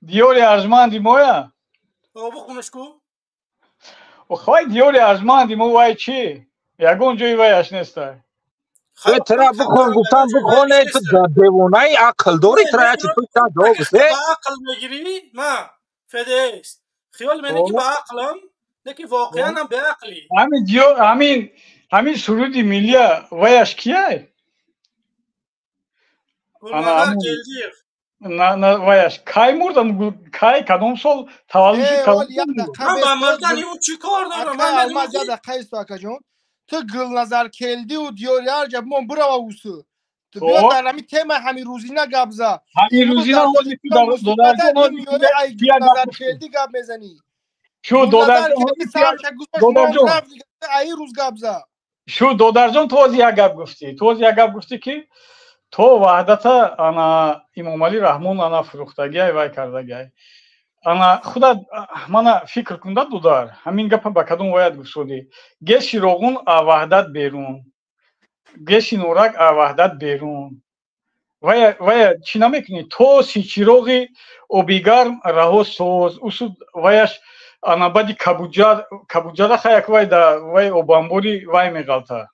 диёри арҷманди моя? Бихонаш ку. Охай диёри арҷманди мо вай чи? Ягон ҷои ваяш нестай. Э тра бихон, гуфтам бихон, э ту девонаи ақл дорӣ, тра як чиз пурсидам ҷавоб бите. Ба ақл мегирӣ? Ма ФДС. Хиёл мене ки ба ақлам, лекин воқеан ҳам беақлӣ. Ҳамин диёр, ҳамин суруди миллия ваяш кияй? Гулназар Келдиев. На ваяш кай мурдам, кай кадом сол таваллуд шуд? Ман ба мурдани ӯ чӣ кор дорам? Ман Алмаз як дақиқа исто акаҷон. Ту Гулназар Келдиу диёри арҷа бимон бирава усу. Ту биё дар ҳамин тема ҳамин рӯзина гап за. Ҳамин рӯзина ҳози ту дар Гулназар Келди гап мезанӣ. Шу додарҷон, аи рӯз гап за. Шу додарҷон, ту ҳози як гап гуфтӣ. Ту ҳози як гап гуфтӣ ки то ваҳдата ана Имомалӣ Раҳмон ана фурӯхтагиай, вай кардагиай. Ана худа мана фикр кунда дудар, ҳамин гапа ба кадом вояд гуфтодӣ? Геши Роғун а ваҳдат берун, геши Норак а ваҳдат берун. Вая чӣ намекунӣ? То сичироғи обигарм раҳо соз, усуд ваяш ана баъди кабуҷара хаяк вай да вай обамбори вай меғалта.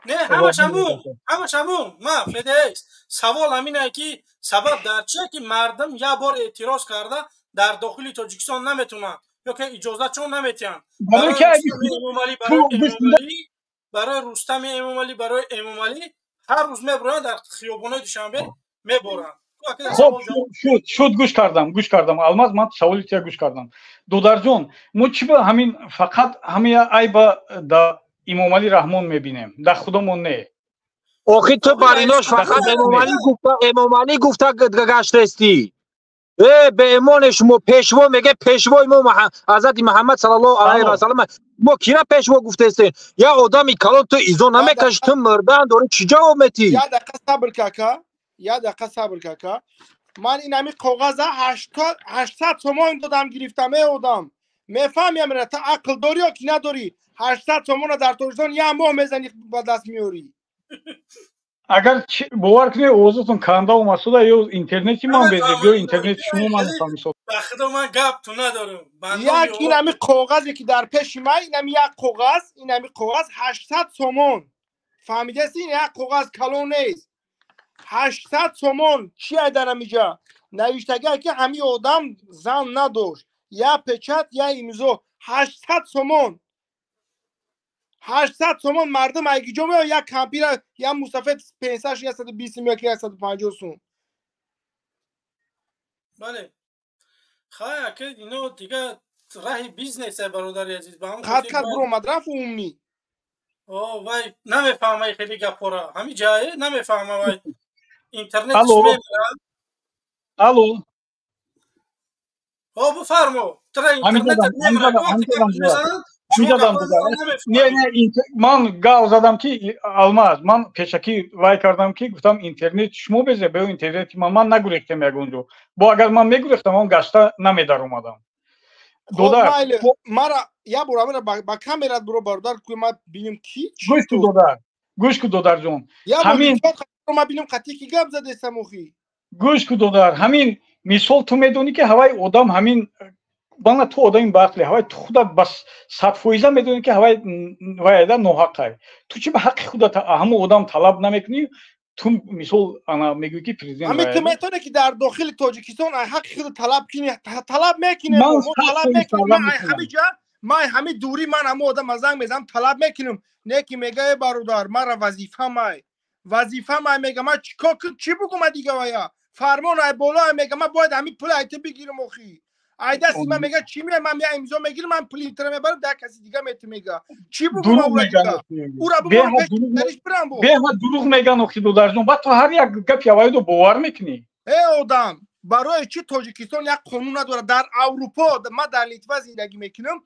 Не, ҳамаш ҳамун, ҳамаш ҳамун. Ма ФДС. Савол ҳамин ки сабаб дар чие ки мардум як бор эътироз карда дар дохили Тоҷикистон наметавонанд ё ки иҷоза чон наметиҳанд. Барои Рустами Эмомалӣ, барои Эмомалӣ ҳар рӯз мебуранд дар хиёбонои Душанбе меборанд. Хоб, шуд, гӯш кардам, гӯш кардам. Алмаз, ман саволи тия гӯш кардам. Додарҷон, мо чӣ ба ҳамин фақат ҳамин айба да Имомалӣ Раҳмон мебинем, дар худомон не. Охи ту бар инош фақат Эмомалӣ гуфта, Эмомалӣ гуфта гаштестӣ. Э беимоне шумо пешво меге пешвои мо Ҳазрати Муҳаммад саллаллоҳу алайҳи ва саллам. Мо кира пешво гуфтестем? Я одами калон ту изо намекаши, ту мурдан дорӣ чӣ ҷавоб метӣ? Я дақиқа сабр кака. Я дақиқа сабр кака. Ман ин ҳами коғаза 800 сомон додам гирифтам, э одам. Мефаҳмиям ра, ту ақл дорӣ ё ки надорӣ? 800 сомона дар Тоҷикистон як моҳ мезанӣ ба даст меорӣ. Агар бовар кунед, овозатон канда омад суда ё интернети ман безеб ё интернети шумо ман нафаҳмисод. Ба худо ман гап ту надорам. Як ин ҳами коғазе ки дар пеши ман, ин ҳами як коғаз, ин ҳами коғаз 800 сомон. Фаҳмидаси? Ин як коғаз калон нест. 800 сомон чи ай дар ҳамиҷа? Навиштагие ки ҳами одам зан надошт. Я печать, я имзо. 800 сомон. 800 сомон мардум айгиҷо меояд як кампира як мусафед 500 120 меояд ки 150 сум. Бале. Хай ака ино дига раҳи бизнесе бародари азиз. Ба ҳамон Қад қад буромад рафт умумӣ. О вай намефаҳмай хеле гапҳоро. Ҳами ҷае намефаҳма вай. Интернетш мемирад. Алло. О бифармо. Тра интернет мемирад. Не, не, ман гав задам ки Алмаз, ман пешакӣ вай кардам ки гуфтам интернет шумо безе, бе интернети ман нагурехтем ягон ҷо. Бо агар ман мегурехтам, он гашта намедаромадам. Додар, мара я бора мара ба камерат буро бародар ку ма бинем ки гӯш ку додар. Гӯш ку додарҷон. Ҳамин ма бинем қатъи ки гап задесам охи. Гӯш ку додар, ҳамин мисол ту медонӣ ки ҳавай одам ҳамин бана ту одами баақле, ҳавай ту худат ба 100% медонӣ ки ҳавай вайда ноҳақай. Ту чӣ ба ҳаққи худат ҳамон одам талаб намекунӣ? Ту мисол ана мегӯӣ ки президент ҳамин ту метавонӣ ки дар дохили Тоҷикистон ай ҳаққи худ талаб кунӣ, талаб мекунем, мо талаб мекунем. Ман ай ҳами ҷа, ман ай ҳами дурӣ ман ҳамон одам занг мезанам, талаб мекунам. Не ки мега э бародар, мара вазифамай. Вазифамай мега, ман чикор кун, чӣ бугум дига вая? Фармон ай боло ай мега, ман бояд ҳамин пул ай ту бигирам охи. Ай дасти ман мега чӣ мея, ман я имзо мегирам, ман пули тра мебарам, дар каси дига мету мега. Чӣ бугум ура дига? Ура бугум пеш бирам бо. Беҳад дурӯғ меган охи додарҷон. Баъд ту ҳар як гапи авайдо бовар мекунӣ. Э одам, барои чӣ Тоҷикистон як қонун надорад? Дар Аврупо, ман дар Литва зиндагӣ мекунам,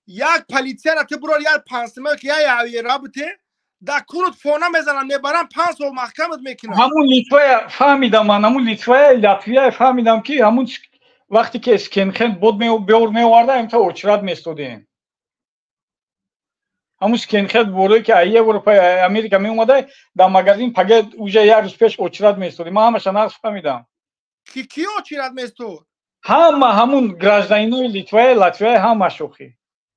як полисияра ту бурор як пансима ки як авера бите, дар кунут фона мезанам, мебарам 5 сол маҳкамат мекунам. Ҳамун Литвая фаҳмидам ман, ҳамун Литвая, Латвия фаҳмидам ки ҳамун вақте ки скенхенд бод беор меоварда, ҳамта очрат местодем. Ҳамун скенхенд борое ки ай Европа, Америка меомада, дар магазин паге уже як рӯз пеш очрат местодем. Ман ҳамаша нағз фаҳмидам. Ки ки очрат местод? Ҳама ҳамун гражданинои Литвая, Латвия ҳама шохӣ.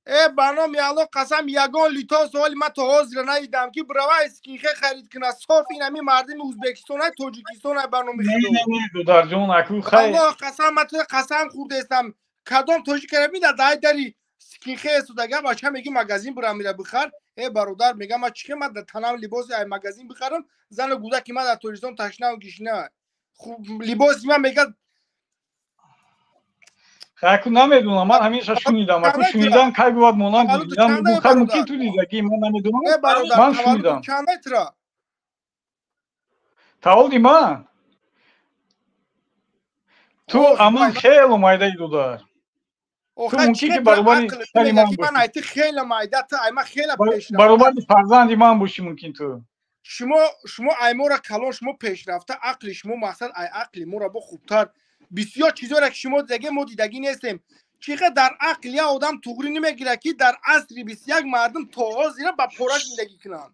Э ба номи Аллоҳ қасам, ягон литов соли ман то ҳозира надидам ки бирава скинхе харид кунад. Соф ин ҳами мардими Ӯзбекистон ай Тоҷикистон ай ба номи Худо. Не, додарҷон, аку хай. Аллоҳ қасам, ман ту қасам хӯрдаистам. Кадом тоҷикара медад ай дари скинхе истодага бача меги магазин бирам мира бихар. Э бародар, мегам ман чӣ ман дар танам либоси ай магазин бихарам, зану гӯдаки ман дар Тоҷикистон ташнаву гишна. Хуб либоси ман мегад Аку намедонам, ман ҳамеша шунидам. Аку шунидан кай бувад монанд дидам. Хай мумкин ту дидагӣ, ман намедонам. Ман шунидам. Таваллуди ман? Ту аман хело майдаи додар. Ту мумкин ки баробари сари ман бошӣ. Хело майда, ту ай ман хело пешрафта. Баробари фарзанди ман бошӣ мумкин ту. Шумо ай мора калон, шумо пешрафта, ақли шумо мақсад ай ақли мора бо хубтар. Бисёр чизҳоро ки шумо дидаге мо дидагӣ нестем. Чихе дар ақл як одам туғрӣ намегирад ки дар асри 21 мардум то ҳозира ба пора зиндагӣ кунанд.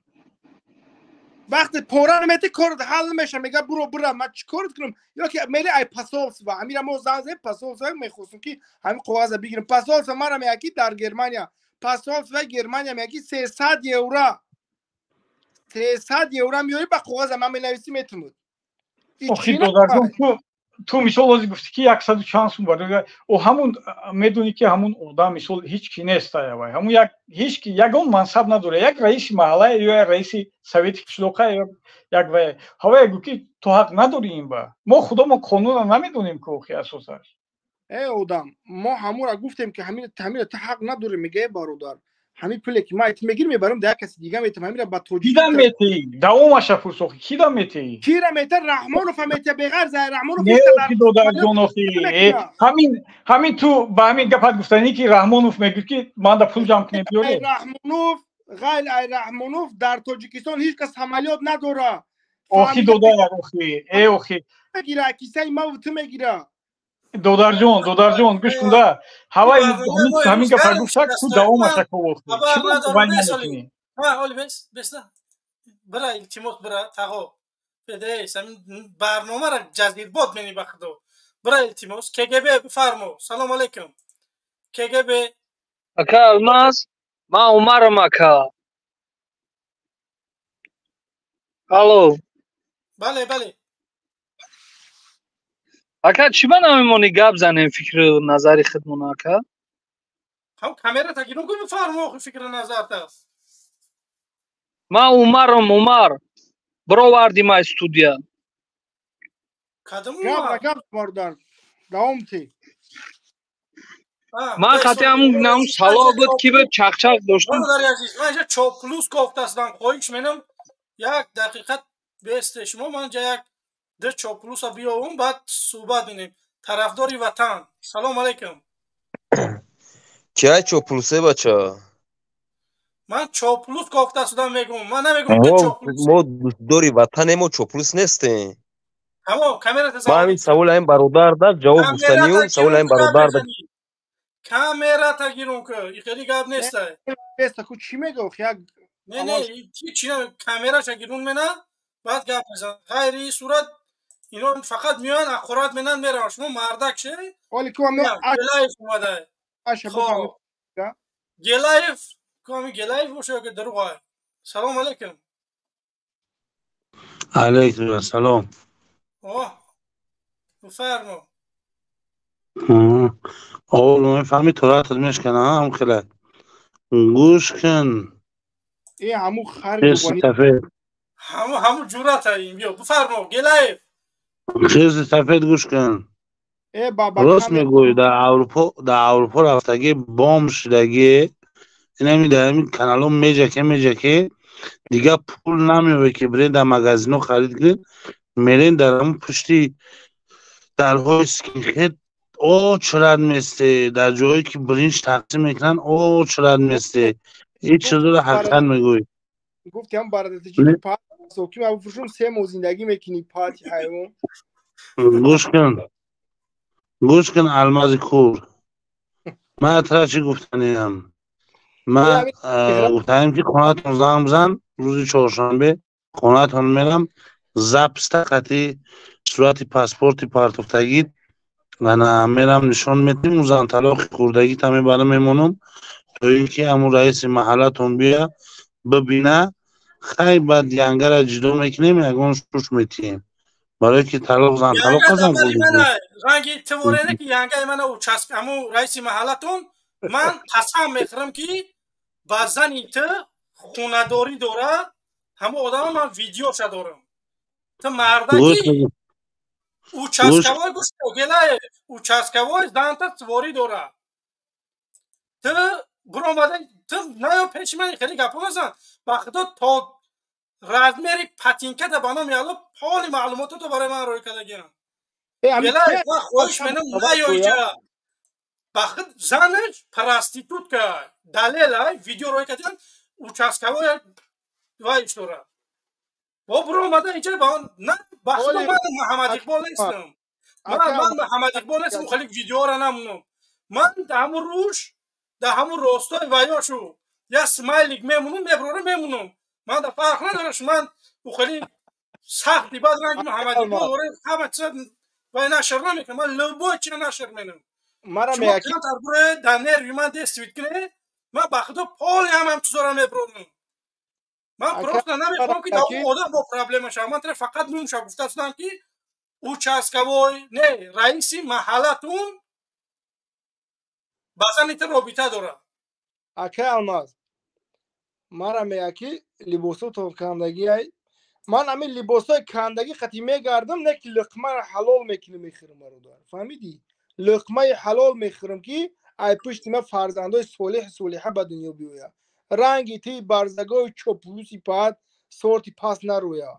Вақте пора наметӣ корот ҳал намешавад, мега буро бира, ман чӣ корот кунам? Ё ки мери ай посольство, ҳамира мо занг задем посольство, мехостем ки ҳамин коғаза бигирем. Посольство мара мега ки дар Германия, посольствои Германия мега ки 300 евро. 300 евро меёрӣ ба коғаза ман менависӣ метунуд. Охи додарҷон, ту мисол ҳозир гуфтӣ ки яксаду чанд сум барои о ҳамун медонӣ ки ҳамун одам мисол ҳеҷ ки нест аявай, ҳамун як ҳеҷ ки ягон мансаб надорад, як раиси маҳалла ё як раиси совети қишлоқа ё як вай ҳавая гӯ ки ту ҳақ надорӣ ин ба мо худо мо қонунро намедонем ки охи асосаш. Э одам, мо ҳамонро гуфтем ки ҳамин ҳаминро ту ҳақ надорӣ, мега э бародар, Ҳамин пуле ки ман мегирам, мебарам дар як каси дига метам, ҳамира ба тоҷик. Кида метеӣ? Давомаша пурс, охи, кида метеӣ? Кира мета? Раҳмонов мета, беғарз Раҳмонов. Не, додарҷон, охи, ҳамин ту ба ҳамин гапат гуфтанӣ, ки Раҳмонов мегӯд, ки манда пул ҷамъ кунем, биёре. Раҳмонов, ғайр ай Раҳмонов, дар Тоҷикистон ҳеҷ кас самолёт надора. Охи, додар, охи, э, охи. Мегира, кисаи маву ту мегира. Додарҷон, додарҷон, гӯш кунда, ҳаваи ҳамин гапа гуфтак, ту давомаша ковохти. Бира, илтимос, бира, тағо педес, ҳамин барномаро ҷазирбод мени, ба худо, бира, илтимос. КГБ, бифармо, салом алейкум, КГБ. Ака Алмаз, ман Умарам, ака. Алло. Бале, бале. Ака, чӣ ба намемонӣ гап занем, фикру назари худмон, ака? Ҳам камера тагирон ку, бифармо, фикру назарта. Ман Умарам, Умар, бироварди май студия. Кадом? Гап, гап, бародар, давом ти. Ман хати ҳамун намун сало буд, ки буд, чақчақ доштам. Бародари азиз, ман инҷа чоплус кофтастам, хоҳиш менам, як дақиқа бесте шумо, ман инҷа як ду чоплуса биёвум, баъд суҳбат менем. Тарафдори ватан, салом алейкум. Чиай чоплусе, бача? Ман чоплус кофта шудам, мегӯм, ман намегӯм. Мо дӯстдори ватанем, мо чоплус нестем. Тамом, камера. Ман ҳамин саволи ҳамин бародар дар ҷавоб гуфтаниюм, саволи ҳамин бародар. Камера тагирон ку, хеле гап нестай. Неста ку, чӣ мегӯ як? Не, не, чи камераша гирун мена, баъд гап мезан. Ғайри ин сурат ино фақат меоянд, аққурат менанд, мераванд. Шумо мардак ше. Гелаев омада. Гелаев коми, Гелаев боша ё ки дурӯғ? Салом алейкум. Алейкум ассалом. О, бифармо. Овол мефаҳми, торатат мешкана, ҳам хела гӯш кун. Э, ҳаму хари. Сафед. Ҳаму ҷурата ин, биё, бифармо, Гелаев. Хирси сафед, гӯш кун. Э, баба. Рост мегӯӣ, дар Аврупо, дар Аврупо рафтагӣ, бом шудагӣ, инами дар ҳамин каналҳо меҷаке, меҷаке, дигар пул намеёбе, ки бирен дар магазино харид кунед, мерен дар ҳамун пушти дарҳои скинхед очрат месте, дар ҷое ки биринҷ тақсим мекунанд, очрат месте. Ин чизоро ҳақиқат мегӯӣ. Гуфти ҳам барадати ки фурӯшум, 3 моҳ зиндагӣ мекунӣ, пати ҳайвон. Гӯш кун, гӯш кун, Алмази кур, ман атра чӣ гуфтаниям? Ман гуфтаем, ки хонаатон занг бизан, рӯзи чоршанбе хонаатон мерам, записта қати сурати паспорти партофтагит ана мерам, нишон медиҳем, ӯ занталоқи хӯрдагита мебарам, мемонам, то ин ки ҳамун раиси маҳаллатон бия бибина. Хай, баъд янгара ҷудо мекунем, ягон шуш метиҳем, барое ки талоқ зан талоқ азан. Ранги тиворене ки янгаи мана участк, ҳамун раиси маҳаллатон, ман қасам мехӯрам, ки ба зани ту хонадорӣ дорад ҳамун одама, ман видеоша дорам. Ту мардаки участковой, гӯш, гелае, участковой занта сворӣ дорад. Ту биромада, ту наё пеши ман хеле гапо назан, ба худо, то размери патинката ба номи Алло поли маълумотото барои ман рӯй кардагиам. Гелае, ман хоҳиш менам, наё иҷа. Ба худ занаш проститутка, далела видео рӯй кардиам, участковой вайш дорад. Бо биромада иҷа ба на, ба худо, ман Муҳаммад Иқбол нестам, ман Муҳаммад Иқбол нестам, хеле видеоро намунам. Ман дар ҳамун рӯш, дар ҳамун ростои ваёшу як смайлик мемонам, меброра мемонам. Ман да фарқ надораш, ман хеле сахти баъд ранги Муҳаммад Иқбол оре, ҳама чиза вай нашр намекунам, ман любой чиза нашр менам. Мара. Меяки дар нерви ман действит кунед, ман ба худо поли ҳамам чизоро меброрам. Ман просто намехоҳам, ки дар одам бо проблема шавам. Ман фақат нумша гуфта шудам, ки участковой не, раиси маҳаллатун ба зани ту робита дорад. Акай Алмаз, мара меяки либосотон кандагиай, ман ҳамин либосҳои кандагӣ қати мегардам, не ки луқмаро ҳалол мекунам, мехӯрам, бародар, фаҳмидӣ? Луқмаи ҳалол мехӯрам, ки ай пушти ман фарзандои солеҳ, солиҳа ба дунё биёяд. Ранги ти барзагои чоплуси паат сорти пас нароя.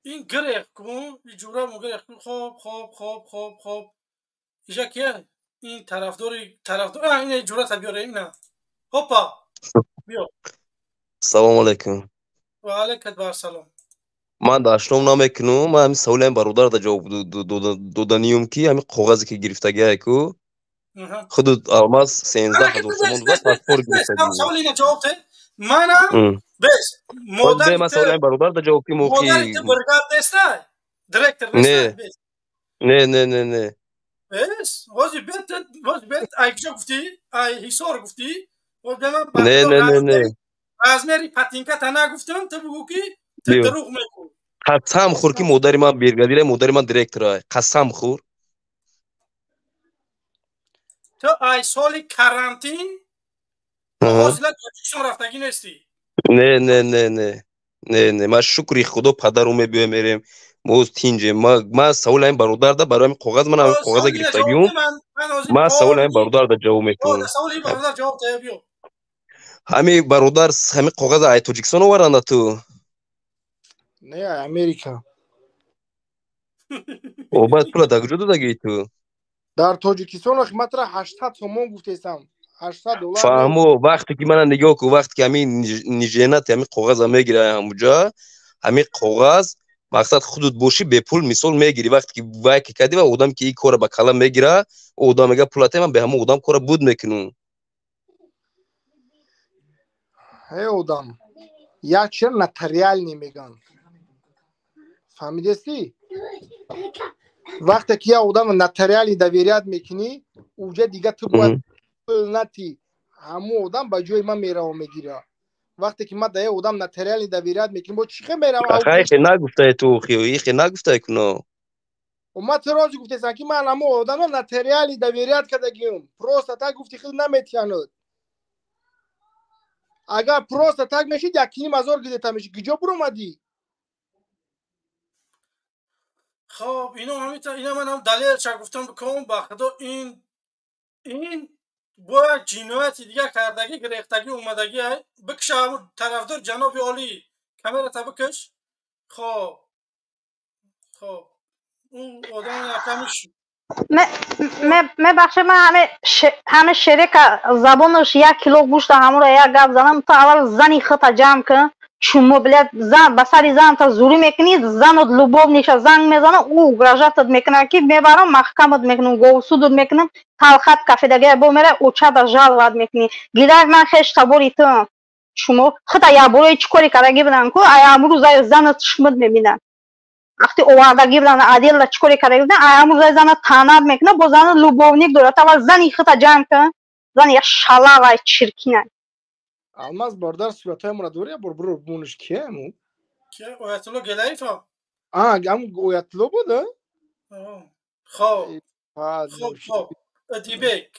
Ин гирех кун, ин ҷура мо гирех кун. Хоб, хоб, хоб, хоб, хоб. Иҷа кия? Ин тарафдори тарафдор. А, ин ҷурата биёре, ина. Хопа. Биё. Салому алайкум. Ва алайкат барсалом. Ман дашном намекунам. Ман ҳамин саволи ҳамин бародар да ҷавоб доданиюм, ки ҳамин қоғазе ки гирифтагиае ку худу Алмаз 13 000 сомон дод, паспорт гирифтагӣ. Саволи ина ҷавоб те. Манам бес модари. Ман саволи ҳамин бародар да ҷавоб ки мо ки модари ту бригад нестай? Директор нестай? Бес. Не, не, не, не. Бес, ҳозир бет, ҳозир бет, ай куҷо гуфтӣ? Ай Ҳисор гуфтӣ? Не, не, не, не. Размери патинката нагуфтам, ту бугӯ ки ту дурӯғ мегӯ. Қасам хӯр, ки модари ман бригадира, модари ман директора. Қасам хӯр. Ту ай соли карантин ҳозира Тоҷикистон рафтагӣ нестӣ? Не, не, не, не, не, не. Ман, шукри худо, падару мебиёем, мерем, мо тинҷем. Ман саволи ҳамин бародар да барои ҳамин қоғаз, ман ҳамин қоғаза гирифтагиюм. Ман саволи ҳамин бародар да ҷавоб мекунам. Ҳамин бародар ҳамин қоғаза ай Тоҷикистон оваранда ту? Не, Америка. О, баъд пула дар куҷо додагӣ ту? Дар Тоҷикистон охи, ман тара 800 сомон гуфтесам, 800 доллар. Фаҳмо, вақте ки мана нигоҳ кун, вақте ки ҳамин ниженати ҳамин қоғаза мегира, ҳамуҷа ҳамин қоғаз, мақсад худут бошӣ, бепул мисол мегирӣ. Вақте ки вай ки кардӣ ва одам ки ин кора ба кала мегира, одам мега пулате, ман бе ҳамон одам кора буд мекунам. Э, одам, як чиз нотариальный меган, фаҳмидестӣ? Вақте ки як одам нотариальный доверять мекунӣ, уҷа дига ту бояд пул натӣ, ҳамун одам ба ҷои ман мерава, мегира. Вақте ки ман да як одам нотариальный доверять мекунӣ, бо чӣ хел мерава? Ихе нагуфтае ту, ихе нагуфтае куно. Ман ту рози гуфтесам, ки ман ҳамун одамро нотариальный доверять кардагиам. Просто так гуфти худ наметиҳануд. Агар просто так мешид, 1,5 ҳазор гидета мешид. Куҷо буромадӣ? Хоб, ино ҳамита, ина манам далелша гуфтам бикун. Ба худо, ин бояд ҷинояти дигар кардагӣ, гирехтагӣ омадагӣ. Бикша, тарафдор ҷаноби олӣ, камерата бикаш. Хоб, хоб, ӯ одам якамиш. Мебахшед, ман ҳаме шерека забонаш як кило гӯшта, ҳамуро як гап занам. Ту аввал зани худта ҷамъ кун, чумо, блядь. Зан ба сари занта зурӣ мекунӣ, занот любовниша занг мезана, ӯ угрожатат мекунад, ки мебарам, маҳкамат мекунам, говсудат мекунам. Талхат кафедагия бо мера, очада жаловать мекунӣ. Гидар, ман хеш табори ту, шумо худа якбораи чӣ коре кардагӣ будан ку? Ай амрӯз занат шмид мебинад. Вақти овардагӣ будан аделла, чӣ коре кардагӣ будан? Ай амрӯз занат таънат мекунад, бо занат любовник дорад. Аввал зани худа ҷамъ кун, зани як шалавай чиркинай. Алмаз бародар, суратҳоямонро дорӣ? Як бор биро бумониш, кияему? Кия? Оятулло Гелаифа. А, ҳам Оятулло буд? Хоб, хоб, хоб, Эдибек,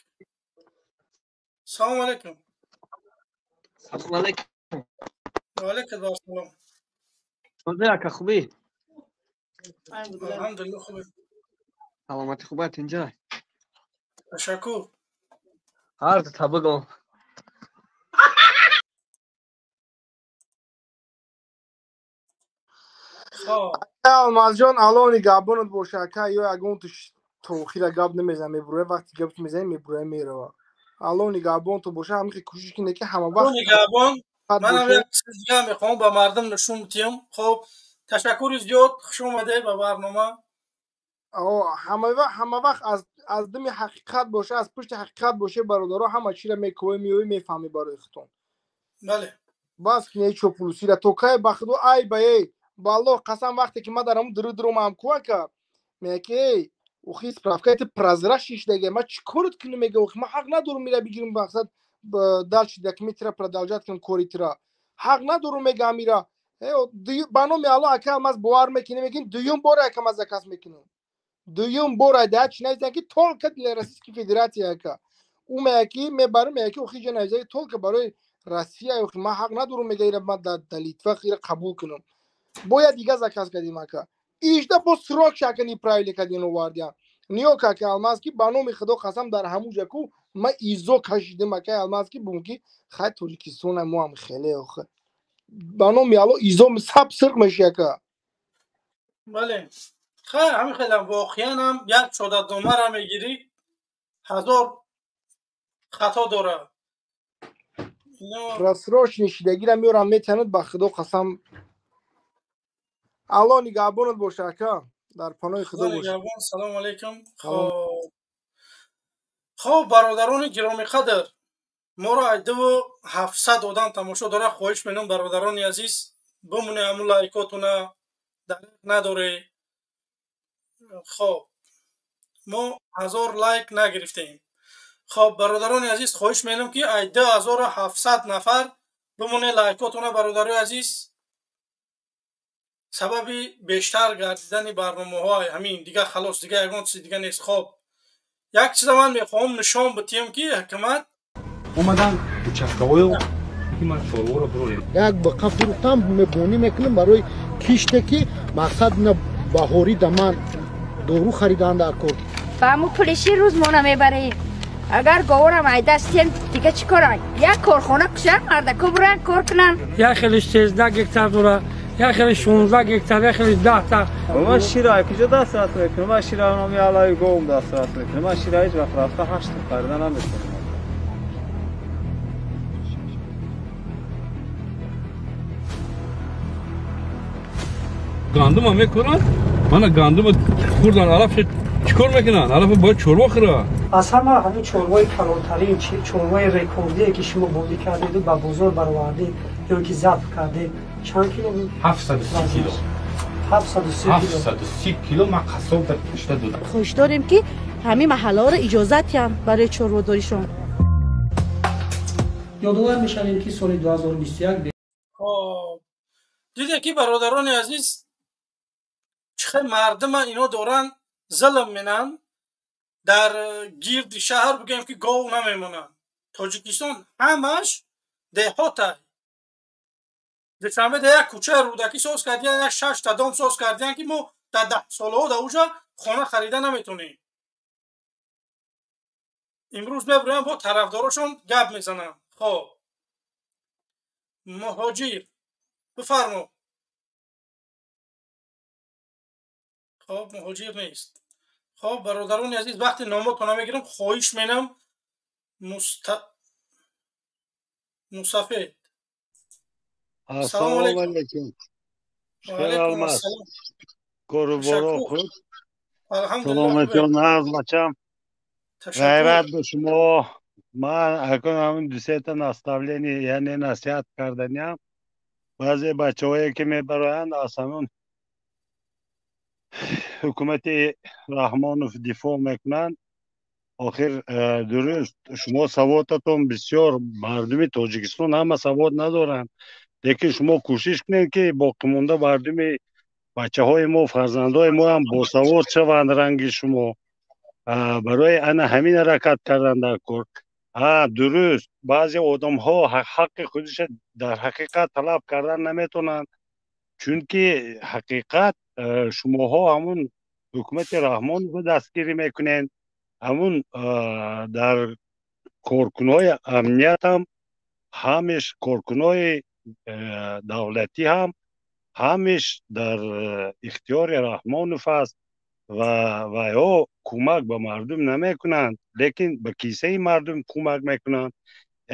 салому алайкум. Салому алайкум. Ва алайкум ассалом. Ака, хубӣ? Алҳамдулилла, хубе. Саломатӣ хубат инҷа? Ташаккур. Ҳар ду табугом. Алмазҷон, Алло нигаҳбонат боша, ака. Ё ягон тохира гап намезанам, мебуроя. Вақти гап мезанем, мебуроя, мерава. Алло нигаҳбонтон боша. Ҳамихе кӯшиш кине, ки ҳама вақт нигаҳбон. Манам як чиз дига мехоҳам ба мардум нишон диҳам. Хоб, ташаккури зиёд, хуш омадед ба барнома. Ҳама вақт аз дими ҳақиқат боша, аз пушти ҳақиқат боше, бародаро. Ҳама чиро мекӯвӣ, меоӣ, мефаҳмӣ барои худтон. Бале. Бас кине чоплусира то кай? Ба худо, ай ба эй, ба Аллоҳ қасам, вақте ки ман дар ҳамун дуру дуромам ку, ака, мега ки эй, охи, справкаи ту прозрачный шудаги, ман чӣ корот кунем? Мега, охи, ман ҳақ надорам ира бигирам, мақсад дальше документира продолжать кунам, кори тира ҳақ надорам, мега амира. Ба номи Аллоҳ, ака Алмаз, бовар мекунем, мегин, дуюм бор, ака, ман заказ мекунам, дуюм бор айда чи нависам, ки только для Российской Федерации, ака. Ӯ мега ки мебарам, мега ки охи, ҷа нависа, ки только барои Россия, охи, ман ҳақ надорам, мега, ира ман дар Литва ира қабул кунам. Бояд дига заказ кардем, ака. Ишда бо срок шака неправильно кардин, овардиям. Ниё, ака Алмаз, ки ба номи худо қасам, дар ҳамун ҷа ку Ман изо кашидим, акай Алмаз, ки бум ки хай, Тоҷикистона мо ҳам хеле охе. Ба номи Алло, изо саб сирқ меши, ака. Бале, хай, ҳамин хелам воқеан ҳам як шодатномаро мегирӣ, ҳазор хато дорад. Просроченный шидагира меорам, метиҳанад, ба худо қасам. Алло нигаҳбонат боша, ака, дар паноҳи худо бош. Нигаҳбон, салому алайкум. Хоб, бародарони гиромиқадр, моро ай 2700 одам тамошо дорад. Хоҳиш менам, бародарони азиз, бимоне ҳамун лайкотуна, дареғ надоре. Хоб, мо 1000 лайк нагирифтем. Хоб, бародарони азиз, хоҳиш менам, ки ай 2700 нафар бимоне лайкотуна, бародарои азиз. Сабаби бештар гардидани барномаҳо ҳамин дига, халос, дига ягон чизи дига нест. Хоб, як чиза ман мехоҳам нишон битиҳам, ки ҳукумат омадан участкаҳои ки ман чорворо бурорем. Як бақа фурӯхтам, мебонӣ мекунам барои киште, ки мақсад на баҳорӣ да ман дору харидан дар кор. Ба ҳамун пулиши рӯз мона мебарем. Агар говарам ай дастем, дига чӣ кора? Як корхона кушан, мардако буран кор кунанд. Як хелиш 13 гектар дора, як хелиш 16 гектар, як хелиш 10 та. Ман шира куҷо дастрас мекунам? Ман шира номи аллаи говм дастрас мекунам. Ман шира ҳеҷ вақт рафта ҳашт харида наметавонам. Гандума мекунанд, мана гандума хӯрдан, алаф чӣ кор мекунанд? Алаф бояд чорво хӯрад. Аз ҳама ҳамин чорвои калонтарин, чорвои рекордие, ки шумо бозӣ кардеду ба бозор баровардед ё ки забҳ кардед, чанд кило буд? 730 кило. 730 кило. 730 кило ман қассоб дар кушта додам. Хоҳиш дорем, ки ҳамин маҳаллаҳоро иҷозат диҳанд барои чорводоришон. Ёдовар мешавем, ки соли 2021 Хоб, диде ки, бародарони азиз, чӣ хел мардума ино доранд зулм менанд. Дар гирди шаҳр бигӯем, ки гов намемонанд. Тоҷикистон ҳамаш деҳота. Душанбе дар як кӯчаи Рӯдакӣ соз кардиян, як шашта дом соз кардиян, ки мо дар 10 солаҳо дар уҷа хона харида наметонем. Имрӯз мебироям, бо тарафдорошон гап мезанам. Хоб, Муҳоҷир, бифармо. Хоб, Муҳоҷир нест. Хоб, бародарони азиз, вақте номотона мегирам, хоҳиш менам. Мусафед. Ассалому алайкум. Алмаз. Кору боро хуб? Саломатиён нағз, бачам. Ғайрат ба шумо. Ман акун ҳамин дусета наставление, яъне насиҳат карданиам. Баъзе бачаҳое, ки мебароянд, аз ҳамон ҳукумати Раҳмонов дифоъ мекунанд. Охир дуруст, шумо саводатон бисёр, мардуми Тоҷикистон ҳама савод надоранд, лекин шумо кӯшиш кунед, ки боқимонда мардуми бачаҳои мо, фарзандои мо ҳам босавод шаванд ранги шумо. Барои ана ҳамин ҳаракат кардан дар кор. Дуруст, баъзе одамҳо ҳаққи худиша дар ҳақиқат талаб кардан наметавонанд, чунки ҳақиқат шумоҳо ҳамун ҳукумати Раҳмоновро дастгирӣ мекунед. Ҳамун дар коркунҳои амният ҳам, ҳамеш коркунҳои давлатӣ ҳам, ҳамеш дар ихтиёри Раҳмонов аст ва вайҳо кӯмак ба мардум намекунанд, лекин ба кисаи мардум кӯмак мекунанд.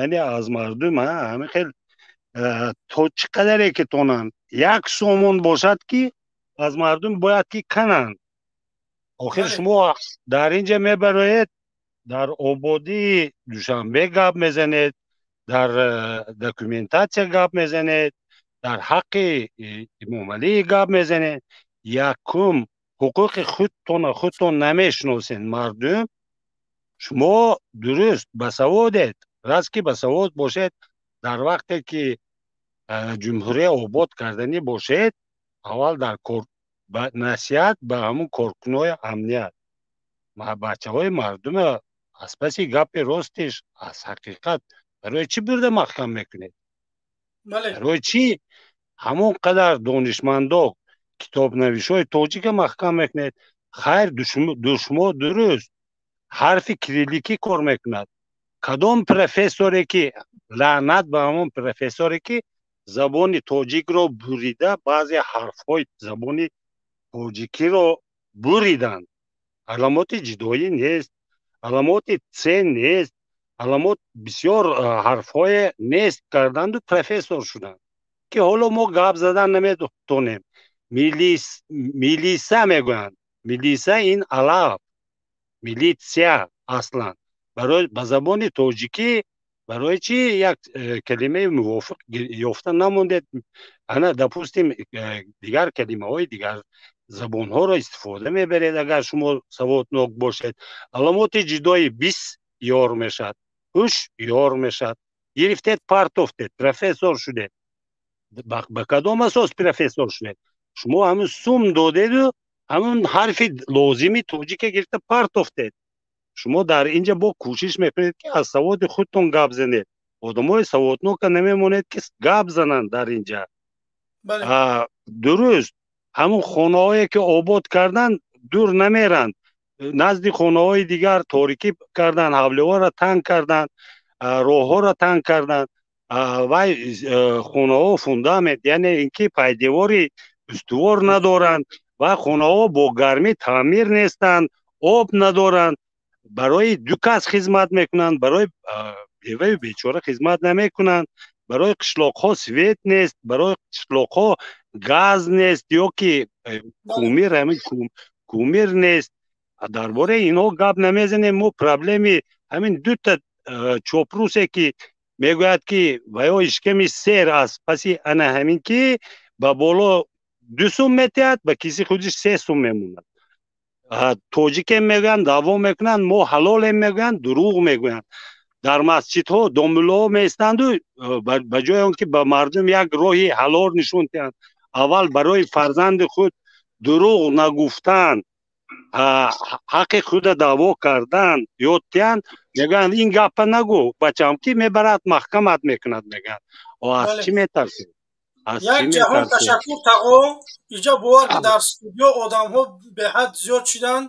Яъне аз мардум ҳамин хел то чӣ қадаре ки тонанд, як сомон бошад, ки аз мардум бояд ки кананд. Охир шумо дар ин ҷа мебароед, дар ободии Душанбе гап мезанед, дар документатсия гап мезанед, дар ҳаққи Эмомалӣ гап мезанед. Якум ҳуқуқи худтона худтон намешиносед, мардум. Шумо дуруст басаводед, раст ки басавод бошед, дар вақте ки ҷумҳурия обод карданӣ бошед, аввал дар кор насиҳат ба ҳамун коркунҳои амният, бачаҳои мардума аз паси гапи ростиш, аз ҳақиқат барои чӣ бурда маҳкам мекунед? Барои чӣ ҳамон қадар донишмандо, китобнависҳои тоҷика маҳкам мекунед? Хайр, шумо дуруст, ҳарфи кирилликӣ кор мекунад. Кадом профессоре ки, лаънат ба ҳамон профессоре ки забони тоҷикро бурида, баъзе ҳарфҳои забони тоҷикиро буриданд. Аламоти ҷудоӣ нест, аламоти ц нест, аламот бисёр ҳарфҳое нест карданду профессор шуданд, ки ҳоло мо гап задан наметонем. Милиса мегӯянд, милиса ин алаф, милитсия аслан барои ба забони тоҷикӣ барои чӣ як калимаи мувофиқ ёфта намондед? Ана, допустим, дигар калимаҳои дигар забонҳоро истифода мебаред, агар шумо саводнок бошед. Аламоти ҷудои бис ёр мешавад, ҳуш ёр мешавад. Гирифтед, партофтед, профессор шудед. Ба кадом асос профессор шудед? Шумо ҳамун сум додеду ҳамун ҳарфи лозими тоҷика гирифта партофтед. Шумо дар инҷа бо кӯшиш мекунед, ки аз саводи худтон гап занед. Одамои саводнока намемонед, ки гап зананд дар инҷа. Дуруст, ҳамун хонаҳое ки обод карданд, дур намеранд, назди хонаҳои дигар торикӣ карданд, ҳавлиҳоро танг карданд, роҳҳоро танг карданд. Вай хонаҳо фундамент, яъне ин ки пайдевори устувор надоранд ва хонаҳо бо гармӣ таъмир нестанд, об надоранд. Барои ду кас хизмат мекунанд, барои беваю бечора хизмат намекунанд. Барои қишлоқҳо свет нест, барои қишлоқҳо газ нест ё ки кумир, ҳамин кумир нест. Дар бораи инҳо гап намезанем. Мо проблеми ҳамин дута чопрусе ки мегӯяд, ки ваё ишками сер аст, паси ана ҳамин ки ба боло 2 сум метиҳад, ба киси худиш 3 сум мемонад. Тоҷикем мегӯянд, даъво мекунанд, мо ҳалолем мегӯянд, дурӯғ мегӯянд. Дар масҷидҳо домуллоҳо меистанду ба ҷои он ки ба мардум як роҳи ҳалол нишон диҳанд, аввал барои фарзанди худ дурӯғ нагуфтан, ҳаққи худа даъво кардан ёд диҳанд, мегӯянд: «Ин гапа нагӯ, бачам, ки мебарад маҳкамат мекунад», мегӯянд. Аз чӣ метарсед? Як ҷаҳон ташаккур, тағо. Иҷа бовар ки дар студио одамҳо беҳад зиёд шуданд.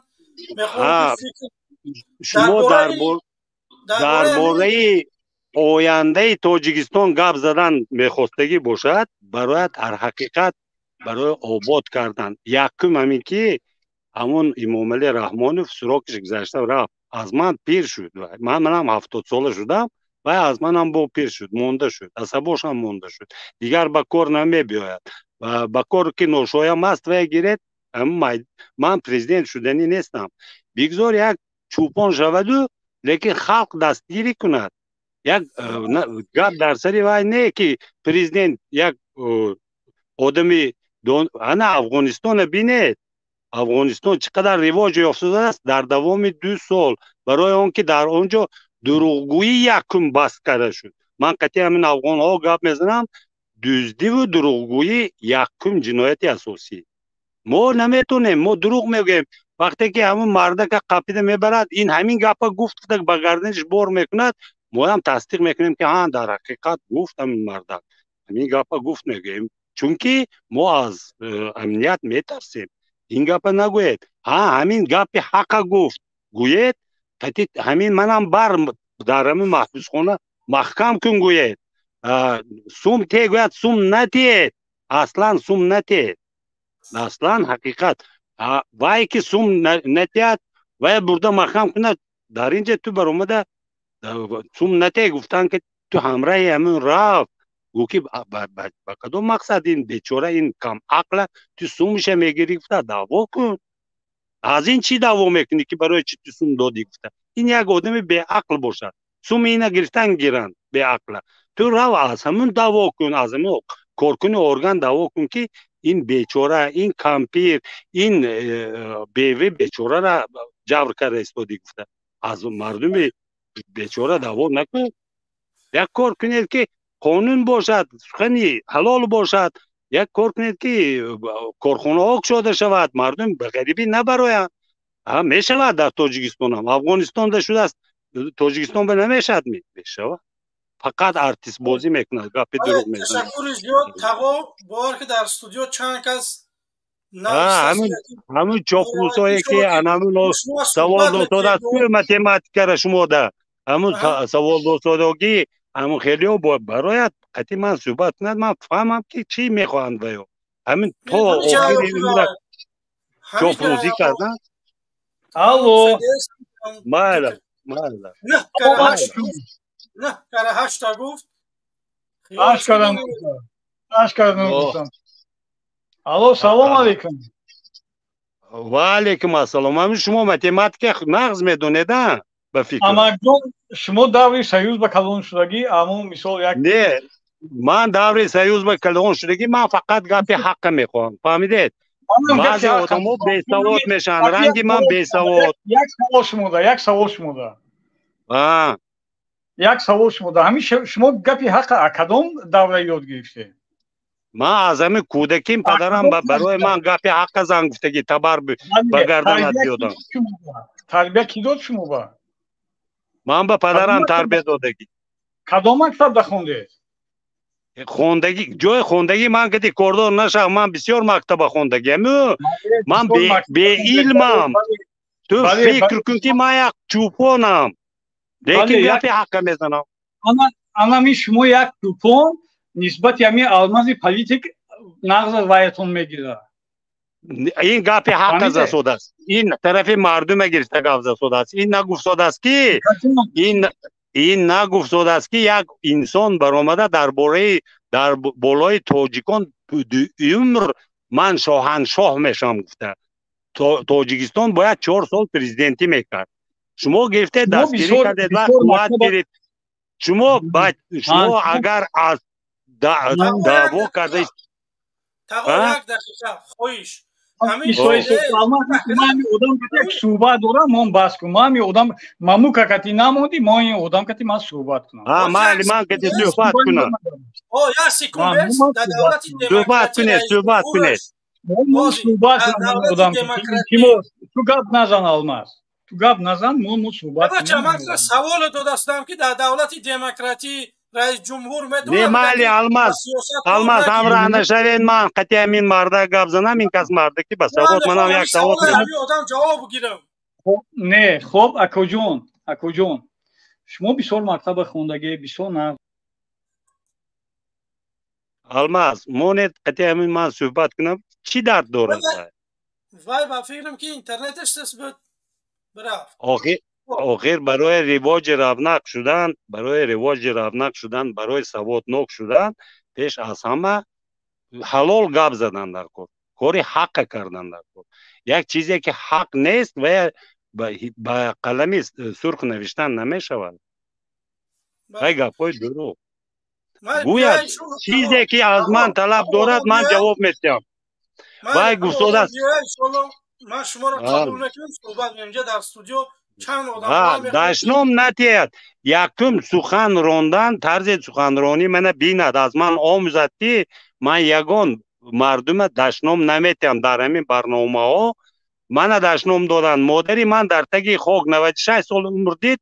Шумо дар бораи ояндаи Тоҷикистон гап задан мехостагӣ бошад, барояд дар ҳақиқат барои обод кардан якум ҳамин ки ҳамон Имомалӣ Раҳмонов срок иш гузашта рафт, аз ман пир шуд. Манам 70 сола шудам, вай аз манам бо пир шуд, монда шуд, асабошам монда шуд, дигар ба кор намебиёяд. Ба кор ки ношоям аст, вай гиред. Ман президент шуданӣ нестам. Бигзор як чӯпон шаваду, лекин халқ дастгирӣ кунад. Як гап дар сари вай не, ки президент як одами. Ана Афғонистона бинед, Афғонистон чӣ қадар ривоҷ ёфтааст дар давоми 2 сол, барои он ки дар он ҷо дурӯғгӯӣ якум баст карда шуд. Ман қатъи ҳамин афғонҳо гап мезанам. Дуздиву дурӯғгӯӣ якум ҷинояти асосӣ. Мо наметонем, мо дурӯғ мегӯем. Вақте ки ҳамун мардака қапида мебарад, ин ҳамин гапа гуфт, ба гарданиш бор мекунад, моям тасдиқ мекунем, ки ҳа, дар ҳақиқат гуфт, ҳамин мардак ҳамин гапа гуфт, мегӯем, чунки мо аз амният метарсем. Ин гапа нагӯед, ҳа, ҳамин гапи ҳақа гуфт гӯед, ҳамин манам бар дар ҳамин маҳбусхона маҳкам кун гӯед. Сум те гӯяд, сум натиед, аслан сум натиед, аслан ҳақиқат. Вай ки сум натиҳад, вай бурда маҳкам кунад. Дар инҷа ту баромада сум нате гуфтан, ки ту ҳамраҳи ҳамин рафт, гӯ ки ба кадом мақсад ин бечора, ин камақла ту сумша мегирӣ гуфта даъво кун. Аз ин чӣ даъво мекунӣ, ки барои чӣ ту сум додӣ гуфта? Ин як одами беақл бошад, суми ина гирифтан гиранд беақла. Ту рав, аз ҳамун даъво кун, аз ҳамун коркуни орган даъво кун, ки ин бечора, ин кампир, ин беви бечорара ҷабр карда истодӣ гуфта. Аз мардуми бечора даъво накун. Як кор кунед, ки қонун бошад, сухани ҳалол бошад. Як кор кунед, ки корхонаҳо кушода шавад, мардум ба ғарибӣ набароянд. Мешавад дар Тоҷикистонам. Афғонистонда шудааст, Тоҷикистон ба намешавад? Мешавад, фақат артистбозӣ мекунад, гапи дурӯғ мезанад. Ташаккури зиёд, тағо. Бовар ки дар студио чанд кас Ҳамун чоқлусое ки анамун савол додааст, математикара шумода. Ҳамун саволдосодогӣ, ҳамун хелиҳо барояд қати ман суҳбат кунад, ман фаҳмам ки чӣ мехоҳанд ва ё. Ҳамин то охири умра чоплусӣ кардан. Алло. Майла, майла. 9 кара 8 гуфт. 8 кара 9. 8 кара 9 гуфтам. Алло, салом алейкум. Ва алейкум ассалом. Ҳамин шумо математика нағз медонед, а? Ба фикр. Амакҷон, шумо даври Союз ба калон шудагӣ, аммо мисол як Не, ман даври Союз ба калон шудагӣ, ман фақат гапи ҳаққа мехоҳам. Фаҳмидед? Баъзе одамо бесавод мешаванд, ранги ман бесавод. Як савол шумода, як савол шумода. Як савол шумода. Ҳамин шумо гапи ҳаққа а кадом давра ёд гирифтед? Ман аз ҳамин кӯдаким падарам барои ман гапи ҳаққа зан гуфтагӣ, табар ба гарданат биёдам. Тарбия кӣ дод шумо ба? Ман ба падарам тарбия додагӣ. Кадом мактабда хондед? Хондагӣ, ҷои хондагӣ ман кади кордор нашав, ман бисёр мактаба хондагиам. Ман беилмам. Ту фикр кун ки ман як чӯпонам. Лекин гапи ҳаққа мезанам. Анами шумо як чӯпон нисбати ҳамин алмази политик нағз аз ваятон мегирад. Ин гапи ҳаққа засодааст. Ин тарафи мардума гирифта гап засодааст. Ин нагуфтодааст ки ин нагуфтодааст ки як инсон баромада дар бораи дар болои тоҷикон умр ман шоҳаншоҳ мешавам гуфта. Тоҷикистон бояд 4 сол президентӣ мекард. Шумо гирифте дастгирӣ кардед ва қувват гирифт. Шумо агар аз даъво карда Тағо як дақиқа хоҳиш. Ман одам як суҳбат дорам, ман бас кун. Ман одам мамука кати намонди, ман ин одам кати ман суҳбат кунам. Майли, ман кати суҳбат кунам. Як секунд бес, дар давлати суҳбат кунед, суҳбат кунед. Мо суҳбат кунам одам кати. Ту гап назан, Алмаз. Ту гап назан, мо суҳбат кунем. Бача, ман саволо додастам ки дар давлати демократӣ раис ҷумҳур метавонад. Не, майли, Алмаз, Алмаз ҳамроҳ нашавед, ман қати ҳамин марда гап занам, ин кас марда ки ба савод, манам як савод. Одам ҷавоб гирам. Не, хоб, акоҷон, акоҷон, шумо бисёр мактаба хондагӣ, бисёр на. Алмаз, монед қати ҳамин ман суҳбат кунам, чӣ дард дорад? Вай ба фикрам ки интернеташ сис буд, бирафт. Охир барои ривоҷи равнақ шудан, барои ривоҷи равнақ шудан, барои саводнок шудан пеш аз ҳама ҳалол гап задан дар кор, кори ҳаққа кардан дар кор. Як чизе ки ҳақ нест ва ба қалами сурх навиштан намешавад. Вай гапҳои дурӯғ. Гӯяд чизе ки аз ман талаб дорад, ман ҷавоб медиҳам. Вай гуфтодааст. Ман шуморо қабул мекунам, суҳбат мекунем инҷа дар студио. Дашном натиҳад. Якум сухан рондан, тарзи суханронӣ мана бинад, аз ман омӯзад ки ман ягон мардума дашном наметиҳам. Дар ҳамин барномаҳо мана дашном доданд. Модари ман дар таги хок 96 сол умр дид,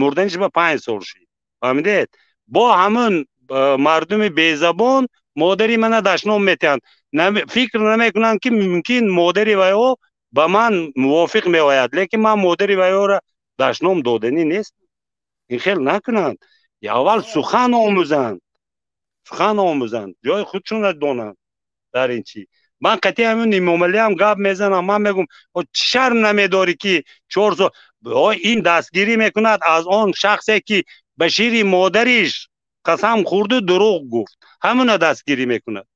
мурданиш ба 5 сол шид. Фаҳмидед? Бо ҳамун мардуми безабон модари мана дашном метиҳанд. Фикр намекунанд ки мумкин модари вайҳо ба ман мувофиқ меояд, лекин ман модари вайҳоро дашном доданӣ нест. Ин хел накунанд. Аввал сухан омӯзанд, сухан омӯзанд, ҷои худшонро донанд дар ин чи. Ман қати ҳамин Имомалиам гап мезанам, ман мегӯм чӣ шарм намедорӣ ки 4 сол ин дастгирӣ мекунад аз он шахсе ки ба шири модариш қасам хӯрду дурӯғ гуфт, ҳамуна дастгирӣ мекунад.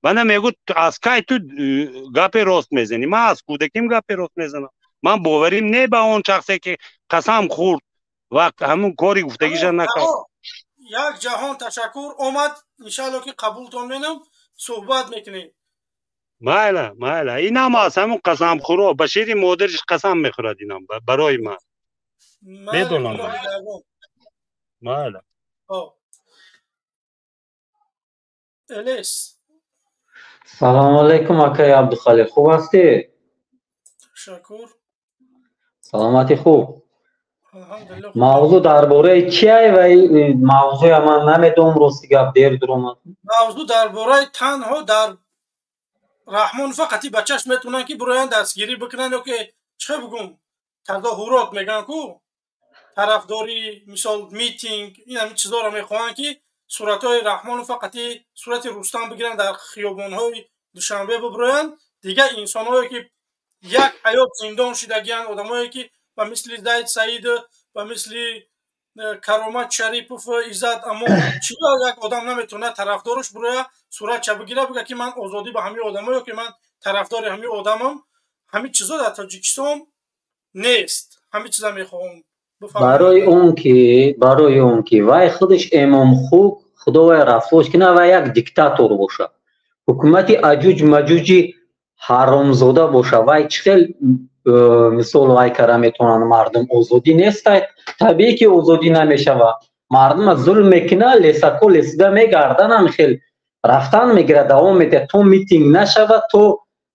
Мана мегӯ аз кай ту гапи рост мезанӣ? Ман аз кӯдаким гапи рост мезанам. Ман боварим не ба он шахсе ки қасам хӯрд ва ҳамун кори гуфтагиша накард. Як ҷаҳон ташаккур омад, иншаалло ки қабултон менам, суҳбат мекунем. Майла, майла. Инам аз ҳамун қасамхӯро ба шири модариш қасам мехӯрад, инам барои ман. Медонам. Майла. Элес. Салому алайкум, акаи Абдухалил. Хуб ҳастӣ? Ташаккур. Саломатӣ хуб. Мавзӯъ дар бораи чиай ва мавзӯя ман намедонам, рости гап дер дуромад. Мавзӯъ дар бораи танҳо дар Раҳмон фақати бачаш метавонанд ки бироянд дастгирӣ бикунанд ё ки чӣ бигӯм тазоҳурот мегӯянд ку. Тарафдори мисол митинг, ин ҳамин чизҳоро мехоҳанд, ки суратҳои Раҳмонов фақати сурати Рустам бигиранд, дар хиёбонҳои Душанбе бибироянд. Дигар инсонҳое ки як ҳаёт зиндон шидагиянд, одамое ки ба мисли Зайд Саид, ба мисли Каромат Шарипов, Иззат Амон, чиро як одам наметавонад тарафдораш бироя, суратча бигира, бига ки ман озодӣ ба ҳамин одамое, ки ман тарафдори ҳамин одамам. Ҳамин чизо дар Тоҷикистон нест. Ҳамин чиза мехоҳам. Барои он ки вай худаш Эмомхук, худо вай рафтош кина, вай як диктатор боша, ҳукумати аҷуҷ маҷуҷи ҳаромзода боша, вай чӣ хел мисол вай кара метавонанд? Мардум озодӣ нестай, табиӣ ки озодӣ намешава. Мардума зулм мекуна, лесако лесида мегарданам, хел рафтан мегирад, давом медиҳад, то митинг нашава, то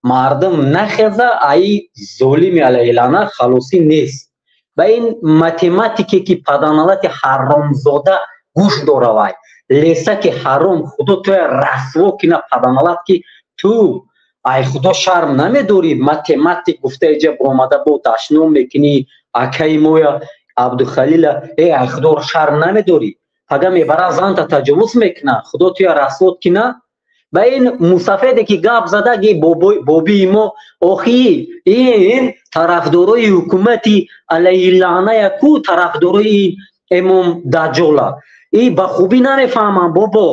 мардум нахеза, аи золими алайҳилана халосӣ нест. Ба ин математике ки паданалати ҳаромзода гӯш дора, вай лесаки ҳаром, худо туя расво кина, паданалат, ки ту ай худо шарм намедорӣ, математик гуфта иҷа омада бо дашном мекунӣ акаи моя Абдухалила. Э, ай худо шарм намедорӣ? Пага мебара занта таҷовуз мекуна, худо туя расвот кина. Ба ин мусафеде ки гап задаги бобии мо, охи ин тарафдорои ҳукумати алайҳиллаъная ку, тарафдорои Эмом Даҷола, и ба хубӣ намефаҳманд, бобо,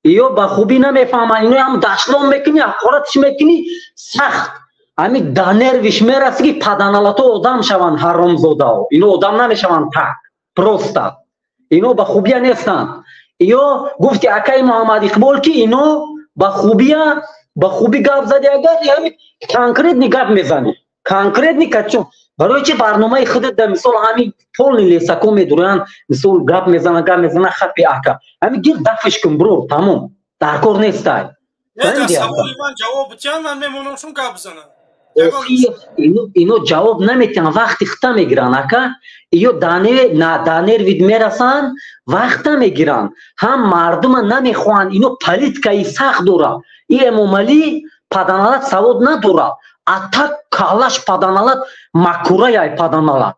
ё ба хубӣ намефаҳманд. Ино ҳам дашлом мекунӣ, ҳақоратш мекунӣ, сахт ҳами да нервиш мераси, ки паданалато одам шаванд, ҳаромзодао. Ино одам намешаванд так просто, ино ба хубия нестанд. Ё гуфти акаи Муҳаммад Иқбол, ки ино ба хубия, ба хубӣ гап зади, агар ҳами конкретный гап мезанӣ, конкретный качо, барои чи барномаи худат да мисол ҳами полный лесако медуранд, мисол гап мезана, гап мезана, хапи ака ҳами гир дафш кун, бро, тамом, дар кор нестай. Саволи ман ҷавоб битиҳанд, ман мемонам, шун гап бизанам. Ино ҷавоб наметиҳанд, вақти хита мегиранд, ака. Ё да нервид мерасанд, вақта мегиранд, ҳам мардума намехоҳанд. Ино политикаи сахт дора. И Эмомалӣ паданалат савод надора, а так калаш паданалат макураяй, паданалат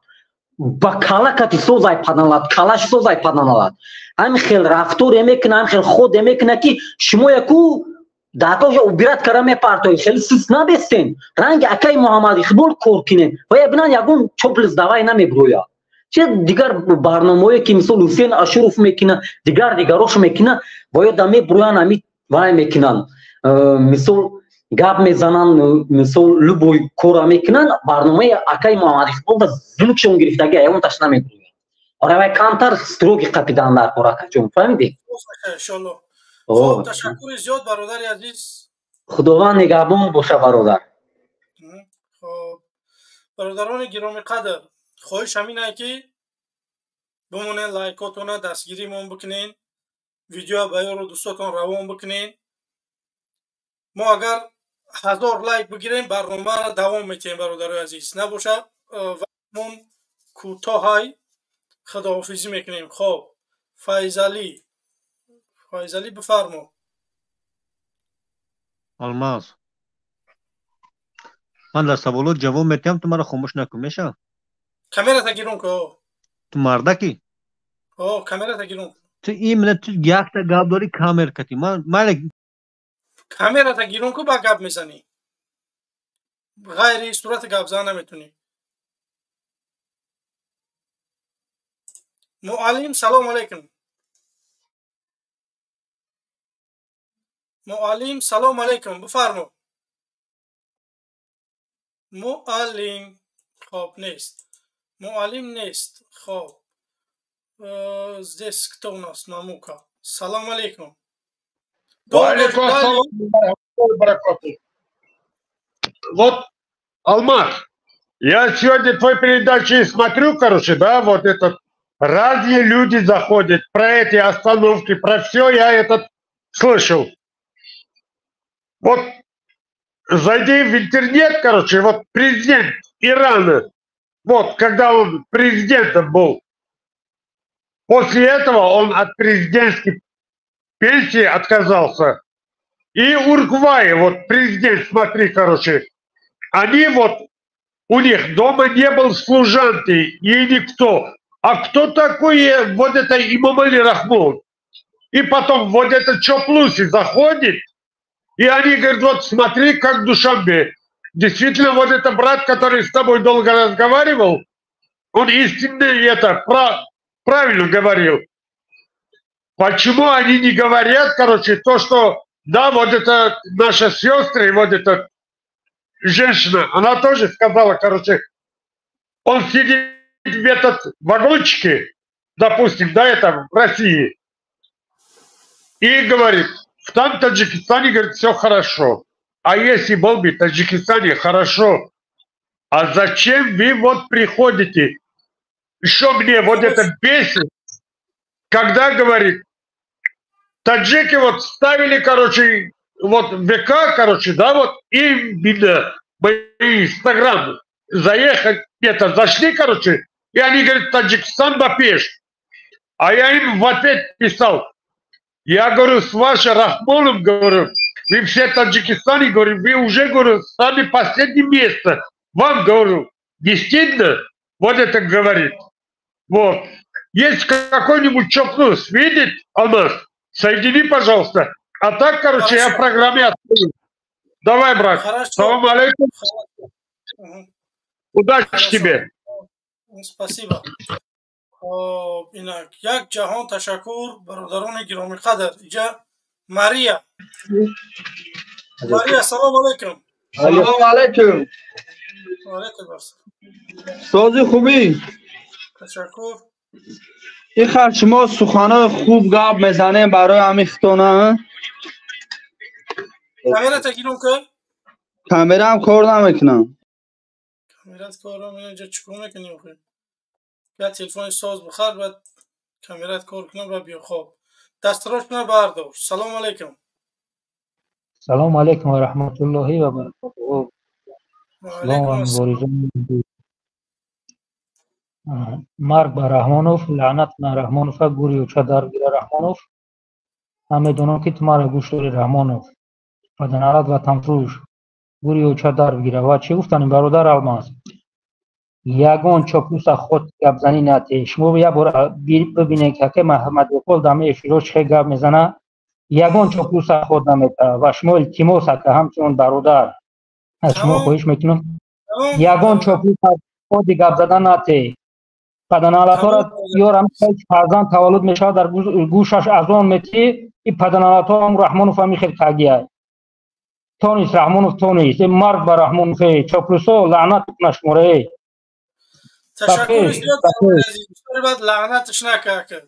ба калакати созай, паданалат калаш созай, паданалат ҳамин хел рафторе мекуна, ҳамин хел ходе мекуна, ки шумо яку датоша убират кара мепартои. Хеле сис набестен, ранги акаи Муҳаммад Иқбол кор кинен ва ябинан ягон чоплис давай намеброяд. Че дигар барномаое ки мисол Ҳусен Ашуров мекуна, дигар дигарош мекуна, ва ё да меброян, ами вай мекунанд, мисол гап мезананд, мисол любой кора мекунанд. Барномаи акаи Муҳаммад Иқбол зулкшон гирифтаги, ягонташ намеброяд. Ора вай камтар строгий қапидан дар кор, акаҷон, фаҳмидӣ? Иншолло. Хоб, ташаккури зиёд, бародари азиз. Худованд нигаҳбон боша, бародар. Хоб, бародарони гиромиқадр, хоҳиш ҳаминае ки бимонен, лайкотона дастгиримон бикунен, видеоа ба ёру дӯстотон равон бикунен. Мо агар 1000 лайк бигирем, барномаро давом метиҳем, бародарои азиз. Набошад, вақтмон кӯтоҳай, худоҳофизӣ мекунем. Хоб, Файзалӣ, Файзалӣ, бифармо. Алмаз, ман дар саволот ҷавоб метиҳам, ту маро хомӯш накун, меша? Камерата гирон ку. Ту мардаки? О, камерата гирон. Ту именно ту якта гап дорӣ, камер кати ман майли. Камерата гирон ку, ба гап мезанӣ, ғайри сурати гап зан наметунӣ. Муаллим, салому алайкум. Муаллим, салому алайкум, бифармо, муаллим. Хоб, нест, муаллим нест. Хоб, здесь кто у нас? Мамука, салому алейкум. Алейкум ассалам. Вот, Алмаз, я сегодня твои передачи смотрю, короче, да, вот этот, разные люди заходят, про эти остановки, про все я этот слышал. Вот зайди в интернет, короче, вот президент Ирана, вот, когда он президентом был, после этого он от президентской пенсии отказался. И Уругвай, вот президент, смотри, короче, они вот, у них дома не был служанки и никто. А кто такой вот это Имомали Рахмон? И потом вот этот Чоплуси заходит, и они говорят, вот смотри, как Душанбе. Действительно, вот этот брат, который с тобой долго разговаривал, он истинно это правильно говорил. Почему они не говорят, короче, то, что, да, вот это наша сестра и вот эта женщина, она тоже сказала, короче, он сидит в этот вагончике, допустим, да, это в России, и говорит, в там Таджикистане, говорит, все хорошо. А если был бы в Таджикистане хорошо, а зачем вы вот приходите? Еще мне вот это бесит, когда, говорит, таджики вот ставили, короче, вот ВК, короче, да, вот именно мои Инстаграм заехать, это зашли, короче, и они говорят, Таджикистан бапеш. А я им в ответ писал, я говорю, с вашим Рахмоном, говорю, вы все Таджикистане, говорю, вы уже, говорю, сами последнее место. Вам, говорю, не стыдно вот это говорит. Вот. Есть какой-нибудь чокнус, видит Алмаз? Соедини, пожалуйста. А так, короче, я в программе открою. Давай, брат. Хорошо. Салам алейкум. Удачи Хорошо. Тебе. Спасибо. Хоб, инак як ҷаҳон ташаккур, бародарони гиромиқадр. Иҷа Мария. Мария, салом алейкум. Салом алейкум. Ва алейкум ассалом. Сози, хубӣ? Ташаккур. Ихар шумо суханои хуб гап мезанем барои ҳамин хитона. Камерата гиром кун. Камераам кор намекунам. Камерат кор намекунад, инҷа чӣ кор мекунӣ охир? Я телефони соз бихар, баъд камерат кор кунад, баъд биё. Хоб. Дастрошна бардор. Салом алейкум. Салом алейкум ва раҳматуллоҳи ва баракатуҳу. Ва Салом алейкум ва ассалом. муборизон. Марг ба Раҳмонов, лаънат на Раҳмонова, гури оча дар гира Раҳмонов. Ман медонам, ки ту маро гӯш дорӣ, Раҳмонов. Паданалат ватанфурӯш, гури оча дар бигира. Ва чӣ гуфтанем, бародар Алмаз? Ягон чоплуса худ гапзанӣ нате. Шумо як бор бибинед, ки ака Маҳмадиқол дами эфиро чӣ хел гап мезана, ягон чоплуса худ намета. Ва шумо илтимос, ака, ҳамчун бародар аз шумо хоҳиш мекунам, ягон чоплуса худи гап задан нате. Паданалатҳоро ёрам, фарзанд таваллуд мешавад, дар гӯшаш азон метӣ, и паданалатҳо ҳам Раҳмонов ҳами хел кагия. Тонис Раҳмонов, тонис. Марг ба Раҳмонов, чоплусо, лаънат кунаш шуморо. Ташаккури зиёд, бародари азиз. Бисёри бад лаънатш нака, ака.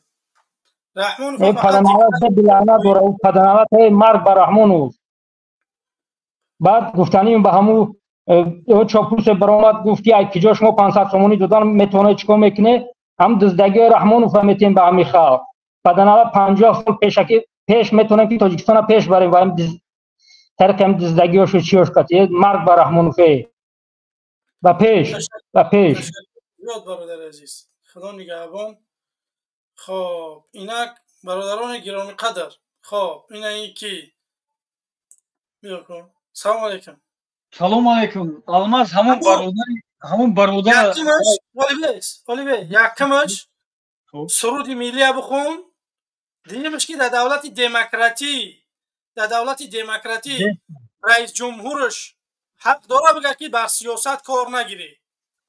Раҳмонов фақат Паданалат лаънат дора, паданалат, марг ба Раҳмонов. Баъд гуфтаним ба ҳаму чоплусе баромад, гуфт, ки ай киҷо шумо 500 сомонӣ додан метавонед, чӣ кор мекунед? Ҳам дуздагиҳои Раҳмонова метем ба ҳами халқ. Паданалат 50 сол пешаки пеш метавонем, ки Тоҷикистона пеш барем ва тариқи ҳам дуздагиҳошу чиёш кати. Марг ба Раҳмонов, ба пеш, ба пеш. Зиёд, бародари азиз, худо нигаҳбон. Хоб, инак, бародарони гиромиқадр, хоб, инаи ки биё кун. Салому алейкум. Салому алейкум, Алмаз. Ҳамон бародари, ҳамон бародар. Якумаш, Олибе, якумаш суруди миллия бихун. Дуюмаш, ки дар давлати демократӣ раис ҷумҳураш ҳақ дора бигӯяд, ки бар сиёсат кор нагирӣ.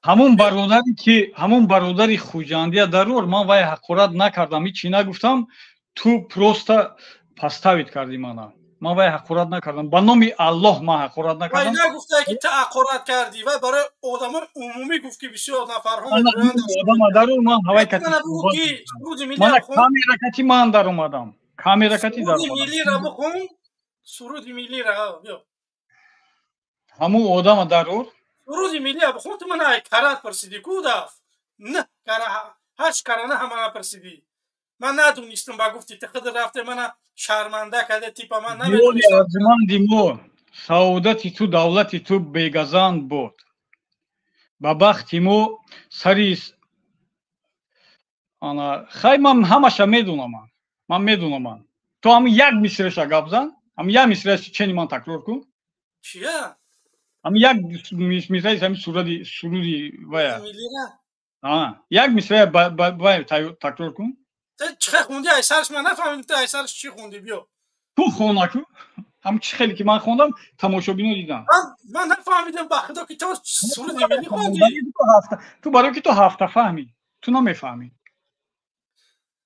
Ҳамон бародаре ки, ҳамон бародари хуҷандия дарур, ман вай ҳақорат накардам, ҳичи нагуфтам. Ту просто поставить кардӣ мана. Ман вай ҳақорат накардам, ба номи Аллоҳ, ман ҳақорат Вай накардам. Нагуфта, ки ту ҳақорат кардӣ. Вай барои одамои умумӣ гуфт, ки бисёр нафарҳо Одама дарур, ман ҳавай кати мегӯянд. Бугӯ, ки суруди мана миллия бихун. Камера кати ман даромадам, камера кати Суруди даромадам. миллиро бихун, суруди миллиро, биё. Ҳамун одама дарур. Суруди миллия бихун. Ту мана ай карат пурсидӣ ку, даф на кара, ҳашт кара на ҳама напурсидӣ. Ман надонистам, ба гуфти ту худ рафте, мана шарманда карда, типа ман Ёли намедонистам. Арҷуманди мо, саодати ту, давлати ту бегазанд буд. Ба бахти мо сари ана хай, ман ҳамаша медонам, ман медонам. Ту ҳам як мисраша гап зан, ҳам як мисраша чени ман такрор кун. Чия? Ҳам як мисраи ҳами суради, суруди вая. Миллира. Як мисраъ вай такрор кун. Чӣ хунди ай сарш ман нафаҳмидам, ту ай сарш чӣ хунди, биё. Ту хона ку. Ҳам чӣ хеле ки ман хондам, тамошобино дидам. Ман нафаҳмидам, ба худо, ки ту суруди миллӣ хонди. Ту барои ки ту ҳафта фаҳмӣ, ту намефаҳмӣ.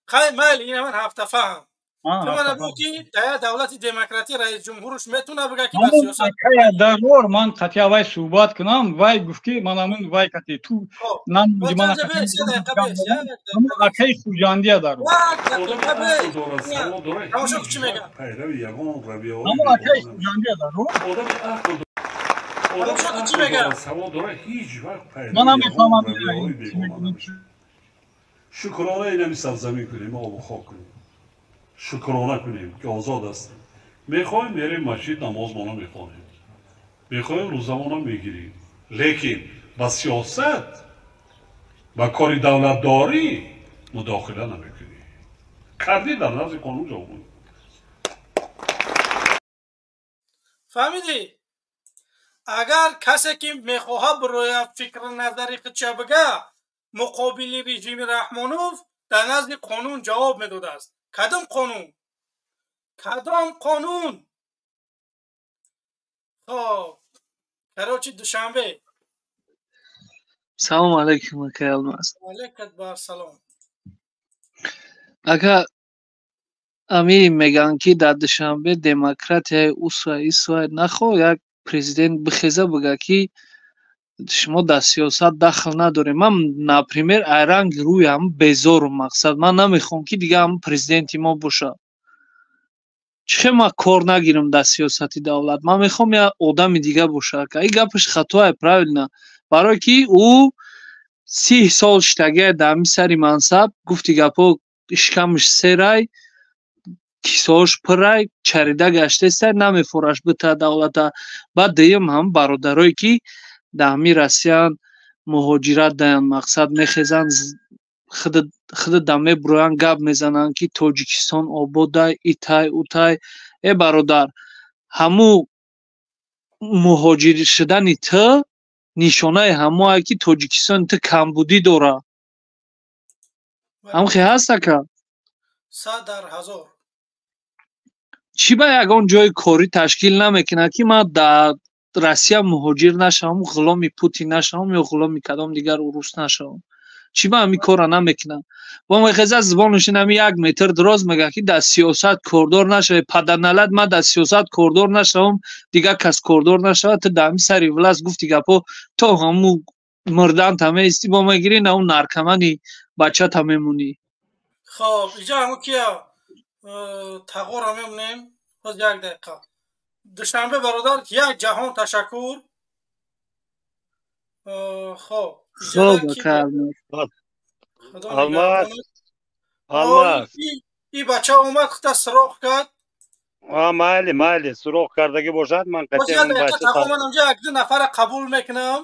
Хай, майли, ина ман ҳафта фаҳм. Ту мана бу ки дар давлати демократӣ раис ҷумҳурш метавона бигӯяд ки ба сиёсат дарор ман қатъи вай суҳбат кунам, вай гуфт ки ман ҳамун вай қатъи ту намуди ман акаи Хуҷандия дарор. Тамошо чӣ мегӯяд? Ҳамун акаи Хуҷандия дарор. Тамошо чӣ мегӯяд? Ман намефаҳмам. Шукрона инами сарзамин кунем, обу хок кунем. Шукрона кунем, ки озод ҳастем. Мехоҳем мерем масҷид, намозмона мехонем. Мехоҳем рӯзамона мегирем. Лекин ба сиёсат, ба кори давлатдорӣ мудохила намекунем. Кардӣ дар назди қонун ҷавоб медиҳӣ. Фаҳмидӣ? Агар касе ки мехоҳад бирояд фикру назари худша бигӯяд, муқобили режими Раҳмонов дар назди қонун ҷавоб медодааст. Кадом қонун? Кадом қонун? Хоб, короче, Душанбе. Салом алейкум, акай Алмаз. Алейкум бар салом. Ака, ами мегӯянд ки дар Душанбе демократияи усва исва нахо як президент бихеза бигӯяд ки шумо дар сиёсат дахл надорем. Ман, например, айранги рӯи ҳам безорум, мақсад ман намехоҳам ки дига ҳам президенти мо бошад. Чӣ хел ман кор нагирам дар сиёсати давлат? Ман мехоҳам як одами дига бошад. Ака, ин гапаш хатоае, правильно? Барое ки ӯ 30 сол шитагия дар ҳамин сари мансаб, гуфти гапҳо шикамаш серай, кисоаш пурай, чарида гаштестай, намефораш бита давлата. Баъд дуюм ҳам бародарое ки дар ҳамин Россиян муҳоҷират даянд, мақсад мехезанд, худда мебуроянд, гап мезананд ки Тоҷикистон ободай, итай, утай. Э бародар, ҳамун муҳоҷир шудани ту нишонаи ҳамоае ки Тоҷикистони ту камбудӣ дорад. Ҳам хе ҳаст, ака? 100 дар 1000. Чӣ ба ягон ҷои корӣ ташкил намекунад ки ман дар Россия муҳоҷир нашавам, ғуломи Путин нашавам ё ғуломи кадом дигар урус нашавам? Чӣ ба ҳамин корро намекунад? Бо мехезад забонаш ин ҳамин 1 метр дароз мегӯяд ки дар сиёсат кордор нашавӣ. Падарналат, ман дар сиёсат кордор нашавам, дигар кас кордор нашавад. Ту дар ҳамин сари власт гуфти гапҳо то ҳамун мурданта меистӣ, бо мегирӣ на он наркомани бачата мемонӣ. Хоб, иҷа ҳамун кия тағора мемонем. Боз як дақиқа. Душанбе бародар, як ҷаҳон ташаккур. Хоб, Хоб, ака. Алмаз, Алмаз. И бача омад, хута суроғ кард. Майли, майли, суроғ кардагӣ бошад, ман Боз як дақиқа тағо, ман онҷа як ду нафара қабул мекунам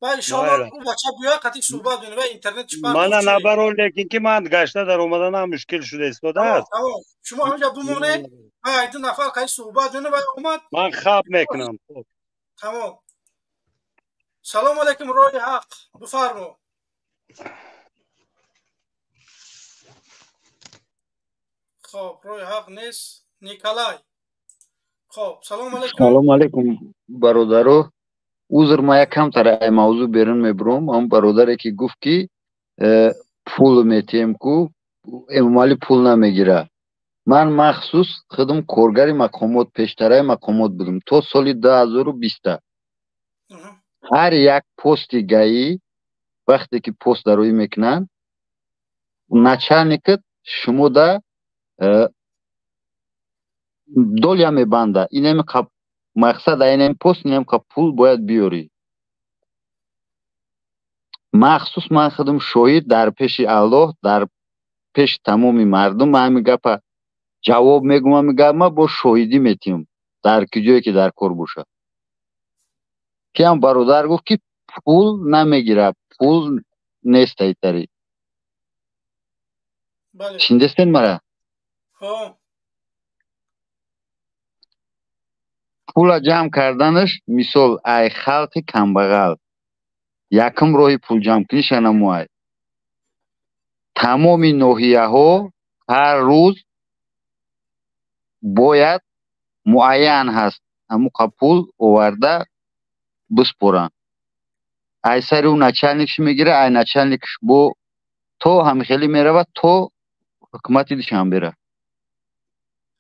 ва иншоалло ӯ бача биёяд, қатъи суҳбат мекунем ва интернет чӣ фарқ Мана чӣ? Набарон, лекин ки ман гашта дар омаданам мушкил шуда истодааст. Тамом, шумо ҳаминҷа бимонед, ман як ду нафар қатъи суҳбат мекунам ва омад. Ман хаб мекунам. Тамом. Салом алейкум, роҳи ҳақ, бифармо. Хоб, роҳи ҳақ нест. Николай. Хоб, салом алейкум. Салом алейкум, бародаро. Узр, ман як камтар ай мавзӯъ берун мебурам. Он бародаре ки гуфт ки пул метиҳем ку, Эмомалӣ пул намегирад. Ман махсус худам коргари мақомот, пештараи мақомот будам то соли 2020. Ҳар як пости гаӣ вақте ки пост дароӣ мекунанд, начальникат шумо да доля мебанда. Инами мақсад инами пост, инами пул бояд биёрӣ. Махсус ман худам шоҳид дар пеши Аллоҳ, дар пеши тамоми мардум ман ҳамин гапа ҷавоб мегӯям, ҳамин гап ман бо шоҳидӣ метиҳам дар куҷое ки дар кор бошад. Киам бародар гуфт ки пул намегирад, пул нест айтари. Шиндестен мара? Пула ҷамъ карданаш мисол ай халқи камбағал. Якум роҳи пулҷамъкуниша намояй. Тамоми ноҳияҳо ҳар рӯз бояд муайян ҳаст ҳамуқа пул оварда биспоранд. Ай сари ӯ начальникш мегира, ай начальникш бо то ҳамихелӣ меравад то ҳукумати Душанбера.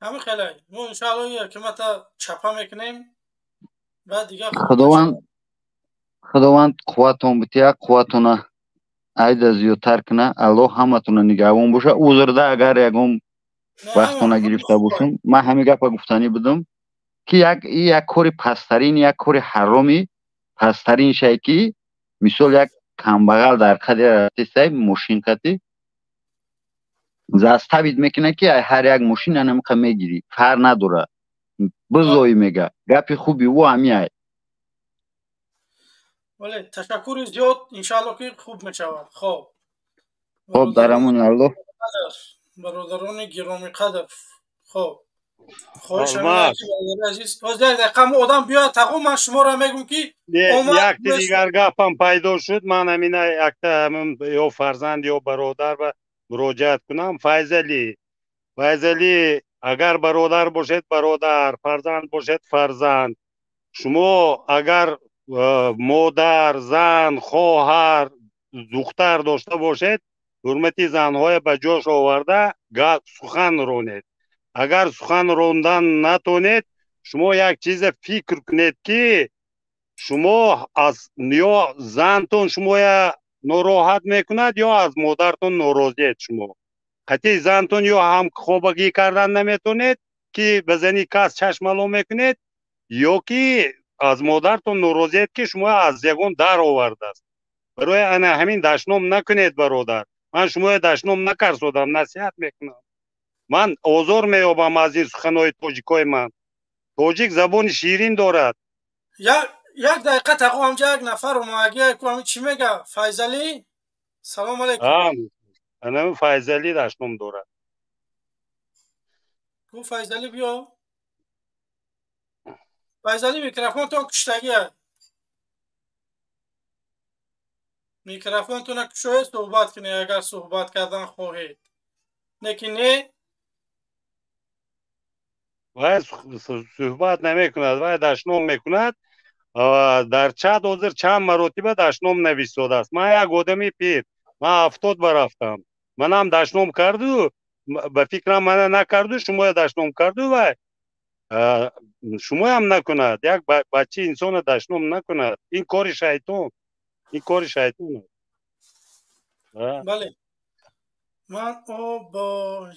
Ҳамин хелай. Мо иншаалло ҳукумата чапа мекунем ва дигар. Худованд қувватон бития, қувватона айда зиёдтар куна, Аллоҳ ҳаматона нигаҳбон боша. Узрда агар ягон вақтона гирифта бошум, ман ҳамин гапа гуфтанӣ будам ки як кори пасттарин, як кори ҳароми пасттарин шай ки мисол як камбағал дар қадри рафтистай мошин қати заставид мекунад ки ҳар як мошин анамиқа мегирӣ, фарқ надора, бизоӣ мега. Гапи хуби ӯ ҳамиай. Бале, ташаккури зиёд, иншаалло ки хуб мешавад. Хоб. Хоб, дар амони Аллоҳ. Бародарони гиромиқадр, хоб. Хоҳиш азиз, боз як дақиқа одам биёяд тағо, ман шуморо мегӯм ки якти дигар гапам пайдо шуд. Ман ҳамина якта ё фарзанд ё бародар ба муроҷиат кунам. Файзалӣ, Файзалӣ, агар бародар бошед бародар, фарзанд бошед фарзанд. Шумо агар модар, зан, хоҳар, духтар дошта бошед, ҳурмати занҳоя ба ҷош оварда сухан ронед. Агар сухан рондан натонед, шумо як чизе фикр кунед ки шумо аз ё зантон шумоя нороҳат мекунад ё аз модартон норозиед. Шумо қатъи зантон ё ҳамхобагӣ кардан наметонед ки ба зани кас чашмало мекунед, ё ки аз модартон норозиед ки шумо аз ягон дар овардааст. Барои ана ҳамин дашном накунед, бародар. Ман шумоя дашном накарсодам, насиҳат мекунам. Ман озор меёбам аз ин суханҳои тоҷикои ман. Тоҷик забони ширин дорад. Як дақиқа тағо, ҳамҷа як нафар омагия ку ҳамин чӣ мега? Файзалӣ, салом алейкум. Анами Файзалӣ дашном дорад. Ку Файзалӣ биё. Файзалӣ, микрофонтон куштагия. Микрофонтона кушоед, суҳбат кунед агар суҳбат кардан хоҳед. Не ки не вай суҳбат намекунад, вай дашном мекунад. Дар чат ҳозир чанд маротиба дашном нависодааст. Ман як одами пир, ман 70 барафтам, манам дашном карду, ба фикрам мана накарду, шумоя дашном карду, вай шумоям накунад. Як бачаи инсона дашном накунад. Ин кори шайтон, ин кори шайтон. Бале, ман бо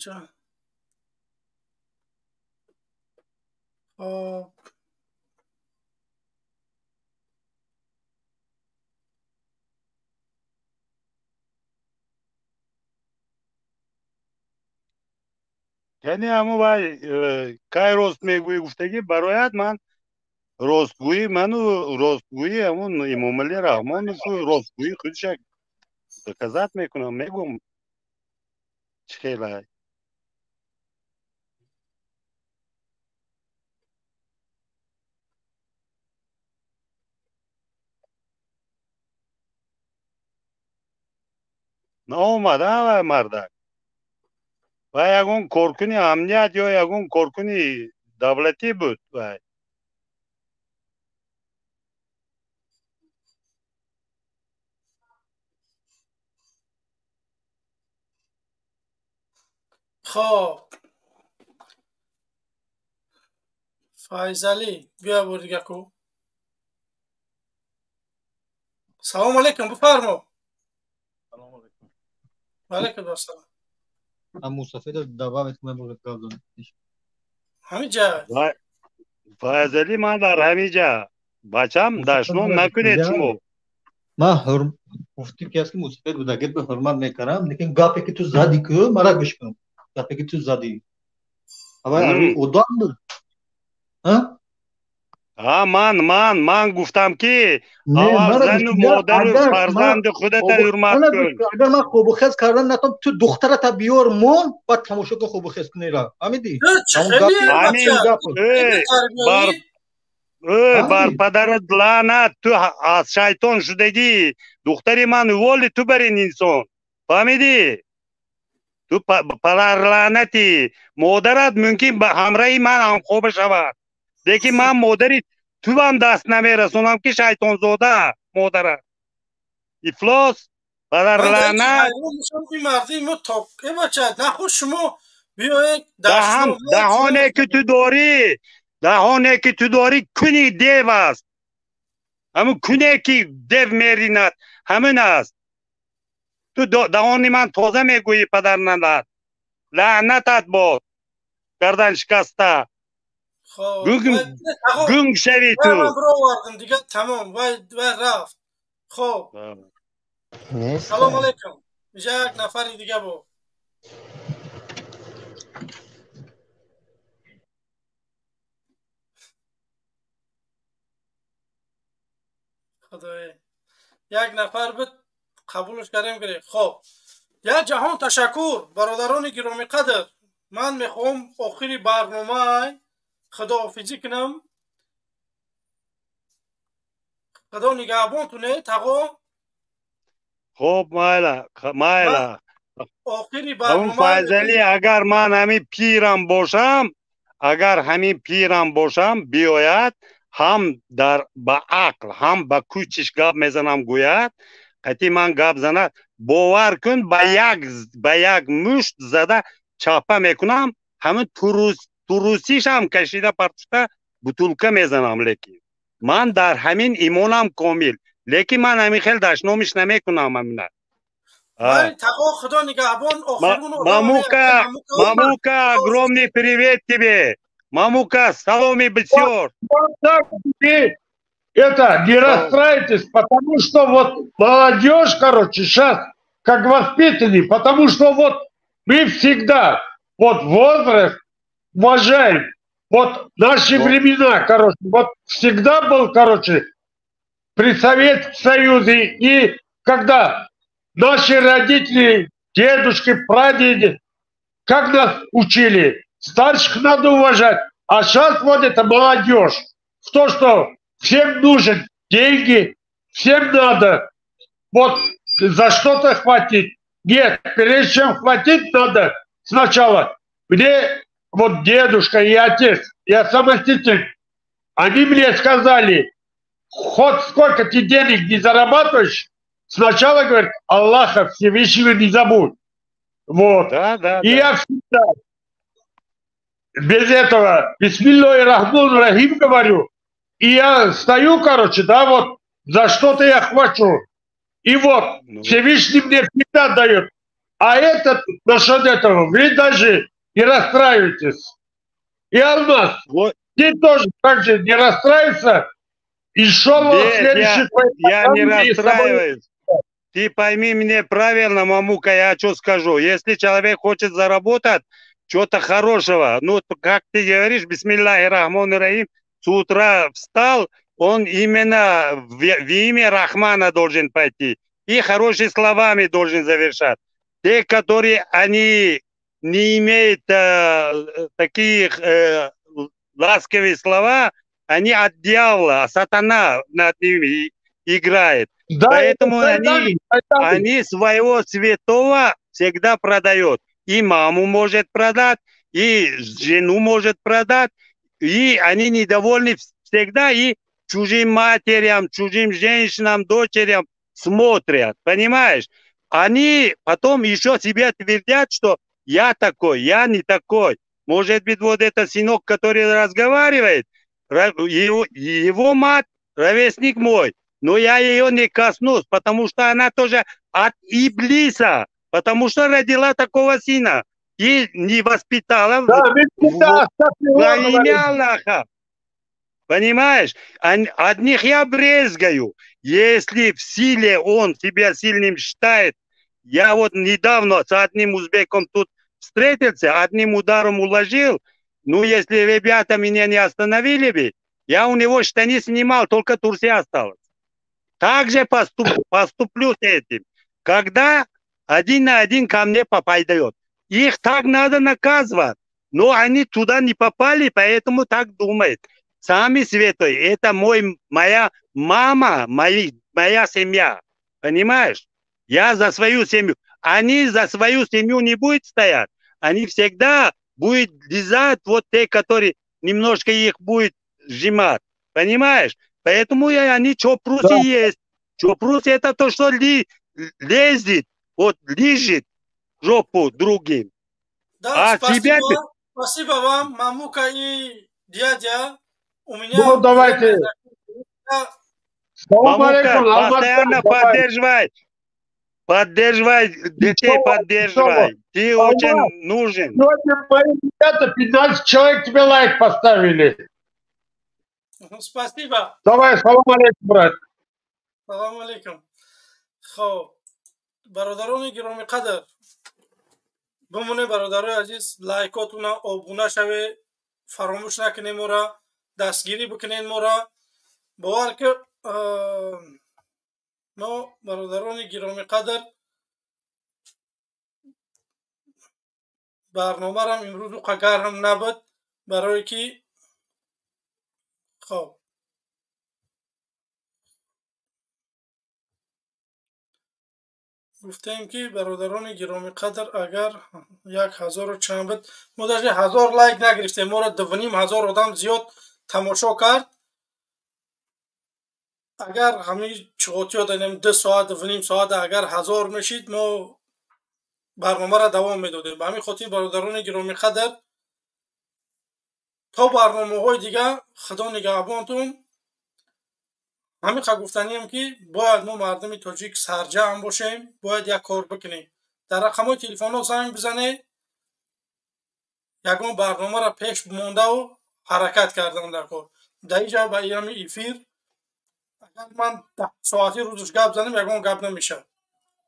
хоб. Яъне ҳамо вай кай рост мегӯӣ гуфтагӣ барояд, ман ростгӯӣ, ману ростгӯӣ ҳамон Эмомалӣ Раҳмонову ростгӯӣ худша доказат мекунам, мегӯм чӣ хелай. Наомад вай мардак. Вай ягон коркуни амният ё ягон коркуни давлатӣ буд вай. Хоб, Файзалӣ биё бор дига ку. Салому алейкум, бифармо. Ваалейкум ассалом. Мусафида добавить кунам гап занам. Ҳамиҷа. Файзалӣ, ман дар ҳамиҷа. Бачам, дашном накунед шумо. Ман гуфтӣ ки аст ки мусафид будагит ба ҳурмат мекунам, лекин гапе ки ту задӣ ку, мара гӯш кун. Гапе ки ту задӣ. Авай одам буд. Ҳа, ман гуфтам ки аввал зану модару фарзанди худата ҳурмат кун. Агар ман хобухез кардан натонам, ту духтарата биёр мон, баъд тамошо кун хобухез кунера. Фаҳмидӣ? Бар падарат лаънат, ту аз шайтон шудагӣ. Духтари ман воли ту бар ин инсон, фаҳмидӣ? Ту падарлаънатӣ. Модарат мумкин ба ҳамраҳи ман ҳамхоба шавад, лекин ман модари туам даст намерасонам, ки шайтонзода модарат ифлос, падарлаънат. Ин марди мо то бача нахо шумо биёед. Даҳоне ки ту дорӣ, даҳоне ки ту дорӣ, куни дев аст. Ҳамун куне ки дев меринад, ҳамин аст. Ту даҳони ман тоза мегӯӣ, падарналат, лаънатат бод, гардан шикаста, гунг шавӣ ту. Бировардам, дига тамом, вай рафт. Хоб, салом алейкум. Инҷа як нафари дига буд. Худоё, як нафар буд, қабулш кардем, гирифт. Хоб, як ҷаҳон ташаккур, бародарони гиромиқадр. Ман мехоҳам охири барнома худоҳофизӣ кунам. Худо нигаҳбонтуне, тағо. Хоб, майла, майла. Охири барнома, Файзалӣ, агар ман ҳамин пирам бошам, агар ҳамин пирам бошам, биёяд, ҳам дар ба ақл, ҳам ба кӯчиш гап мезанам, гӯяд қати ман гап занад, бовар кун, ба як мушт зада чапа мекунам, ҳамин турусишам кашида партуфта бутулка мезанам. Лекин ман дар ҳамин имонам комил, лекин ман ҳамин хел дашномиш намекунам ҳамина. Тағо, худо нигаҳбон. Мамука, Мамука, огромный привет тебе. Мамука, саломи бисёр. Это, не расстраивайтесь, потому что вот молодежь, короче, сейчас как воспитанный, потому что вот мы всегда вот возраст уважаем. Вот наши времена, короче, вот всегда был, короче, при Советском Союзе, и когда наши родители, дедушки, прадеды, как нас учили, старших надо уважать. А сейчас вот это молодежь, в то, что всем нужен деньги, всем надо вот за что-то хватить. Нет, прежде чем хватить, надо сначала. Мне вот дедушка и отец, я самостоятельно, они мне сказали, хоть сколько ты денег не зарабатываешь, сначала, говорит, Аллаха Всевышнего не забудь. Вот. Да, и да. Я всегда без этого Бисмиллахи Рахман Рахим говорю, и я стою, короче, да, вот за что-то я хвачу. И вот Ну. Всевышний мне всегда дает. А этот, насчет этого, вы даже не расстраивайтесь. И Алмаз, вот. Ты тоже так же не расстраивайся. И шел Нет, следующий твой я не программе, и с тобой расстраиваюсь. Ты пойми мне правильно, Мамука, я что скажу. Если человек хочет заработать что-то хорошего, ну, как ты говоришь, бисмиллахи рахман рахим, с утра встал, он именно в имя Рахмана должен пойти. И хорошими словами должен завершать. Те, которые они не имеют таких ласковые слова, они от дьявола, а сатана над ними играет. Да, Поэтому это шайтан, шайтан. они своего святого всегда продают. И маму может продать, и жену может продать, и они недовольны всегда, и чужим матерям, чужим женщинам, дочерям смотрят, понимаешь? Они потом еще себе твердят, что я такой, я не такой. Может быть, вот этот сынок, который разговаривает, его мать ровесник мой, но я ее не коснусь, потому что она тоже от Иблиса, потому что родила такого сына и не воспитала Да, мы всегда во говорим. Имя Аллаха. Понимаешь? Одних я брезгаю. Если в силе он себя сильным считает, я вот недавно с одним узбеком тут встретился, одним ударом уложил, ну, если ребята меня не остановили бы, я у него штаны снимал, только турси осталось. Так же поступлю с этим. Когда один на один ко мне попадет. Их так надо наказывать. Но они туда не попали, поэтому так думают. Сами светлые, это моя мама, моя семья. Понимаешь? Я за свою семью. Они за свою семью не будут стоять. Они всегда будут лизать вот те, которые немножко их будет сжимать. Понимаешь? Поэтому они чопрусы есть. Чопрусы это то, что лезет, вот лижет жопу другим. Да, а спасибо, тебя... спасибо вам, мамука и дядя. У меня... Ну, давайте. Мамука, постоянно поддерживай. Поддерживай, детей поддерживай. Ты очень нужен. Сегодня мои ребята, 15 человек тебе лайк поставили. Спасибо. Давай, салам алейкум, брат. Салам алейкум. Хоб, бародарони гиромӣ қадр, бимоне бародарои азиз, лайкотуна обуна шаве, фаромӯш накунем мора, дастгирӣ бикунед мора. Бовар ки мо бародарони гиромӣ қадр барномарам имрӯз уқа гарм набуд, барое ки хоб гуфтем ки бародарони гиромӣ қадр агар 1000 чанд буд, мо даже 1000 лайк нагирифтем, моро 2500 одам зиёд тамошо кард. Агар ҳамин чуғотиё данем 2 соат, 2.5 соат агар 1000 мешид, мо барномаро давом медодем. Ба ҳамин хотир бародарони гиромӣ қадр то барномаҳои дига худо нигаҳбонтун. Ҳамин қа гуфтанием ки бояд мо мардуми тоҷик сарҷамъ бошем, бояд як кор бикунем. Дар рақамҳои телефонҳо занг бизанед, ягон барномаро пеш мондаву ҳаракат кардан дар кор. Дар инҷа ба ҳамин эфир агар ман 10 соати рӯзаш гап занам, ягон гап намешавад.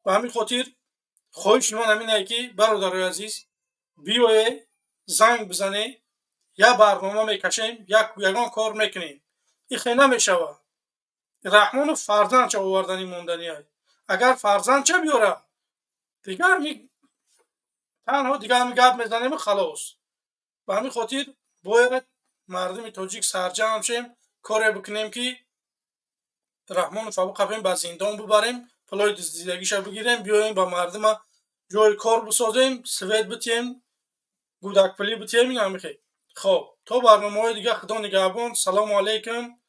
Ба ҳамин хотир хоҳиши ман ҳамин ае ки бародарои азиз биёед, занг бизанед, як барнома мекашем, ягон кор мекунем. Ин хел намешавад. Раҳмонов фарзандча овардани монданияй. Агар фарзандча биёра, дигар танҳо дигар ҳамин гап мезанем халос. Ба ҳамин хотир бояд мардуми тоҷик сарҷамъ шем, коре бикунем ки Раҳмонов қапем ба зиндон бибарем, пулои дуздидагиша бигирем, биёем ба мардума ҷои кор бисозем, свет битиҳем, гудакпулӣ битиҳем, ин ҳамин хел. Хоб, то барномаҳои дигар худо нигаҳбон. Салому алайкум.